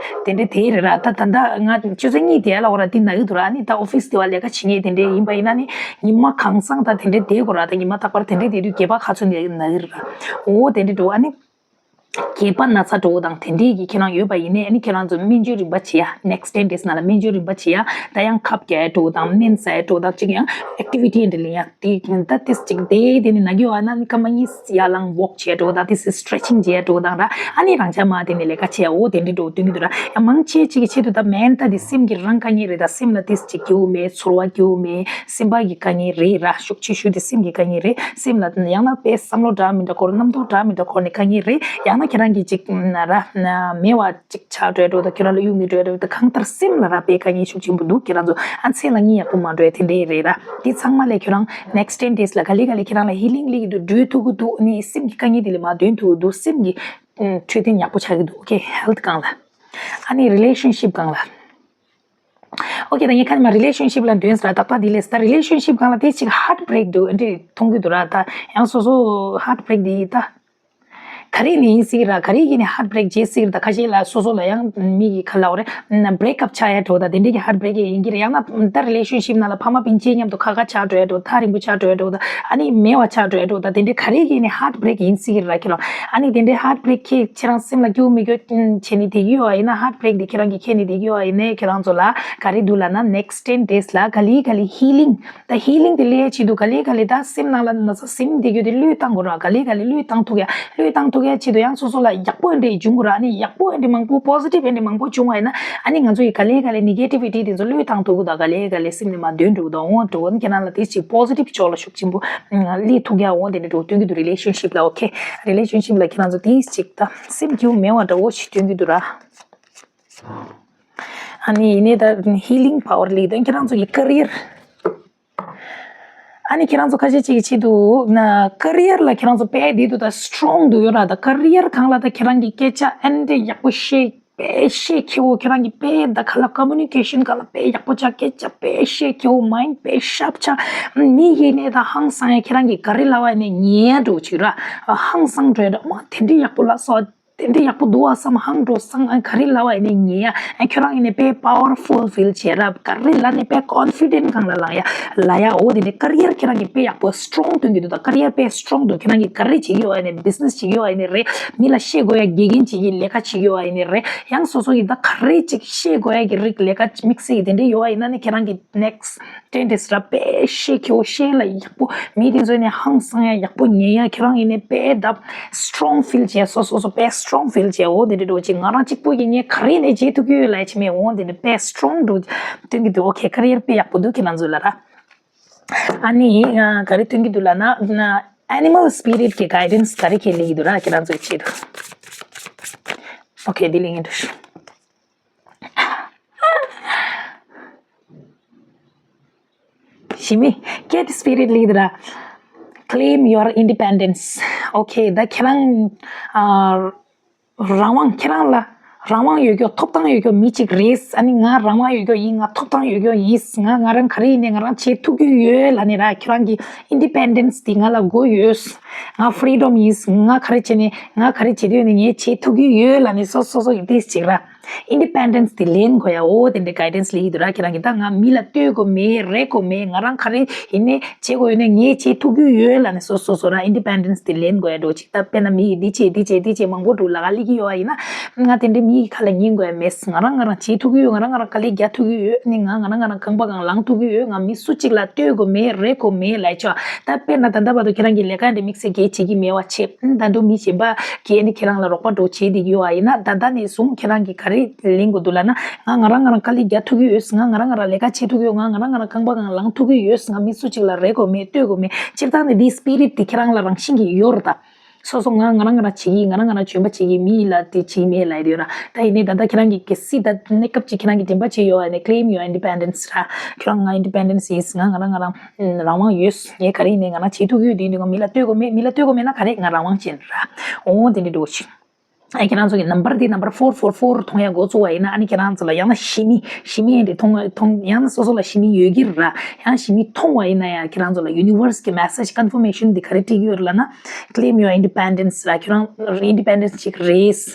དེ་འདྲ་དེ་རེད་ར། ད་ད་ལྟ་ང་ཆུ་ཚོད་གཉིས་དེ་ལ་འོ་ར་དེ་ན་གི་འདུག་ར། ཨ་ནི་ད་ཨོ་ཕི་སི་དེ་བ་ལས་ཀ་བྱེད་མཁན་དེ་འདྲ་ཡིན་པ་ཡིན་ན་ནི་ཉི་མ་གང་བཟང་ད་དེ་འདྲ་བསྡད་དགོས་ར། ད་ཉི་མ་རྟག་པར་དེ་འདྲ་བསྡད་དུས་སྒལ་པ་ཁ་ཚོན་དེ་ན་གི་རེད་ར། འོ་དེ་འདྲ་འདུག་ཨ་ནི། སྒལ་པ་ན་ཚ་འདྲ་བོ་དང་དེ་འདྲས་ཀྱི་ཁྱེད་རང་ཡོད་པ་ཡིན་ནའི། ཨ་ནི་ཁྱེད་རང་ཚོ་སྨན་བཅོས་རིམ་པ་བྱེད་ཡ། next ten days ནང་ལ་སྨན་བཅོས་རིམ་པ་བྱེད་ཡ། ད་ཡང་ཁབ་རྒྱག་ཡ་འདྲ་བོ་དང་སྨན་ཟ་ཡ་འདྲ་བོ་དང་། གཅིག་ཡང་ཨེག་ཊི་བི་ཊི་འདྲ་ལེན་ཡ། དེ་ད་ཏིས་ཅིག་དེ་དེ་ནི་ན་གི་ཡོད་ན་ནི་སྐར་མ་གཉིས་ཡར་ལངས་ཝོག་བྱེད་ཡ་འདྲ་བོ་དང་། ཏིས་སི་ཊེ་ཆིང་བྱེད་ཡ་འདྲ་བོ་དང་ར། ཨ་ནི་རང་ཅག་མ་དེ་ནི་ལས་ཀ་བྱེད་ཡ། འོ་དེ་འདྲས་འདྲ་བོ་སྟོན་གྱི་འདུག་ར། ཡང་མང་ཆེ་ཅིག་གི་ཆེད་དུ་ད་མེན་ད་དེ་སེམས་ཀྱི་རང་དཀའ་ངལ་རེད། ད་སེམས་ལ་ཏིས་ཅིག་སྐྱིད་པོ་མེད། ཚོར་བ་སྐྱིད་པོ་མེད། སེམས་པ་གི་དཀའ་ངལ་རེད་ར། ཤུགས་ཆེ་ཤོས་དེ་སེམས་ཀྱི་དཀའ་ངལ་རེད། སེམས་ལ་ཡང་ན་དཔེ་བསམ་བློ་འདྲ་མི་འདྲ་འཁོར། རྣམ་རྟོག་འདྲ་མི་འདྲ་འཁོར་ནས་དཀའ་ངལ་རེད། ཡང་ན་ཁྱེད་རང་གིས་ཅིག་ན་ར་ན་མེད་པ་ཅིག་ཆགས་འགྲོ་ཡ་འདྲ་བོ་དང་། ཁྱོད་རང་ལ་གཡུག་མི་འགྲོ་ཡ་འདྲ་བོ་དང་། གང་ལྟར་སེམས་ལ་ར་དཔེ་དཀའ་ངལ་ཤུགས་ཆེན་པོ་འདུག་ཁྱེད་རང་ཚོ་ཨ་མཚན་ལ་གཉིད་ཡག་པོ་མ་འགྲོ་ཡ་དེ་འདྲས་རེད་ར། དེ་ཚང་མ་ལས་ཁྱོད་རང་next ten days ལ་ག་ལེ་ག་ལེ་ཁྱེད་རང་ལ་ཧི་ལིང་སླེབས་ཀྱི་འདུག་འགྲོ་ཐུབ་ཀྱི་འདུག་ཨ་ནི་སེམས་ཀྱི་དཀའ་ངལ་དེ་ལས་མར་འདོན་ཐུབ་ཀྱི་འདུག་སེམས་ཀྱི་འཕྲོད་བསྟེན་ཡག་པོ་ཆགས་ཀྱི་འདུག་ཨོ་ཁེ། ཧེལ་ཐི་སྒང་ལ། ཨ་ནི་རི་ལེ་ཤན་ཤིབ་སྒང་ལ། ཨོ་ཁེ། ད་ངས་ཁ་ཉིན་མ་རི་ལེ་ཤན་ཤིབ་ལ་འདོན་ས་ར། ཏག་ཏག་འདི་ལས་ད་རི་ལེ་ཤན་ཤིབ་སྒང་ལ་དེ་ཅིག་ཧརཊ་བྷི་རེག་འདུག་འདི་མཐོང་གི་འདུག་ར། ད་ཡང་སོ་སོ་ཧརཊ་བྷི་རེག་འདི་ད་ག་རེ་ནས་ཡིན་སྲིད་ར། ག་རེ་ཡིན་ནས་ཧརཊ་བྷི་རེག་བྱེད་སྲིད་ར། ད་ཁ་ཤས་ལ་སོ་སོ་ལ་ཡང་མི་གི་ཁ་ལ་འོ་རེ་བྷི་རེག་ཨབ་ཆགས་ཡ་འདྲ་བོ་ད་དེ་འདྲས་ཀྱི་ཧརཊ་བྷི་རེག་ཡིན་གྱི་རེད། ཡང་ན་ད་རི་ལེ་ཤན་ཤིབ་ནང་ལ་ཕ་མ་སྤུན་མཆེད་མཉམ་དུ་ཁ་ཁ་ཆགས་འགྲོ་ཡ་འདྲ་བོ། ཐག་རིང་པོ་ཆགས་འགྲོ་ཡ་འདྲ་བོ་ད། ཨ་ནི་མེད་པ་ཆགས་འགྲོ་ཡ་འདྲ་བོ་ད། དེ་འདྲས་ག་རེ་ཡིན་ནས་ཧརཊ་བྷི་རེག་ཡིན་སྲིད་ཀྱི་རེད་ཁྱེད་རང་། ཨ་ནི་དེ་འདྲས་ཧརཊ་བྷི་རེག་ཁྱེད་ཁྱེད་རང་སེམས་ལ་སྐྱིད་པོ་མི་དགོས་བྱས་ནས་བསྡད་ཀྱི་ཡོད་པ་ཡིན་ན། ཧརཊ་བྷི་རེག་འདི་ཁྱེད་རང་གིས་ཁྱེར་ནས་བསྡད་ཀྱི་ཡོད་པ་ཡིན་ནའི་ཁྱེད་རང་ཚོ་ལ་ག་རེ་འདུག་ལབ་ན། ནེག་སི་ཊེན་ཌེ་སི་ལ་ག་ལེ་ག་ལེ་ཧི་ལིང་། ད་ཧི་ལིང་དེ་སླེབས་ཡ་ཆེད་དུ་ག་ལེ་ག་ལེ་ད་སེམས་ནང་ལ་ན་ཚ་ཟིན་བསྡད་རྒྱུ་དེ་བློས་བཏང་དགོས་ར། ག་ལེ་ག་ལེ་བློས་བཏང་ཐུབ་ཡ། བློས་བཏང་ཐུབ་ཡ་ཆེད་དུ་ཡང་སོ་སོ་ལ་ཡག་པོ་འདྲ་འབྱུང་དགོས་ར། ཨ་ནི་ཡག་པོ་འདྲ་མང་པོ་པོ་སི་ཊིབ་འདྲ་མང་པོ་བྱུང་བ་ཡིན་ན། ཨ་ནི་ང་ཚོ་ཡི་ག་ལེ་ག་ལེ་ནེ་གེ་ཊི་བི་ཊི་དེ་ཚོ་བློས་བཏང་ཐུབ་ཀྱི་འདུག་ག་ལེ་ག་ལེ་སེམས་ནས་མར་འདོན་འགྲོ་གི་འདུག་འོང་འགྲོ་གི་ཁྱེད་རང་ལ་དེ་ཅིག་པོ་སི་ཊིབ་ཕྱོགས་ལ་ཤུགས་ཆེན་པོ་སླེབས་ཐུབ་ཡ་འོང་དེ་འདྲ་འགྲོ་སྟོན་གྱི་འདུག་རི་ལེ་ཤན་ཤིབ་ལ། ཨོ་ཁེ། རི་ལེ་ཤན་ཤིབ་ལ་ཁྱེད་རང་ཚོ་དེ་ཅིག་ད་སེམས་སྐྱིད་པོ་མེད་པ་འདྲ་བོ་ཞིག་སྟོན་གྱི་འདུག་ར། ཨ་ནི་ཡིན་ནའི་ད་healing power ལི་དོན་ཁྱེད་རང་ཚོ་གི་ཀེ་རི་ཡར། ཨ་ནི་ཁྱེད་རང་ཚོ་ཁ་ཤས་ཅིག་གི་ཆེད་དུ་ན་ཀེ་རི་ཡར་ལ་ཁྱེད་རང་ཚོ་དཔེ་བདེ་འདུག་ད་སི་ཊོང་འདུག་ཡོད་ར། ད་ཀེ་རི་ཡར་སྒང་ལ་ད་ཁྱེད་རང་གི་སྐད་ཆ་ཨན་དེ་ཡག་པོ་བཤད། དཔེ་ཤེས་ཁྱེའོ། ཁྱེད་རང་གི་དཔེ་ད་ག་ལ་ཀོ་མུ་ནི་ཀེ་ཤན་ག་ལ་དཔེ་ཡག་པོ་ཆགས། སྐད་ཆ་དཔེ་ཤེས་ཁྱེའོ། མའིན་དཔེ་ཤར་ཆགས། མི་ཡིན་ནའི་ད་ཧང་སང་ཡ། ཁྱེད་རང་གི་ག་རེ་ལབ་པ་ཡིན་ནའི་ཉན་ཡ་འགྲོ་ཅིག་ར། ཧང་སང་འགྲོ་ཡ་འདྲ། མ་དེ་འདྲའི་ཡག་པོ་ལབ་སོང་། དེ་འདྲའི་ཡག་པོ་འདུག་བསམ་ཧང་འགྲོ་སང་། ག་རེ་ལབ་པ་ཡིན་ནའི་ཉན་ཡ། ཁྱོད་རང་ཡིན་ནའི་དཔེ་པ་ཝར་ཕུལ་ཕིལ་བྱེད་ར། ག་རེ་ལབ་ནའི་དཔེ་ཀོན་ཕི་ཌེན་ཊི་སྒང་ལ་ལངས་ཡ་ལབ་ཡ། འོ་དེ་འདྲའི་ཀེ་རི་ཡར་ཁྱེད་རང་གི་དཔེ་ཡག་པོ་སི་ཊོང་སྟོན་གྱི་འདུག་ད་ཀེ་རི་ཡར་དཔེ་སི་ཊོང་འདུག་ཁྱེད་རང་གི་ག་རེ་བྱེད་ཀྱི་ཡོད་པ་ཡིན་ནའི། བི་ཛི་ནེ་སི་བྱེད་ཀྱི་ཡོད་པ་ཡིན་ནའི་རེད། མི་ལ་བཤད་དགོས་ཡ་དགེ་རྒན་བྱེད་ཀྱི་ལས་ཀ་བྱེད་ཀྱི་ཡོད་པ་ཡིན་ནའི་རེད། ཡང་སོ་སོ་ཡི་ད་ག་རེ་ཅིག་བཤད་དགོས་ཡ་གི་རིགས་ལས་ཀ་དམིགས་བསལ་གྱི་དེ་འདྲའི་ཡོད་པ་ཡིན་ན་ནི་ཁྱེད་རང་གི་ནེག་སི་ཊི་ཌེན་ཊི་སི་ཊི་ར་དཔེ་ཤེས་ཁྱེའོ། ཤེས་ལ་ཡག་པོ། མི་དེ་ཚོ་ནི་ཧང་སང་ཡ། ཡག་པོ་ཉན་ཡ། ཁྱེད་རང་ཡིན་ནའི་དཔེ་ད་སི་ཊོང་ཕིལ་བྱས། སོ་སོ་སོ་དཔེ་སི་ཊོང་ཕིལ་བྱས། འོ་དེ་འདྲ་འགྲོ་ཅིག་ང་རང་གཅིག་པུ་ཡིན་ནའི་ག་རེ་ནས་བྱེད་ཐུབ་ཀྱི་ཡོད་ལབ་ཡ་ཅིག་མེད། འོ་དེ་འདྲ་དཔེ་སི་ཊོང་འགྲོ་སྟོན་གྱི་འདུག་ཨོ་ཁེ། ཀེ་རི་ཡར་དཔེ་ཡག་པོ་འདུག་ཁྱེད་རང་ཚོ་ལ་ར། ཨ་ནི་ང་ག་རེ་སྟོན་གྱི་འདུག་ལབ་ན། ཨེ་ནི་མལ་སི་པི་རི་ཊི་གི་གའི་ཌེན་སི་ག་རེ་ཁྱེད་ལེན་གྱི་འདུག་ར། ཁྱེད་རང་ཚོའི་ཆེད་དུ། ཨོ་ཁེ། འདི་ལེན་གྱི་འདུག་ཞི་མི། ཀེ་ཊི་སི་པི་རི་ཊི་ལེན་གྱི་འདུག་ར། Claim your independence. ཨོ་ཁེ། ད་ཁྱེད་རང་ཨ། རང་དབང་། ཁྱེད་རང་ལ་རང་དབང་ཡོད་རྒྱུ། ཐོབ་ཐང་ཡོད་རྒྱུ་མི་གཅིག་རེད། ཨ་ནི་ང་རང་དབང་ཡོད་རྒྱུ་ཡིན། ང་ཐོབ་ཐང་ཡོད་རྒྱུ་ཡིན། ང་ང་རང་ག་རེ་ཡིན་ནའི་ང་རང་བྱེད་ཐུབ་ཀྱི་ཡོད་ལབ་ནས་ར། ཁྱེད་རང་གི་ཨིན་ཌི་པེན་ཌེན་སི་དེ་ང་ལ་དགོས་ཡོད། ང་ཕི་རི་ཌམ་ཡིན། ང་ག་རེ་བྱས་ནས་ང་ག་རེ་བྱེད་འདོད་ནས་ངས་བྱེད་ཐུབ་ཀྱི་ཡོད་ལབ་ནས་སོ་སོ་སོ་ཡི་ཏིས་ཅིག་ར། ཨིན་ཌི་པེན་ཌེན་སི་དེ་ལེན་དགོས་ཡ། འོ་དེ་འདྲའི་གའི་ཌེན་སི་ལེན་གྱི་འདུག་ར། ཁྱེད་རང་གིས་ད་ང་མི་ལ་ལྟོས་དགོས་མེད། རེ་དགོས་མེད། ང་རང་ག་རེ་ཡིན་ནའི་བྱེད་དགོས་ཡོད་ནའི་ངས་བྱེད་ཐུབ་ཀྱི་ཡོད་ལབ་ནས་སོ་སོ་སོ་ར་ཨིན་ཌི་པེན་ཌེན་སི་དེ་ལེན་དགོས་ཡ་འགྲོ་ཅིག་ད་དཔེར་ན་མི་ཡིས་འདི་བྱེད་འདི་བྱེད་འདི་བྱེད་མང་པོ་འགྲོ་ལ་ག་ལི་གི་ཡོད་པ་ཡིན་ན། ང་དེ་འདྲའི་མི་ཡི་ཁ་ལ་ཉན་དགོས་ཡ་མེད། ང་རང་ང་རང་བྱེད་ཐུབ་ཀྱི་ཡོད། ང་རང་ང་རང་དཀའ་ལས་རྒྱག་ཐུབ་ཀྱི་ཡོད། ནི་ང་ང་རང་ང་རང་རྐང་པ་སྒང་ལངས་ཐུབ་ཀྱི་ཡོད། ང་མི་སུ་གཅིག་ལ་ལྟོས་དགོས་མེད། རེ་དགོས་མེད་ལབ་ཆོག་ད་དཔེར་ན་ད་ལྟ་བར་དུ་ཁྱེད་རང་གིས་ལས་ཀ་འདི་དམིགས་བསལ་གལ་བྱེད་ཀྱི་མེད་པ་བྱས། ད་དུང་མི་གཞན་པ་གིས་ནི་ཁྱེད་རང་ལ་རོགས་པ་འདྲ་བྱེད་བསྡད་ཀྱི་ཡོད་པ་ཡིན་ན། ད་ལྟ་ནས་བཟུང་ཁྱེད་རང་གིས་ག་རེ་ལེན་དགོས་འདུག་ལབ་ན། ང་ང་རང་ང་རང་དཀའ་ལས་རྒྱག་ཐུབ་ཀྱི་ཡོད། ང་ང་རང་ང་རང་ལས་ཀ་བྱེད་ཐུབ་ཀྱི་ཡོད། ང་ང་རང་ང་རང་རྐང་པ་སྒང་ལངས་ཐུབ་ཀྱི་ཡོད། ང་མི་སུ་གཅིག་ལ་རེ་དགོས་མེད། ལྟོས་དགོས་མེད། སྤྱིར་བཏང་ནས་འདིའི་སི་པི་རི་ཊི་དེ་ཁྱེད་རང་ལ་རང་བཞིན་གྱིས་ཡོད་རེད་ད། སོ་སོ་ང་ང་རང་ང་རང་བྱེད་ཀྱི། ང་རང་ང་རང་འཇོན་པ་བྱེད་ཀྱི། མི་ཡིས་ལ་དེ་བྱེད་མེད་ལབ་ཡོད་ར། ད་ཡིན་ནའི་ད་ལྟ་ཁྱེད་རང་གི་གལ་སྲིད་ད་གནས་སྐབས་ཅིག་ཁྱེད་རང་གིས་དྲན་པ་བྱས་ཡོད་པ་ཡིན་ནའི། Claim your independence ར། ཁྱེད་རང་ང་ཨིན་ཌི་པེན་ཌེན་སི་ཡིན། ང་ང་རང་ང་རང་རང་དབང་ཡོད། ངས་ག་རེ་ཡིན་ནའི་ང་རང་བྱེད་ཐུབ་ཀྱི་ཡོད། དེ་ཡིན་དུས་ང་མི་ལ་ལྟོས་དགོས་མེད། མི་ལ་ལྟོས་དགོས་མེད་ན་ག་རེ། ང་རང་དབང་ཅན་ར། འོ་དེ་འདྲ་འགྲོ་ཞིག་ཨ་ཁྱེད་རང་ཚོ་གི་ནམ་བར་དེ་ནམ་བར་ཕོར་ཕོར་ཕོར་མཐོང་ཡ་འགོ་བཙུགས་པ་ཡིན་ན། ཨ་ནི་ཁྱེད་རང་ཚོ་ལ་ཡང་ན་ཞི་མི་ཞི་མི་ཡིན་དེ་མཐོང་མཐོང་ཡང་ན་སོ་སོ་ལ་ཞི་མི་ཡོད་ཀྱི་ར། ཡང་ཞི་མི་མཐོང་བ་ཡིན་ན་ཡང་ཁྱེད་རང་ཚོ་ལ་ཡུ་ནི་ཝར་སི་གི་མེ་སེ་ཇི་ཀོན་ཕར་མེ་ཤན་འདི་ག་རེ་སྤྲད་ཀྱི་ཡོད་རེད་ལབ་ན། Claim your independence ར། ཁྱེད་རང་ཨིན་ཌི་པེན་ཌེན་སི་ཅིག་རེད་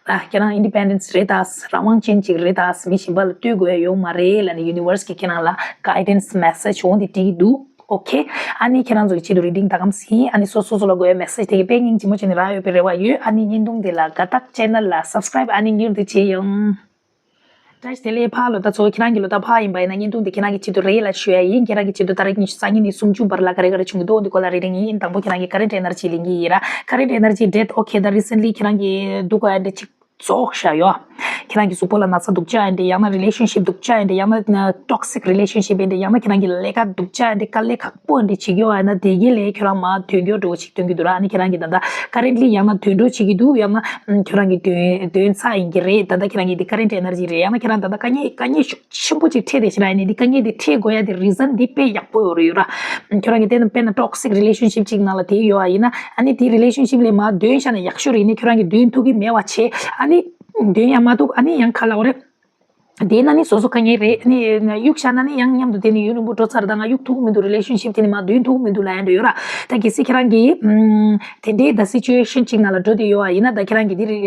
ར། ཁྱེད་རང་ཨིན་ཌི་པེན་ཌེན་སི་རེད་ད། རང་དབང་ཅན་ཅིག་རེད་ད། མི་གཞན་པ་ལ་ལྟོས་དགོས་ཡ་ཡོད་མ་རེད་ལབ་ནས་ཡུ་ནི་ཝར་སི་གིས་ཁྱེད་རང་ལ་གའི་ཌེན་སི་མེ་སེ་ཇི་འོ་འདི་སྤྲད་ཀྱི་འདུག་ཨོ་ཁེ། ཨ་ནི་ཁྱེད་རང་ཚོ་གི་ཆེད་དུ་རི་ཌིང་ད་གམ་ཟིན། ཨ་ནི་སོ་སོ་སོ་ལ་དགོས་ཡ་མེ་སེ་ཇི་དེ་གི་དཔེ་སྙིང་རྗེ་མོ་བྱས་ནས་རག་ཡོད་པའི་རེ་བ་ཡོད། ཨ་ནི་བརྙན་ཐུང་འདི་ལ་དགའ་རྟགས་ཅེ་ནལ་ལ་སབ་སི་ཀ་རེབ་ཨ་ནི་མྱུར་དུ་བྱེད་ཡོང་། བཀྲ་ཤིས་བདེ་ལེགས་ཕ་ལོ་ད་ཚོ། ཁྱེད་རང་གི་ལོ་ད་ཕ་ཡིན་པ་ཡིན་ན་བརྙན་ཐུང་འདི་ཁྱེད་རང་གི་ཆེད་དུ་རེད་ལ་ཞུ་ཡ་ཡིན། ཁྱེད་རང་གི་ཆེད་དུ་ད་རེས་ཉི་ཤུ་རྩ་གཉིས་ནས་སུམ་ཅུ་བར་ལ་ག་རེ་ག་རེ་བྱུང་གི་འདུག་འདི་སྐོར་ལ་རེ་རེ་ངས་ཡིན། དང་པོ་ཁྱེད་རང་གི་ཀ་རེན་ཊི་ཨེ་ནར་ཇི་ལེན་གྱི་ཡིན་ར། ཀ་རེན་ཊི་ཨེ་ནར་ཇི་འདྲེད། ཨོ་ཁེ། ད་རི་སེན་ལི་ཁྱེད་རང་གི་འདུག་ག་ཡ་འདྲེ་ཅིག་རྫོགས་བཞག་ཡོད། ཁྱེད་རང་གི་གཟུགས་པོ་ལ་ན་ཚ་སྡུག་ཅག་ཡིན་ཏེ། ཡང་ན་རི་ལེ་ཤན་ཤིབ་སྡུག་ཅག་ཡིན་ཏེ། ཡང་ན་ཊོག་སིག་རི་ལེ་ཤན་ཤིབ་ཡིན་ཏེ། ཡང་ན་ཁྱེད་རང་གི་ལས་ཀ་སྡུག་ཅག་ཡིན་ཏེ། དཀའ་ལས་ཁག་པོ་ཡིན་ཏེ་བྱེད་ཀྱི་ཡོད་ཡིན་ན། དེ་གའི་ལས་ཁྱེད་རང་མར་དོན་འཁྱོལ་འགྲོ་ཞིག་སྟོན་གྱི་འདུག་ར། ཨ་ནི་ཁྱེད་རང་གི་ད་ལྟ་ཀ་རེན་ཊི་ལི་ཡང་ན་དོན་འགྲོ་བྱེད་ཀྱི་འདུག་ཡང་ན་ཁྱེད་རང་གི་དོན་དོན་ཚར་ཡིན་གྱི་རེད། ད་ལྟ་ཁྱེད་རང་གི་དེ་ཀ་རེན་ཊི་ཨེ་ནར་ཇི་རེད། ཡང་ན་ཁྱེད་རང་ད་ལྟ་དཀའ་ངལ་དཀའ་ངལ་ཤུགས་ཆེན་པོ་ཅིག་འཕྲད་བསྡད་ཤག་ར། ཨ་ནི་འདི་དཀའ་ངལ་འདི་འཕྲད་དགོས་ཡ་དེ་རི་ཛན་འདི་དཔེ་ཡག་པོ་ཡོད་རེད་ཡོད་ར། ཁྱོད་རང་གི་དེ་ནི་དཔེར་ན་ཊོག་སིག་རི་ལེ་ཤན་ཤིབ་ཅིག་ནང་ལ་དེ་ཡོད་པ་ཡིན་ན། ཨ་ནི་དེ་རི་ལེ་ཤན་ཤིབ་ལས་མར་འདོན་བཞག་ན་ཡག་ཤོས་རེད། ཨ་ནི་ཁྱོད་རང་གིས་འདོན་ཐུབ་ཀྱི་མེད་པ་བྱས། ཨ་ནི་འདོན་ཡ་མ་ཐུབ། ཨ་ནི་ཡང་ག་ལབ་དགོས་རེད། དེ་ན་ནི་སོ་སོ་དཀའ་ངལ་རེད། ཨ་ནི་གཡུག་བཞག་ན་ནི་ཡང་མཉམ་དུ་དེ་ནི་ཡུན་རིང་པོ་འགྲོ་ཚར། ད་ང་གཡུག་ཐུབ་ཀྱི་མི་འདུག་རི་ལེ་ཤན་ཤིབ་དེ་ནི་མར་འདོན་ཐུབ་ཀྱི་མི་འདུག་ལབ་ཡ་འདྲ་ཡོད་ར། ད་གལ་སྲིད་ཁྱེད་རང་གིས་ཨམ་དེ་འདྲའི་ད་སི་ཅུ་ཨེ་ཤན་ཅིག་ནང་ལ་འགྲོ་བསྡད་ཡོད་པ་ཡིན་ན། ད་ཁྱེད་རང་གི་དེ་རི་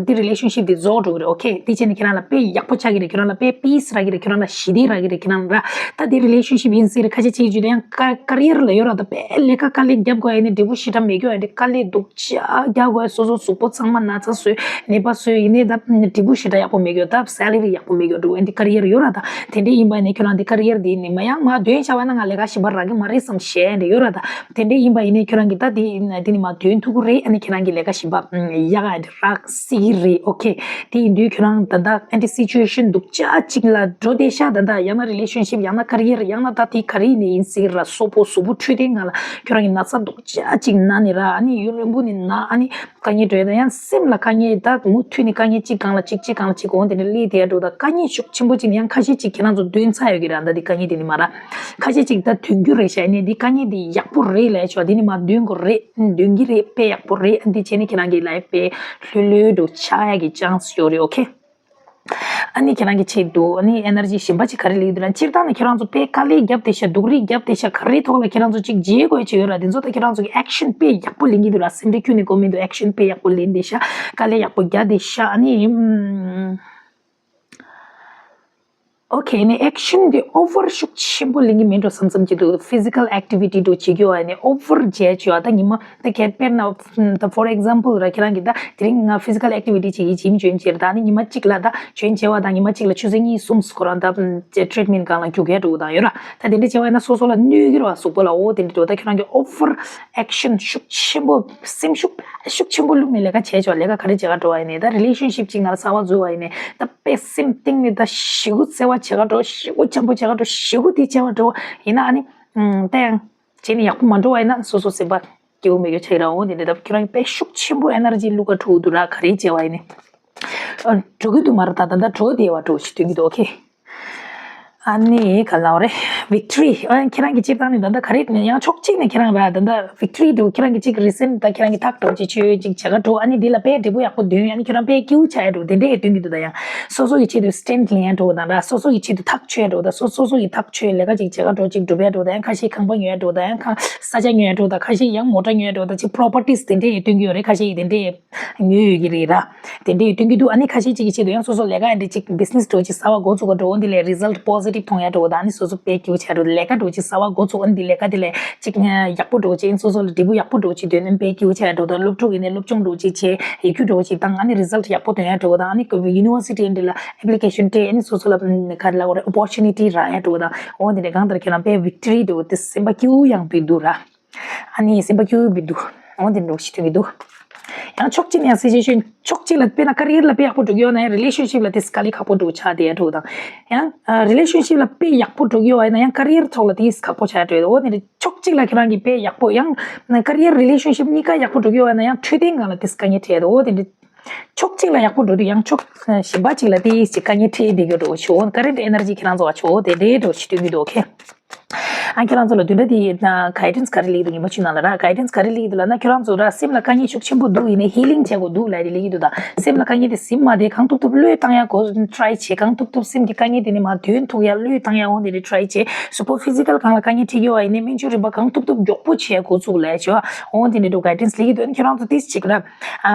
དེ་རི་ལེ་ཤན་ཤིབ་དེ་རྫོགས་འགྲོ་གི་རེད། ཨོ་ཁེ། དེ་བྱས་ནས་ཁྱེད་རང་ལ་དཔེ་ཡག་པོ་ཆགས་ཀྱི་རེད། ཁྱེད་རང་ལ་དཔེ་པིས་རག་གི་རེད། ཁྱེད་རང་ལ་ཞི་བདེ་རག་གི་རེད། ཁྱེད་རང་ལ་ར། ད་དེ་རི་ལེ་ཤན་ཤིབ་ཡིན་སྲིད་རེད། ཁ་ཤས་ཅིག་བརྗོད་ན་ཡང་ཀ་ཀ་རི་ཡར་ལ་ཡོད་ར། ད་དཔེ་ལས་ཀ་དཀའ་ལས་རྒྱབ་དགོས་ཡ་ཡིན་ནའི་འབྲས་བུ་ཞེ་དྲག་མེད་རྒྱུ་ཡ་འདི། དཀའ་ལས་སྡུག་ཅག་རྒྱག་དགོས་ཡ། སོ་སོ་གཟུགས་པོ་ཚང་མ་ན་ཚ་བཟོས། ནད་པ་བཟོས། ཡིན་ནའི་ད་འབྲས་བུ་ཞེ་དྲག་ཡག་པོ་མེད་རྒྱུ། ད་སེ་ལ་རི་ཡག་པོ་མེད་རྒྱུ་འདུག་འདི་ཀ་རི་ཡར་ཡོད་ར། ད་དེ་འདྲ་ཡིན་པ་ཡིན་ནའི་ཁྱོད་རང་འདི་ཀ་རི་ཡར་འདི་ནི་མ་ཡང་མར་འདོན་བྱ་བ་ན་ང་ལས་ཀ་ཞིམ་པ་རག་གི་མ་རེད་བསམ་བཤད་འདྲ་ཡོད་ར། ད་དེ་འདྲ་ཡིན་པ་ཡིན་ནའི་ཁྱོད་རང་གིས་ད་འདི་འདི་ནི་མར་འདོན་ཐུབ་ཀྱི་རེད། ཨ་ནི་ཁྱེད་རང་གི་ལས་ཀ་ཞིམ་པ་ཡག་ག་འདི་རག་སྲིད་ཀྱི་རེད། ཨོ་ཁེ། དེ་ཡིན་དུས་ཁྱོད་རང་ད་ལྟ་ཨ་འདྲ་སི་ཅུ་ཨེ་ཤན་སྡུག་ཅག་ཅིག་ལ་འགྲོ་བསྡད་ཤག་ད་ལྟ་ཡང་ན་རི་ལེ་ཤན་ཤིབ། ཡང་ན་ཀ་རི་ཡར། ཡང་ན་ད་དེ་ག་རེ་ཡིན་ནའི་ཡིན་སྲིད་ཀྱི་ར། སོག་པོ་གཟུགས་པོ་འཕྲོད་བསྟེན་སྒང་ལ་ཁྱོད་རང་གི་ན་ཚ་སྡུག་ཅག་ཅིག་ན་ནི་ར། ཨ་ནི་ཡུན་རིང་པོ་ནི་ན། ཨ་ནི་དཀའ་ངལ་འཕྲད། ད་ཡང་སེམས་ལ་དཀའ་ངལ། ད་མུ་མཐུད་ནས་དཀའ་ངལ་གཅིག་སྒང་ལ་གཅིག་གཅིག་སྒང་ལ་གཅིག་འོང་། དེ་འདྲ་སླེབས་བསྡད་ཡ་འགྲོ། ད་དཀའ་ངལ་ ཤུགས་ཆེན་པོ་ཅིག་ནི་ཡང་ཁ་ཤས་ཅིག་ཁྱེད་རང་ཚོ་འདོན་ཚར་ཡོད་ཀྱི་རེད། ད་འདི་དཀའ་ངལ་དེ་ནི་མ་ར། ཁ་ཤས་ཅིག་ད་འདོན་རྒྱུ་རེད་ཤག་ནས་འདི་དཀའ་ངལ་འདི་ཡག་པོ་རེད་ལབ་ཆོག་འདི་ནི་མ་འདོན་དགོས་རེད། འདོན་གྱི་རེད། དཔེ་ཡག་པོ་རེད། འདི་བྱས་ནས་ཁྱེད་རང་གི་ལའིབ་དཔེ་ལྷོད་ལྷོད་འགྲོ་ཆགས་ཡག་གི་ཅན་སི་ཡོད་རེད། ཨོ་ཁེ། ཨ་ནི་ཁྱེད་རང་གི་ཆེད་དུ་ཨ་ནི་ཨེ་ནར་ཇི་གཞན་པ་ཅིག་ག་རེ་སླེབས་འདུག་ན། སྤྱིར་བཏང་ནས་ཁྱེད་རང་ཚོ་དཔེ་དཀའ་ལས་བརྒྱབ་བསྡད་ཤག་སྡུག་རུས་བརྒྱབ་བསྡད་ཤག་ག་རེ་ཐོག་ལ་ཁྱེད་རང་ཚོ་ཅིག་བརྗེ་དགོས་ཆེ་ཡོད་ར། དེ་ཚོ་ད་ཁྱེད་རང་ཚོ་གི་ཨེག་ཤན་དཔེ་ཡག་པོ་ལེན་གྱི་འདུག་ར། སེམས་ཁྲལ་ཁྱོན་ནས་དགོས་མི་འདུག་ཨེག་ཤན་དཔེ་ཡག་པོ་ལེན་བསྡད་ཤག་དཀའ་ལས་ཡག་པོ་བརྒྱབ་བསྡད་ཤག་ཨ་ནི་ཨམ། ཨོ་ཁེ། ནི་ཨེག་ཤན་དེ་ཨོ་ཝར་ཤུགས་ཆེན་པོ་ལེན་གྱི་མིན་འགྲོ་བསམ་བསམ་གྱི་འདུག་ཕི་ཟི་ཀལ་ཨེག་ཊི་བི་ཊི་འགྲོ་བྱེད་ཀྱི་ཡོད་ཨ་ནི་ཨོ་ཝར་བྱས་བྱས་ཨ་ད་ཉི་མ་ད་ཁྱེད་དཔེར་ན་ད་ཕོར་ཨེག་ཛམ་པལ་ར་ཁྱེད་རང་གི་ད་དེ་རིང་ང་ཕི་ཟི་ཀལ་ཨེག་ཊི་བི་ཊི་བྱེད་ཀྱི་ཇིམ་ཇོ་ཡིན་བྱས་ར། ད་ནི་ཉི་མ་གཅིག་ལ་ད་ཇོ་ཡིན་བྱས་བ་དང་ཉི་མ་གཅིག་ལ་ཆུ་ཚོད་གཉིས་གསུམ་ཁོ་རང་ད་ཊི་རི་ཊི་མེན་ཊི་སྒང་ལ་རྒྱུག་ཡ་འགྲོ་དང་ཡོད་ར། ད་དེ་འདྲ་བྱས་བ་ཡིན་ན་སོ་སོ་ལ་གནོད་ཀྱི་ར་བ་གཟུགས་པོ་ལ། ཨོ་དེ་འདྲ་འགྲོ་ད་ཁྱེད་རང་གི་ཨོ་ཝར་ཨེག་ཤན་ཤུགས་ཆེན་པོ་སེམས་ཤུགས་ཤུགས་ཆེན་པོ་བླུགས་ནས་ལས་ཀ་བྱས་ཆོག་ལས་ཀ་ག་རེ་བྱེད་ག་འགྲོ་བ་ཡིན་ནས་ད་རི་ལེ་ཤན་ཤིབ་ཅིག་ནང་ལ་གསར་བ་འཛུལ་བ་ཡིན་ནས་ད་དཔེ་སེམས་གཏིང་ནས་ད་ཞེ་པོ་བརྩེ་བ་བྱེད་ག་འགྲོ། ཞེ་པོ་འཇམ་པོ་བྱེད་ག་འགྲོ། ཞེ་པོ་དེ་བྱེད་ག་འགྲོ་ཡིན་ན་ཨ་ནི་ད་ཡང་བྱས་ནས་ཡག་པོ་མ་འགྲོ་བ་ཡིན་ན་སོ་སོ་སེམས་པ་སྐྱིད་པོ་མེད་རྒྱུ་ཆགས་ཀྱི་ར། འོ་དེ་འདྲ་ད་ཁྱོད་རང་དཔེ་ཤུགས་ཆེན་པོ་ཨེ་ནར་ཇི་བླུག་ག་འགྲོ་གི་འདུག་ར། ག་རེ་བྱས་བ་ཡིན་ནས་འགྲོ་གི་འདུག་མ་རེད། ད་ད་ད་འགྲོ་བསྡད་པ་འགྲོ་ཞིག་སྟོན་གྱི་འདུག་ཨོ་ཁེ། ཨ་ནི་ག་ལབ་རེད། ཝིག་ཊོ་རི། ཨ་ཁྱེད་རང་གི་སྤྱིར་བཏང་ནས་ད་ལྟ་ག་རེ་ཡང་ཕྱོགས་གཅིག་ནས་ཁྱེད་རང་ར་ད་ལྟ་ཝིག་ཊོ་རི་འདུག་ཁྱེད་རང་གི་ཅིག་རི་སེན་ཊི་ད་ཁྱེད་རང་གི་ཐག་འགྲོ་ཅིག་ཆོད་ཅིག་བྱེད་ག་འགྲོ། ཨ་ནི་འདི་ལ་དཔེ་འབྲས་བུ་ཡག་པོ་འདོན། ཨ་ནི་ཁྱེད་རང་དཔེ་སྐྱིད་པོ་ཆགས་ཡ་འགྲོ་དེ་འདྲས་ཡ་སྟོན་གྱི་འདུག་ད་ཡང་སོ་སོ་ཡི་ཆེད་དུ་སི་ཊེན་ཊི་ལེན་ཡ་འགྲོ་དང་ར། སོ་སོ་ཡི་ཆེད་དུ་ཐག་ཆོད་ཡ་འགྲོ་དང་སོ་སོ་སོ་ཡི་ཐག་ཆོད་ལས་ཀ་ཅིག་བྱེད་ག་འགྲོ་ཅིག་སྒྲུབ་ཡ་འགྲོ་དང་ཡང་ཁ་ཤས་ཁང་པ་ཉོ་ཡ་འགྲོ་དང་ཡང་ཁ་ས་ཆ་ཉོ་ཡ་འགྲོ་དང་ཁ་ཤས་ཡང་མོ་ཊ་ཉོ་ཡ་འགྲོ་དང་ཅིག་པོ་རོ་པར་ཊིས་དེ་འདྲས་ཡ་སྟོན་གྱི་ཡོད་རེད། ཁ་ཤས་ཡི་དེ་འདྲས་ཡ། ཉོས་ཡོད་ཀྱི་རེད་ར། དེ་འདྲའི་སྟོན་གྱི་འདུག་ཨ་ནི་ཁ་ཤས་ཅིག་གི་ཆེད་དུ་ཡང་སོ་སོ་ལས་ཀ་ཡང་འདྲ་ཅིག་བི་ཛི་ནེ་སི་འགྲོ་ཅིག་གསར་པ་འགོ་ཚུགས་པ་འགྲོ་འོ་འདི་ལས་རི་ཛལ་ཊི་པོ་ཟི་ཊིབ་མཐོང་ཡ་འགྲོ་ད་ཨ་ནི་སོ་སོ་དཔེ་སྐྱིད་པོ་ཆགས་འགྲོ་ལས་ཀ་འགྲོ་ཅིག་གསར་པ་འགོ་ཚུགས་ཨ་ནི་འདི་ལས་ཀ་འདི་ལས་ཅིག་ཡག་པོ་འགྲོ་ཅིག་སོ་སོ་ལ་འབྲས་བུ་ཡག་པོ་འགྲོ་ཅིག་འདོན་ཨ་ནི་དཔེ་སྐྱིད་པོ་ཆགས་འགྲོ་ད་སློབ་ཕྲུག་ཡིན་ནའི་སློབ་སྦྱོང་འགྲོ་ཅིག་བྱས་ཡིག་རྒྱུགས་འགྲོ་ཅིག་བཏང་ཨ་ནི་རི་ཛལ་ཊི་ཡག་པོ་འདོན་ཡ་འགྲོ་ད་ཨ་ནི་ཡུ་ནི་ཝར་སི་ཊི་འདི་ལ་ཨེབ་ལི་ཀེ་ཤན་སྤྲད་ཨ་ནི་སོ་སོ་ལ་ག་རེ་ལབ་དགོས་རེད་ཨོ་པོར་ཅུ་ནི་ཊི་རག་ཡ་འགྲོ་ད་འོ་འདི་ལས་གང་ལྟར་ཁྱེད་རང་དཔེ་ཝིག་ཊོ་རི་འགྲོ་དེ་སེམས་པ་སྐྱིད་པོ་ཡང་འདུག་ར། ཨ་ནི་སེམས་པ་སྐྱིད་པོ་འདུག་འོ་དེ་འདྲ་ཞིག་ཐོན་གྱི་འདུག་ཡང་ཕྱོགས་གཅིག་ནས་ཡང་སི་ཅུ་ཨེ་ཤན་ཕྱོགས་གཅིག་ལ་དཔེར་ན་ཀ་རི་ཡར་ལ་དཔེ་ཡག་པོ་འགྲོ་གི་ཡོད་ན་ཡང་རི་ལེ་ཤན་ཤིབ་ལ་དེ་དཀའ་ལས་ཁག་པོ་འགྲོ་ཆགས་བསྡད་ཡ་འགྲོ་དང་། ཡང་རི་ལེ་ཤན་ཤིབ་ལ་དཔེ་ཡག་པོ་འགྲོ་གི་ཡོད་ན་ཡང་ཀ་རི་ཡར་ཐོག་ལ་དེ་ཁག་པོ་ཆགས་ཡ་འགྲོ་ཡོད། འོ་དེ་འདྲ་ཕྱོགས་གཅིག་ལ་ཁྱེད་རང་གི་དཔེ་ཡག་པོ་ཡང་ཀ་རི་ཡར་རི་ལེ་ཤན་ཤིབ་གཉིས་ཀ་ཡག་པོ་འགྲོ་གི་ཡོད་ན་ཡང་འཕྲོད་བསྟེན་སྒང་ལ་དེ་དཀའ་ངལ་འཕྲད་ཡ་འདུག་འོ་དེ་འདྲ། ཕྱོགས་གཅིག་ལ་ཡག་པོ་འགྲོ་དུས་ཡང་ཕྱོགས་གཞན་པ་གཅིག་ལ་དེ་ཅིག་དཀའ་ངལ་འཕྲད་བསྡད་ཡོད་འགྲོ་ཆོག་ཀ་རེན་ཊི་ཨེ་ནར་ཇི་ཁྱེད་རང་ཚོ་བ་ཆོག་དེ་འདྲའི་འགྲོ་ཞིག་སྟོན་གྱི་འདུག་ཨོ་ཁེ། ཨ་ཁྱེད་རང་ཚོ་ལ་བདུན་ཕྲག་དེའི་གའི་ཌེན་སི་ག་རེ་སླེབས་འདུག་ཉི་མ་བཅུ་ནང་ལ་ར་གའི་ཌེན་སི་ག་རེ་སླེབས་འདུག་ལབ་ན་ཁྱེད་རང་ཚོ་ར་སེམས་ལ་དཀའ་ངལ་ཤུགས་ཆེན་པོ་འདུག་ཡིན་ནའི་ཧི་ལིང་བྱེད་དགོས་འདུག་ལབ་དེ་སླེབས་ཀྱི་འདུག་ད་སེམས་ལ་དཀའ་ངལ་དེ་ཟིན་མ་དེ་གང་ཐུབ་ཐུབ་བློས་བཏང་ཡ་གོ་ཊི་རའི་བྱེད་གང་ཐུབ་ཐུབ་སེམས་ཀྱི་དཀའ་ངལ་དེ་ནི་མ་དོན་ཐུག་ཡ་བློས་བཏང་ཡ་འོང་དེ་ནི་ཊི་རའི་བྱེད་གཟུགས་པོ་ཕི་ཟི་ཀལ་སྒང་ལ་དཀའ་ངལ་འཕྲད་ཀྱི་ཡོད་པ་ཡིན་ནའི་སྨན་བཅོས་རིམ་པ་གང་ཐུབ་ཐུབ་མགྱོགས་པོ་བྱེད་ཡ་འགོ་ཚུགས་ལབ་ཡ་བྱེད་འོང་དེ་ནི་འགྲོ་གའི་ཌེན་སི་སླེབས་ཀྱི་འདུག་ཁྱེད་རང་ཚོ་ཏིས་ཅིག་ར་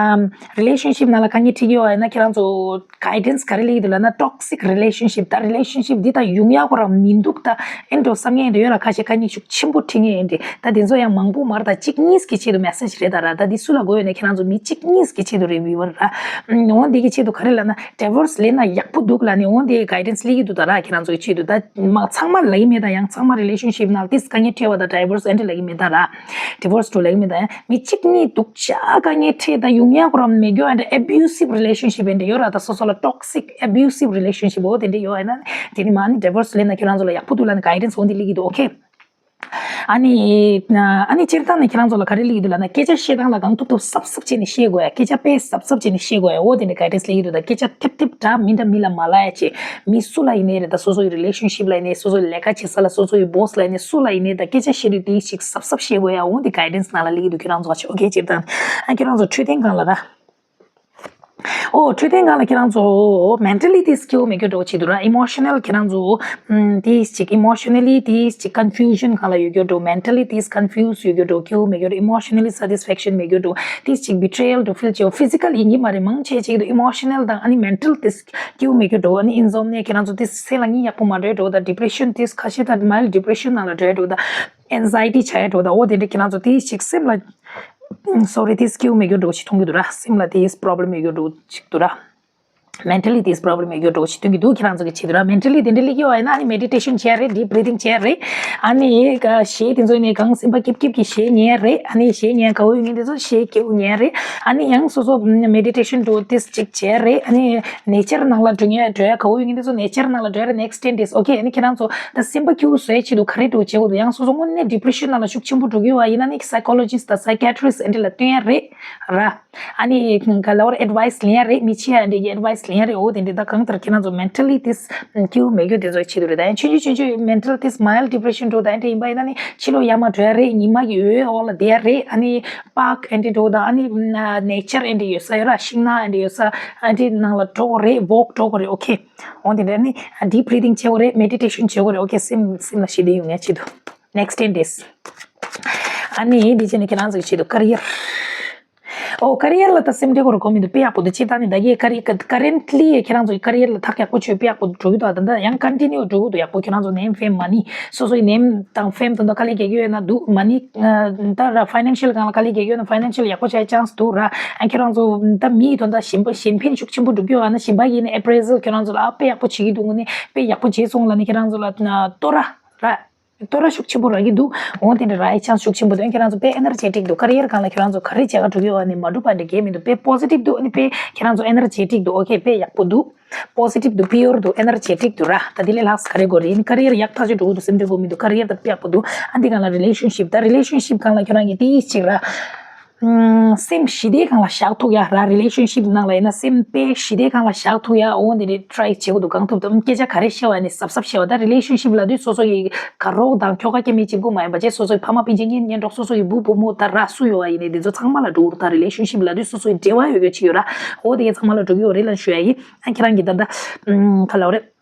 རི་ལེ་ཤན་ཤིབ་ནང་ལ་དཀའ་ངལ་འཕྲད་ཀྱི་ཡོད་པ་ཡིན་ན་ཁྱེད་རང་ཚོ། གའི་ཌེན་སི་ག་རེ་སླེབས་ཀྱི་འདུག་ལབ་ན་ཊོག་སིག་རི་ལེ་ཤན་ཤིབ་ད་རི་ལེ་ཤན་ཤིབ་འདི་ད་ཡོང་ཡག་ཁོ་རང་མི་འདུག་ད་ཨེ་འགྲོ་བསམ་ངེས་འདྲ་ཡོད་ལ་ཁ་ཤས་དཀའ་ངལ་ཤུགས་ཆེན་པོ་འཕྲད་ངེས་ཡིན་ཏེ་ད་དེ་ཚོ་ཡང་མང་པོ་མ་རེད། ད་གཅིག་གཉིས་ཀྱི་ཆེད་དུ་མེ་སེ་ཇི་རེད་ད་ར། ད་འདི་སུ་ལ་དགོས་ཡོད་ན་ཁྱེད་རང་ཚོ་མི་གཅིག་གཉིས་ཀྱི་ཆེད་དུ་རེད་བི་ཡུ་ཨར་ར། འོ་འདི་གི་ཆེད་དུ་ག་རེ་ལབ་ན་ཌི་བོར་སི་ལེན་ན་ཡག་པོ་འདུག་ལབ་ནས་འོ་འདི་གའི་ཌེན་སི་སླེབས་ཀྱི་འདུག་ད་ར། ཁྱེད་རང་ཚོ་གི་ཆེད་དུ་ད་མ་ཚང་མ་ལབ་ཀྱི་མེད། ད་ཡང་ཚང་མ་རི་ལེ་ཤན་ཤིབ་ནང་ཏིས་དཀའ་ངལ་འཕྲད་པ་ད་ཌི་བོར་སི་ཨེ་འདྲ་ལབ་ཀྱི་མེད་ད་ར། ཌི་བོར་སི་འགྲོ་ལབ་ཀྱི་མེད་ད་ཡང་། མི་གཅིག་གཉིས་སྡུག་ཅག་དཀའ་ངལ་འཕྲད་དང་ཡོང་ཡག་ཁོ་རང་མེད་རྒྱུ་ཨ་འདྲ་ཨེ་བིའུ་སིབ་རི་ལེ་ཤན་ཤིབ་ཨེ་འདྲ་ཡོད་ར། ད་སོ་སོ་ལ་ཊོག་སིག་ཨེ་བིའུ་སིབ་རི་ལེ་ཤན་ཤིབ་འོ་དེ་འདྲ་ཡོད་ཨ་ན་དེ་ནི་མ་ནི་ཌི་བོར་སི་ལེན་ན་ཁྱེད་རང་ཚོ་ལ་ཡག་པོ་འདུག་ལབ་ནི་གའི་ཌེན་སི་འོ་འདི་སླེབས་ཀྱི་འདུག་ཨོ་ཁེ། ཨ་ནི་ཨ་ནི་སྤྱིར་བཏང་ནས་ཁྱེད་རང་ཚོ་ལ་ག་རེ་སླེབས་ཀྱི་འདུག་ལབ་ན་སྐད་ཆ་བཤད་སྟངས་ལ་གང་ཐུབ་ཐུབ་སབ་སབ་བྱས་ནས་བཤད་དགོས་ཡ། སྐད་ཆ་དཔེ་སབ་སབ་བྱས་ནས་བཤད་དགོས་ཡ། འོ་དེ་འདྲ་གའི་ཌེན་སི་སླེབས་ཀྱི་འདུག་ད་སྐད་ཆ་ཐེབས་ཐེབས་འདྲ་མི་འདྲ་མི་ལ་མ་ལབ་ཡ་བྱས། མི་སུ་ལ་ཡིན་ནའི་རེད། ད་སོ་སོ་ཡི་རི་ལེ་ཤན་ཤིབ་ལ་ཡིན་ནའི་སོ་སོ་ཡི་ལས་ཀ་བྱེད་ས་ལ་སོ་སོ་ཡི་བོ་སི་ལ་ཡིན་ནའི་སུ་ལ་ཡིན་ནའི་ད་སྐད་ཆ་བཤད་དུས་དེ་ཞིག་སབ་སབ་བཤད་དགོས་ཡ། འོ་འདི་གའི་ཌེན་སི་ནང་ལ་སླེབས་ཀྱི་འདུག་ཁྱེད་རང་ཚོ་ཨོ་ཁེ་སྤྱིར་བཏང་ཨ་ཁྱེད་རང་ཚོ་འཕྲོད་བསྟེན་སྒང་ལ་ར། ཨོ་འཕྲོད་བསྟེན་སྒང་ལ་ཁྱེད་རང་ཚོ་མེན་ཊལ་ལི་ཏིས་སྐྱིད་པོ་མེད་རྒྱུ་འདྲ་བོ་བྱེད་འདུག་ར། ཨི་མོ་ཤ་ནལ་ཁྱེད་རང་ཚོ་ཨམ་ཏིས་ཅིག་ཨི་མོ་ཤ་ནལ་ལི་ཏིས་ཅིག་ཀོན་ཕིའུ་ཤན་སྒང་ལ་ཡོད་རྒྱུ་འདྲ་བོ། མེན་ཊལ་ལི་ཏིས་ཀོན་ཕིའུ་སི་ཡོད་རྒྱུ་འདྲ་བོ། སྐྱིད་པོ་མེད་རྒྱུ་འདྲ་བོ། ཨི་མོ་ཤ་ནལ་ལི་སེ་ཊིས་ཕེག་ཤན་མེད་རྒྱུ་འདྲ་བོ། ཏིས་ཅིག་བི་ཊི་རེ་ཡལ་འདྲ་བོ་ཕིལ་བྱེད་འདུག་ཕི་ཟི་ཀལ་ཡིན་གྱི་མ་རེད། མང་ཆེ་ཅིག་ཏུ་ཨི་མོ་ཤ་ནལ་དང་ཨ་ནི་མེན་ཊལ་ཏིས་སྐྱིད་པོ་མེད་རྒྱུ་འདྲ་བོ། ཨ་ནི་ཨིན་སོམ་ནི་ཡ་ཁྱེད་རང་ཚོ་ཏིས་སེམས་ལ་གཉིད་ཡག་པོ་མ་འགྲོ་འདྲ་བོ་དང་ཌི་པི་རེ་ཤན་ཏིས་ཁ་ཤས་ད་མའིལ་ཌི་པི་རེ་ཤན་ནང་ལ་འགྲོ་འདྲ་བོ་དང་ཨེན་ཛའི་ཊི་བྱ་ཡ་འདྲ་བོ་དང་འོ་དེ་འདྲ་ཁྱེད་རང་ཚོ་ཏིས་ཅིག་སེམས་ལ་སོ་རི་ཏིས་སྐྱིད་པོ་མེད་རྒྱུ་འདྲ་བོ་ཞིག་མཐོང་གི་འདུག་ར། སེམས་ལ་ཏིས་པོ་རོབ་ལེམ་ཡོད་རྒྱུ་འདྲ་བོ་ཞིག་འདུག་ར། མེན་ཊལ་ལི་ཏིས་པོ་རོབ་ལེམ་ཡོད་རྒྱུ་འདྲ་བོ་ཞིག་སྟོན་གྱི་འདུག་ཁྱེད་རང་ཚོ་གི་ཆེད་དུ་ར། མེན་ཊལ་ལི་དེ་འདྲ་སླེབས་ཀྱི་ཡོད་ན་ཨ་ནི་མེ་ཌི་ཊེ་ཤན་བྱེད་ཡ་རེད། ཌིབ་བི་རི་ཐིང་བྱེད་ཡ་རེད། ཨ་ནི་ག་གཞས་དེ་ཚོ་ནི་གང་སེམས་པ་སྐྱིད་སྐྱིད་ཀྱི་གཞས་ཉན་ཡ་རེད། ཨ་ནི་གཞས་ཉན་དགའ་པོ་ཡོད་མཁན་དེ་ཚོ་གཞས་སྐྱིད་པོ་ཉན་ཡ་རེད། ཨ་ནི་ཡང་སོ་སོ་མེ་ཌི་ཊེ་ཤན་འདྲ་བོ་ཏིས་ཅིག་བྱེད་ཡ་རེད། ཨ་ནི་ནེ་ཅར་ནང་ལ་འགྲོ་ཡ་འགྲོ་ཡ་དགའ་པོ་ཡོད་མཁན་དེ་ཚོ་ནེ་ཅར་ནང་ལ་འགྲོ་ཡ་རེད། ནེག་སི་ཊེན་ཏིས་ཨོ་ཁེ། ཨ་ནི་ཁྱེད་རང་ཚོ་ད་སེམས་པ་སྐྱིད་པོ་བཟོ་ཡ་ཆེད་དུ་ག་རེ་འདྲ་བོ་བྱེད་དགོས་འདུག་ཡང་སོ་སོ་དངོས་གནས་ཌི་པི་རེ་ཤན་ནང་ལ་ཤུགས་ཆེན་པོ་འགྲོ་གི་ཡོད་པ་ཡིན་ན་ནི་སའི་ཀོ་ལོ་ཇི་སི་ཊི་དང་སའི་ཀེ་ཊི་རི་སི་ཊི་ཨེ་འདྲ་ལ་སྟོན་ཡ་རེད་ར། ཨ་ནི་ག་ལ་བར་ཨེཌ་ཝའི་སི་ལེན་ཡ་རེད། མི་ཆེ་ཡ་འདྲ་གི་ཨེཌ་ཝའི་སི་ལེན་ཡ་རེད། འོ་དེ་འདྲ་ད་གང་ལྟར་ཁྱེད་རང་ཚོ་མེན་ཊལ་ལི་ཏིས་སྐྱིད་པོ་མེད་རྒྱུ་དེ་ཚོ་ཆེད་དུ་རེད། ད་ཡང་ཆུང་ཆུང་ཆུང་ཆུང་མེན་ཊལ་ཏིས་མའིལ་ཌི་པི་རེ་ཤན་འདྲ་ད་འདྲ་ཡིན་པ་ཡིན་ན་ནི་ཕྱི་ལོགས་ཡར་མར་འགྲོ་ཡ་རེད། ཉི་མ་གི་འོད་འོག་ལ་བསྡད་ཡ་རེད། ཨ་ནི་པཱརྐ་ཨེ་འདྲ་འདྲ་ད་ཨ་ནི་ནེ་ཅར་ཨེ་འདྲ་ཡོད་ས་ཡོད་ར། ཤིང་ནགས་ཨེ་འདྲ་ཡོད་ས་ཨེ་འདྲ་ནང་ལ་འགྲོ་དགོས་རེད། ཝོག་འགྲོ་དགོས་རེད། ཨོ་ཁེ། འོ་དེ་འདྲ་ནི་ཌིབ་བི་རི་དིང་བྱེད་དགོས་རེད། མེ་ཌི་ཊེ་ཤན་བྱེད་དགོས་རེད། ཨོ་ཁེ། སེམས་སེམས་ལ་ཞི་བདེ་ཡོང་ཡ་ཆེད་དུ། ནེག་སི་ཊེན་ཌེས། ཨ་ནི་འདི་བྱས་ནས་ཁྱེད་རང་ཚོ་ཆེད་དུ་ཀ་རི་ཡར། ཨོ་ཀ་རི་ཡར་ལ་ད་སེམས་ཁྲལ་དགོས་རེད་གོ་མི་འདུག་དཔེ་ཡག་པོ་འདུག་སྤྱིར་བཏང་ནི་ད་གིན་ཀ་རི་ཀ་རེན་ཊི་ལི་ཁྱེད་རང་ཚོ་ཀ་རི་ཡར་ལ་ཐག་ཡག་པོ་ཆོད། དཔེ་ཡག་པོ་འགྲོ་གི་འདུག་ད་ད་ཡང་ཀོན་ཊི་ནིའུ་འགྲོ་གི་འདུག་ཡག་པོ། ཁྱེད་རང་ཚོ་ནེམ་ཕེམ་མ་ནི་སོ་སོའི་ནེམ་དང་ཕེམ་དོན་དག་དཀའ་ལས་རྒྱག་གི་ཡོད་ན་འདུག་མ་ནི་ད་ར་ཕའི་ནན་ཤལ་སྒང་ལ་དཀའ་ལས་རྒྱག་གི་ཡོད་ན་ཕའི་ནན་ཤལ་ཡག་པོ་བྱ་ཡ་ཅན་སི་འདུག་ར། ཨ་ཁྱེད་རང་ཚོ་ད་མི་ཡི་དོན་དག་གཞན་པ་གཞན་ཕན་ཤུགས་ཆེན་པོ་སྒྲུབ་ཀྱི་ཡོད་ན་གཞན་པ་ཡིན་ན་ཨེ་པི་རེ་ཟལ་ཁྱེད་རང་ཚོ་ལ་ཨ་དཔེ་ཡག་པོ་བྱེད་ཀྱི་འདུག་ངོ་ནས་དཔེ་ཡག་པོ་བྱས་སོང་ལབ་ནས་ཁྱེད་རང་ཚོ་ལ་ལྟོ་ར་ར། ལྟོ་ར་ཤུགས་ཆེན་པོ་རག་གི་འདུག་འོ་དེ་འདྲ་རག་ཡ་ཅན་སི་ཤུགས་ཆེན་པོ་འདུག་ཁྱེད་རང་ཚོ་དཔེ་ཨེ་ནར་ཇེ་ཊིག་འདུག་ཀ་རི་ཡར་སྒང་ལ་ཁྱེད་རང་ཚོ་ག་རེ་བྱེད་ག་འགྲོ་གི་ཡོད་ནི་མ་འགྲུབ་པ་འདྲ་གལ་མི་འདུག་དཔེ་པོ་སི་ཊིབ་འདུག་ཨ་ནི་དཔེ་ཁྱེད་རང་ཚོ་ཨེ་ནར་ཇེ་ཊིག་འདུག་ཨོ་ཁེ། དཔེ་ཡག་པོ་འདུག་པོ་སི་ཊིབ་འདུག་པི་ཡོར་འདུག་ཨེ་ནར་ཇེ་ཊིག་འདུག་ར། ད་དེ་ལས་ལྷག་ག་རེ་དགོས་རེད། ཨ་ནི་ཀ་རི་ཡར་ཡག་ཐག་ཆོད་འགྲོ་གི་འདུག་སེམས་ཁྲལ་དགོས་མི་འདུག་ཀ་རི་ཡར་ད་དཔེ་ཡག་པོ་འདུག་ཨ་འདི་སྒང་ལ་རི་ལེ་ཤན་ཤིབ་ད་རི་ལེ་ཤན་ཤིབ་སྒང་ལ་ཁྱེད་རང་གིས་དེ་ཅིག་ར། ཨུམ། སེམས་ཞི་བདེའི་སྒང་ལ་བཞག་ཐུབ་ཡ་ར། རི་ལེ་ཤན་ཤིབ་ནང་ལ་ཡིན་ན་སེམས་དཔེ་ཞི་བདེའི་སྒང་ལ་བཞག་ཐུབ་ཡ། འོ་འདི་རེད། ཊི་རའི་བྱེད་དགོས་འདུག་གང་ཐུབ་ཐུབ་སྐད་ཆ་ག་རེ་བཤད་པ་ནི་གཟབ་གཟབ་བཤད་པ། ད་རི་ལེ་ཤན་ཤིབ་ལབ་དུས་སོ་སོ་ཡི་དགའ་རོགས་དང་ཁྱོ་ག་སྐྱེ་དམན་གཅིག་པུ་མ་ཡིན་པ་བྱས་སོ་སོ་ཡི་ཕ་མ་སྤུན་མཆེད་གཉེན་ཉེ་གྲོགས་སོ་སོ་ཡི་བུ་བུ་མོ་ད་ར་སུ་ཡོད་པ་ཡིན་ནའི་འདི་ཚོ་ཚང་མ་ལ་འགྲོ་གི་འདུག་ད་རི་ལེ་ཤན་ཤིབ་ལབ་དུས་སོ་སོ་ཡི་འབྲེལ་བ་ཡོད་རྒྱུ་ཅིག་ཡོད་ར། འོ་དེ་ག་ཚང་མ་ལ་འགྲོ་གི་ཡོད་རེད་ལབ་ཞུ་ཡ་ཡིན། ཨ་ཁྱེད་རང་གིས་ད་ལྟ་ཨུམ། ག་ལབ་རེད།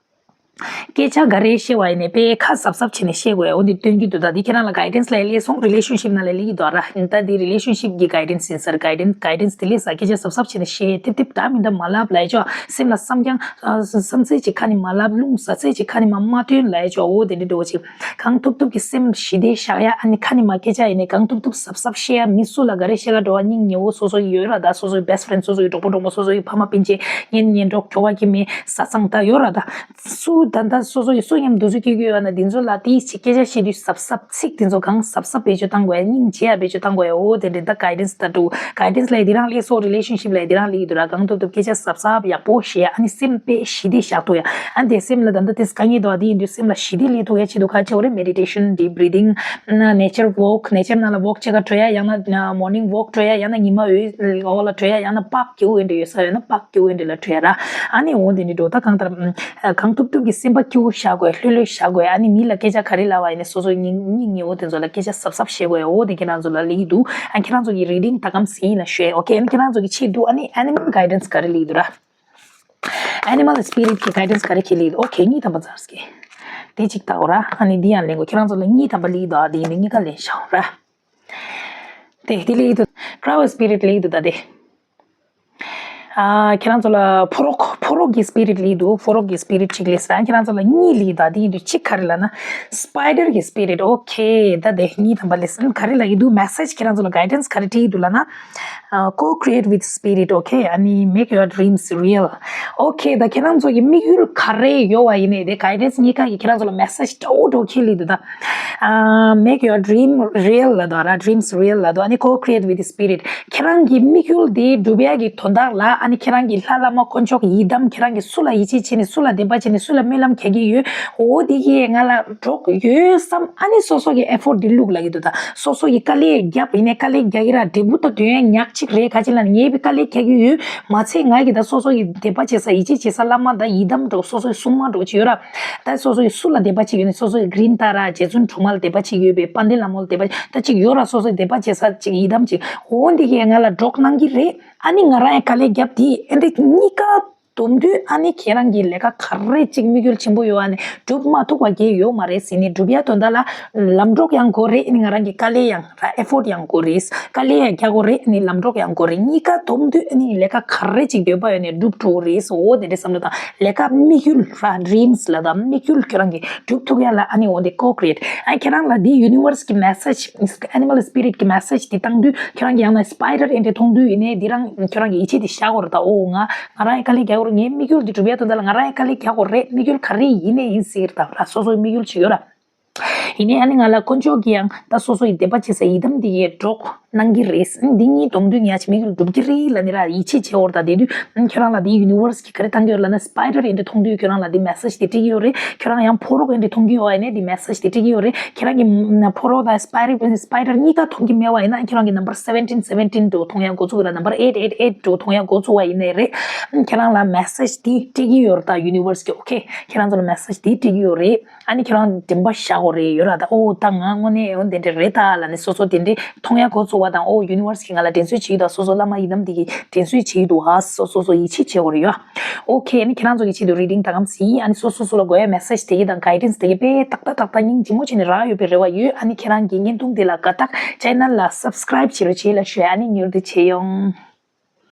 སྐད་ཆ་ག་རེ་བཤད་པ་ཡིན་ནའི་དཔེ་ཁ་གཟབ་གཟབ་བྱས་ནས་བཤད་དགོས་ཡ། འོ་འདི་སྟོན་གྱི་འདུག་ད་འདི་ཁྱེད་རང་ལ་གའི་ཌེན་སི་ལ་སླེབས་སོང་། རི་ལེ་ཤན་ཤིབ་ནང་ལ་སླེབས་ཀྱི་འདུག་ར། ད་འདི་རི་ལེ་ཤན་ཤིབ་ཀྱི་གའི་ཌེན་སི་ཡིན་ས་རེད། གའི་ཌེན་གའི་ཌེན་སི་དེ་སླེབས་ས་སྐད་ཆ་གཟབ་གཟབ་བྱས་ནས་བཤད། ཐིབ་ཐིབ་འདྲ་མི་འདྲ་མ་ལབ་ལབ་ཡ་ཅོ། སེམས་ལ་བསམ་རྐྱང་བསམ་ཚད་ཅིག་ཁ་ནས་མ་ལབ། རླུང་ཟ་ཚད་ཅིག་ཁ་ནས་མ་མ་བཏོན་ལབ་ཡ་ཅོ། འོ་དེ་འདྲ་འདྲ་བོ་ཅིག་གང་ཐུབ་ཐུབ་ཀྱིས་སེམས་ཞི་བདེ་བཞག་ཡ། ཨ་ནི་ཁ་ནས་མ་སྐད་ཆ་ཡིན་ནའི་གང་ཐུབ་ཐུབ་གཟབ་གཟབ་བཤད་ཡ། མི་སུ་ལ་ག་རེ་བཤད་ག་འགྲོ་བ་སྙིང་ཉེ་བོ་སོ་སོ་ཡི་ཡོད་ར། ད་སོ་སོ་ཡི་བེ་སི་ཊི་ཕི་རེན་ཌི་སོ་སོ་ཡི་གྲོགས་པོ་གྲོགས་མོ་སོ་སོ་ཡི་ཕ་མ་སྤུན་མཆེད་གཉེན་ཉེ་གྲོགས་ཁྱོ་ག་སྐྱེ་དམན་བཟའ་ཚང་ད་ཡོད་ར། ད་སུ་ད་ལྟ་སོ་སོ་ཡི་སུ་མཉམ་འདུ་འཛི་སྐྱེ་གི་ཡོད་ན་འདི་ཚོ་ལ་དེའི་ཆེད་སྐད་ཆ་བཤད་དུས་གཟབ་གཟབ་ཚིག་དེ་ཚོ་གང་གཟབ་གཟབ་བེད་སྤྱོད་བཏང་དགོས་ཡ། སྙིང་རྗེ་ཡ་བེད་སྤྱོད་བཏང་དགོས་ཡ། འོ་དེ་འདྲ་ད་གའི་ཌེན་སི་ད་འགྲོ། གའི་ཌེན་སི་ལ་ཡི་དེ་རང་སླེབས་སོང་། རི་ལེ་ཤན་ཤིབ་ལ་ཡི་དེ་རང་སླེབས་ཀྱི་འདུག་ར། གང་ཐུབ་ཐུབ་སྐད་ཆ་གཟབ་གཟབ་ཡག་པོ་བཤད་ཡ། ཨ་ནི་སེམས་དཔེ་ཞི་བདེ་བཞག་ཐུབ་ཡ། ཨ་ནི་དེ་སེམས་ལ་ད་ལྟ་དེ་དཀའ་ངལ་འདུག་ཨ། དེ་ཡིན་དུས་སེམས་ལ་ཞི་བདེ་སླེབས་ཐུབ་ཡ་ཆེད་དུ་ག་བྱེད་དགོས་རེད། མེ་ཌི་ཊེ་ཤན། ཌིབ་བི་རི་དིང་། ནེ་ཅར་ཝོག་ནེ་ཅར་ནང་ལ་ཝོག་བྱེད་ག་འགྲོ་ཡ། ཡང་ན་མོར་ནིང་ཝོག་འགྲོ་ཡ། ཡང་ན་ཉི་མ་འོད་འོག་ལ་འགྲོ་ཡ། ཡང་ན་པཱརྐ་སྐྱིད་པོ་འདྲ་ཡོད་ས་ཡོད་ན་པཱརྐ་སྐྱིད་པོ་འདྲ་ལ་འགྲོ་ཡ་ར། ཨ་ནི་འོ་དེ་འདྲ་འགྲོ། ད་གང་ལྟར་གང་ཐུབ་ཐུབ་ཀྱིས་སེམས་པ་སྐྱིད་པོ་བཞག་དགོས། ལྷོད་ལྷོད་བཞག་དགོས། ཨ་ནི་མི་ལ་སྐད་ཆ་ག་རེ་ལབ་པ་ཡིན་ནའི་སོ་སོའི་སྙིང་སྙིང་ཉེ་བོ་དེ་ཚོ་ལ་སྐད་ཆ་གཟབ་གཟབ་བཤད་དགོས་ཡ། འོ་དེ་ཁྱེད་རང་ཚོ་ལ་སླེབས་ཀྱི་འདུག་ཨ་ཁྱེད་རང་ཚོ་གི་རི་ཌིང་ད་གམ་ཟིན་ཡིན་ན་ཤོད། ཨོ་ཁེ། ཨ་ནི་ཁྱེད་རང་ཚོ་གི་ཆེད་དུ་ཨ་ནི་ཨེ་ནི་མལ་གའི་ཌེན་སི་ག་རེ་སླེབས་ཀྱི་འདུག་ར། ཨེ་ནི་མལ་སི་པི་རི་ཊི་གི་གའི་ཌེན་སི་ག་རེ་ཁྱེད་སླེབས་ཀྱི་འདུག་ཨོ་ཁེ། གཉིས་ཐམ་པ་ཚར་སྐྱེ། དེ་གཅིག་ལྟ་འོ་ར། ཨ་ནི་འདི་ཡང་ལེན་དགོས། ཁྱེད་རང་ཚོ་ལ་གཉིས་ཐམ་པ་སླེབས་ཀྱི་འདུག་ཨ་དེ་ཡིན་དུས་གཉིས་ཀ་ལེན་ཤོག་ར། དེ་དེ་སླེབས་ཀྱི་འདུག་ཀ་རའུ་སི་པི་རི་ཊི་སླེབས་ཀྱི་འདུག་ད་དེ། ཨ་ཁྱེད་རང་ཚོ་ལ་ཕོ་རོག་ཕོ་རོག་གི་སི་པི་རི་ཊི་སླེབས་ཀྱི་འདུག་ཕོ་རོག་གི་སི་པི་རི་ཊི་གཅིག་སླེབས་སོང་། ཁྱེད་རང་ཚོ་ལ་གཉིས་སླེབས་ཀྱི་འདུག་ཨ་དེ་ཡིན་དུས་གཅིག་ག་རེ་ལབ་ན་སི་པའི་ཌར་གི་སི་པི་རི་ཊི། ཨོ་ཁེ། ད་དེ་གཉིས་ཐམ་པ་སླེབས་སོང་། ག་རེ་ལབ་ཀྱི་འདུག་མེ་སེ་ཇི་ཁྱེད་རང་ཚོ་ལ་གའི་ཌེན་སི་ག་རེ་སྤྲད་ཀྱི་འདུག་ལབ་ན། Uh, co-create with spirit, okay? ཨ་ནི་make your dreams real. Okay, ད་ཁྱེད་རང་ཚོ་གི་དམིགས་ཡུལ་ག་རེ་ཡོད་པ་ཡིན་ནའི་དེ་གའི་ཌེན་སི་གཉིས་ཀ་གིས་ཁྱེད་རང་ཚོ་ལ་མེ་སེ་ཇི་འདྲ་བོ་འདྲ་བོ་ཁྱེར་སླེབས་འདུག་ད། Uh, make your dream real ལབ་འདུག་ར། Dreams real ལབ་འདུག་ཨ་ནི་co-create with spirit. ཁྱེད་རང་གི་དམིགས་ཡུལ་དེ་འགྲུབ་ཡ་གི་དོན་དག་ལ་ཨ་ནི་ཁྱེད་རང་གི་ལྷ་བླ་མ་དཀོན་མཆོག་ཡི་དམ། ཁྱེད་རང་གིས་སུ་ལ་ཡིད་ཆེས་བྱས་ནས་སུ་ལ་དད་པ་བྱས་ནས་སུ་ལ་སྨོན་ལམ་རྒྱག་གི་ཡོད། འོ་དེ་གིས་ང་ལ་གྲོགས་ཡོད་བསམ། ཨ་ནི་སོ་སོ་གི་ཨེ་ཕོར་ཊི་དེ་བླུགས་ལབ་ཀྱི་འདུག་ད་སོ་སོ་གི་དཀའ་ལས་བརྒྱབ་ཡིན་ནའི་དཀའ་ལས་རྒྱག་གི་ར། འབྲས་བུ་ད་དོན་ཡ་ཉག་གཅིག་རེད། ག་ཅི་ལབ་ན་ངས་དཔེ་དཀའ་ལས་རྒྱག་གི་ཡོད། མ་ཚད་ང་གི་ད་སོ་སོ་གི་དད་པ་བྱེད་ས་ཡིད་ཆེས་བྱེད་ས་བླ་མ་ད་ཡི་དམ་འདྲ་སོ་སོའི་སྲུང་མ་འདྲ་ཅིག་ཡོད་ར། ད་སོ་སོ་གི་སུ་ལ་དད་པ་བྱེད་ཀྱི་ཡོད་ནའི་སོ་སོ་གི་གྲིན་ཏཱ་ར་རྗེ་བཙུན་སྒྲོལ་མ་ལ་དད་པ་བྱེད་ཀྱི་ཡོད་པས། དཔལ་ལྡན་ལྷ་མོ་ལ་དད་པ་ད་ཅིག་ཡོད་ར། སོ་སོ་གི་དད་པ་བྱེད་ས་ཅིག་ཡི་དམ་ཅིག་འོ་འདི་གིས་ང་ལ་གྲོགས་གནང་གི་རེད། ཨ་ནི་ང་རང་ཡང་དཀའ་ལས་བརྒྱབ་དེ་ཨེ་འདི་གཉིས་ཀ་བསྡོམས་དུས་ཨ་ནི་ཁྱེད་རང་གི་ལས་ཀ་ག་རེ་གཅིག་དམིགས་ཡུལ་ཆེན་པོ་ཡོད་ཨ་ནི་སྒྲུབ་མ་ཐུབ་པ་གང་ཡང་ཡོད་མ་རེད་ཟེར་ནས། སྒྲུབ་ཡ་དོན་དག་ལ་ལམ་གྲོགས་ཡང་དགོས་རེད། ཨ་ནི་ང་རང་གི་དཀའ་ལས་ཡང་ར་ཨེ་ཕོར་ཊི་ཡང་དགོས་རེད། དཀའ་ལས་ཡང་རྒྱག་དགོས་རེད། ཨ་ནི་ལམ་གྲོགས་ཡང་དགོས་རེད། གཉིས་ཀ་བསྡོམས་དུས་ཨ་ནི་ལས་ཀ་ག་རེ་གཅིག་འདོད་པ་ཡོད་ནའི་སྒྲུབ་ཐུབ་རེད། འོ་དེ་འདྲའི་བསམ་བློ་དང་ལས་ཀ་དམིགས་ཡུལ་ར་ཌི་རིམ་སི་ལབ་དང་དམིགས་ཡུལ་ཁྱེད་རང་གི་སྒྲུབ་ཐུབ་ཡ་ལ་ཨ་ནི་འོ་དེ་ཀོ་ཀི་རི་ཨེ་ཊི། ཨ་ཁྱེད་རང་ལ་འདི་ཡུ་ནི་ཝར་སི་གི་མེ་སེ་ཇི། ཨེ་ནི་མལ་སི་པི་རི་ཊི་གི་མེ་སེ་ཇི་དེ་བཏང་དུས་ཁྱེད་རང་གི་ཡང་ན་སི་པའི་ཌར་ཨེ་འདྲ་མཐོང་དུས་ཡིན་ནའི་འདི་རང་ཁྱེད་རང་གི་ཡིད་ཆེས་དེ་བཞག་དགོས་རེད་ད། ཨོ་ང་ང་རང་ཡང་དཀའ་ལས་རྒྱག་དགོས་རེད། ངའི་དམིགས་ཡུལ་འདི་འགྲུབ་ཡ་དོན་དག་ལ་ང་རང་ཡང་དཀའ་ལས་རྒྱག་དགོས་རེད། དམིགས་ཡུལ་ག་རེ་ཡིན་ནའི་ཡིན་ཟེར་ད་ར། སོ་སོའི་དམིགས་ཡུལ་ཅིག་ཡོད་ར། ཡིན་ནའི་ཨ་ནི་ང་ལ་དཀོན་མཆོག་གིས་ཡང་ད་སོ་སོ་ཡི་དད་པ་བྱེད་ས་ཡི་དམ་འདི་གའི་གྲོགས། གནང་གི་རེད། འདི་གཉིས་གཏོང་དུས་ངས་ཅི་མི་གི་སྒྲུབ་ཀྱི་རེད་ལབ་ནི་ར་ཡིད་ཆེས་བྱེད་འོར་ད་དེ་དུས་ཁྱོད་རང་ལ་དེ་ཡུ་ནི་ཝར་སི་གི་ག་རེ་བཏང་གི་ཡོད་ལབ་ན་སི་པའི་ཌར་ཡིན་དེ་མཐོང་དུས་ཁྱོད་རང་ལ་དེ་མེ་སེ་ཇི་དེ་སྤྲད་ཀྱི་ཡོད་རེད། ཁྱོད་རང་ཡང་ཕོ་རོག་ཡིན་དེ་མཐོང་གི་ཡོད་ཨ་ནི་དེ་མེ་སེ་ཇི་དེ་སྤྲད་ཀྱི་ཡོད་རེད། ཁྱེད་རང་གི་ཕོ་རོག་དང་སི་པའི་ཌར་སི་པའི་ཌར་གཉིས་ཀ་མཐོང་གི་མེད་པ་ཡིན་ན་ཁྱེད་རང་གི་ནམ་བར་སེ་བེན་ཊིན་སེ་བེན་ཊིན་འགྲོ་མཐོང་ཡ་འགོ་ཚུགས་ཡོད་ར། ནམ་བར་ཨེཊ་ཨེཊ་ཨེཊ་འགྲོ་མཐོང་ཡ་འགོ་ཚུགས་པ་ཡིན་ནའི་རེད། ཁྱེད་རང་ལ་མེ་སེ་ཇི་དེ་སྤྲད་ཀྱི་ཡོད་རེད། ད་ཡུ་ནི་ཝར་སི་གི་ཨོ་ཁེ་ཁྱེད་རང་ཚོ་ལ་མེ་སེ་ཇི་དེ་སྤྲད་ཀྱི་ཡོད་རེད། ཨ་ནི་ཁྱེད་རང་དྲན་པ་བཞག་དགོས་རེད་ཡོད་ར། ད་ཨོ་ད་ང་དངོས་གནས་འོ་དེ་འདྲ་རེད་ད་ལབ་ནས་སོ་སོ་དེ་འདྲས་མཐོང་ཡ་འགོ་ཚུགས་པ་དང་། ཨོ་ཡུ་ནི་ཝར་སི་གིས་ང་ལ་དྲན་གསོ་བྱེད་ཀྱི་འདུག་སོ་སོ་བླ་མ་ཡི་དམ་དེ་གིས་དྲན་གསོ་བྱེད་ཀྱི་འདུག་ཨ་སོ་སོ་སོ་ཡིད་ཆེས་བྱེད་དགོས་རེད་ཡོད། ཨོ་ཁེ་ཨ་ནི་ཁྱེད་རང་ཚོ་གི་ཆེད་དུ་རི་ཌིང་ད་གམ་ཟིན། ཨ་ནི་སོ་སོ་སོ་ལ་དགོས་ཡ་མེ་སེ་ཇི་དེ་གི་དང་གའི་ཌེན་སི་དེ་གི་དཔེ་ཏག་ཏག་ཏག་ཏག་སྙིང་རྗེ་མོ་བྱས་ནས་རག་ཡོད་པའི་རེ་བ་ཡོད། ཨ་ནི་ཁྱེད་རང་གི་བརྙན་ཐུང་དེ་ལ་དགའ་ཐག་ཅེ་ནལ་ལ་སབ་སི་ཀ་རའིབ་བྱེད་རོགས་བྱེད་ལ་ཞུ། ཨ་ནི་མྱུར་དུ་མཇལ་ཡོང་།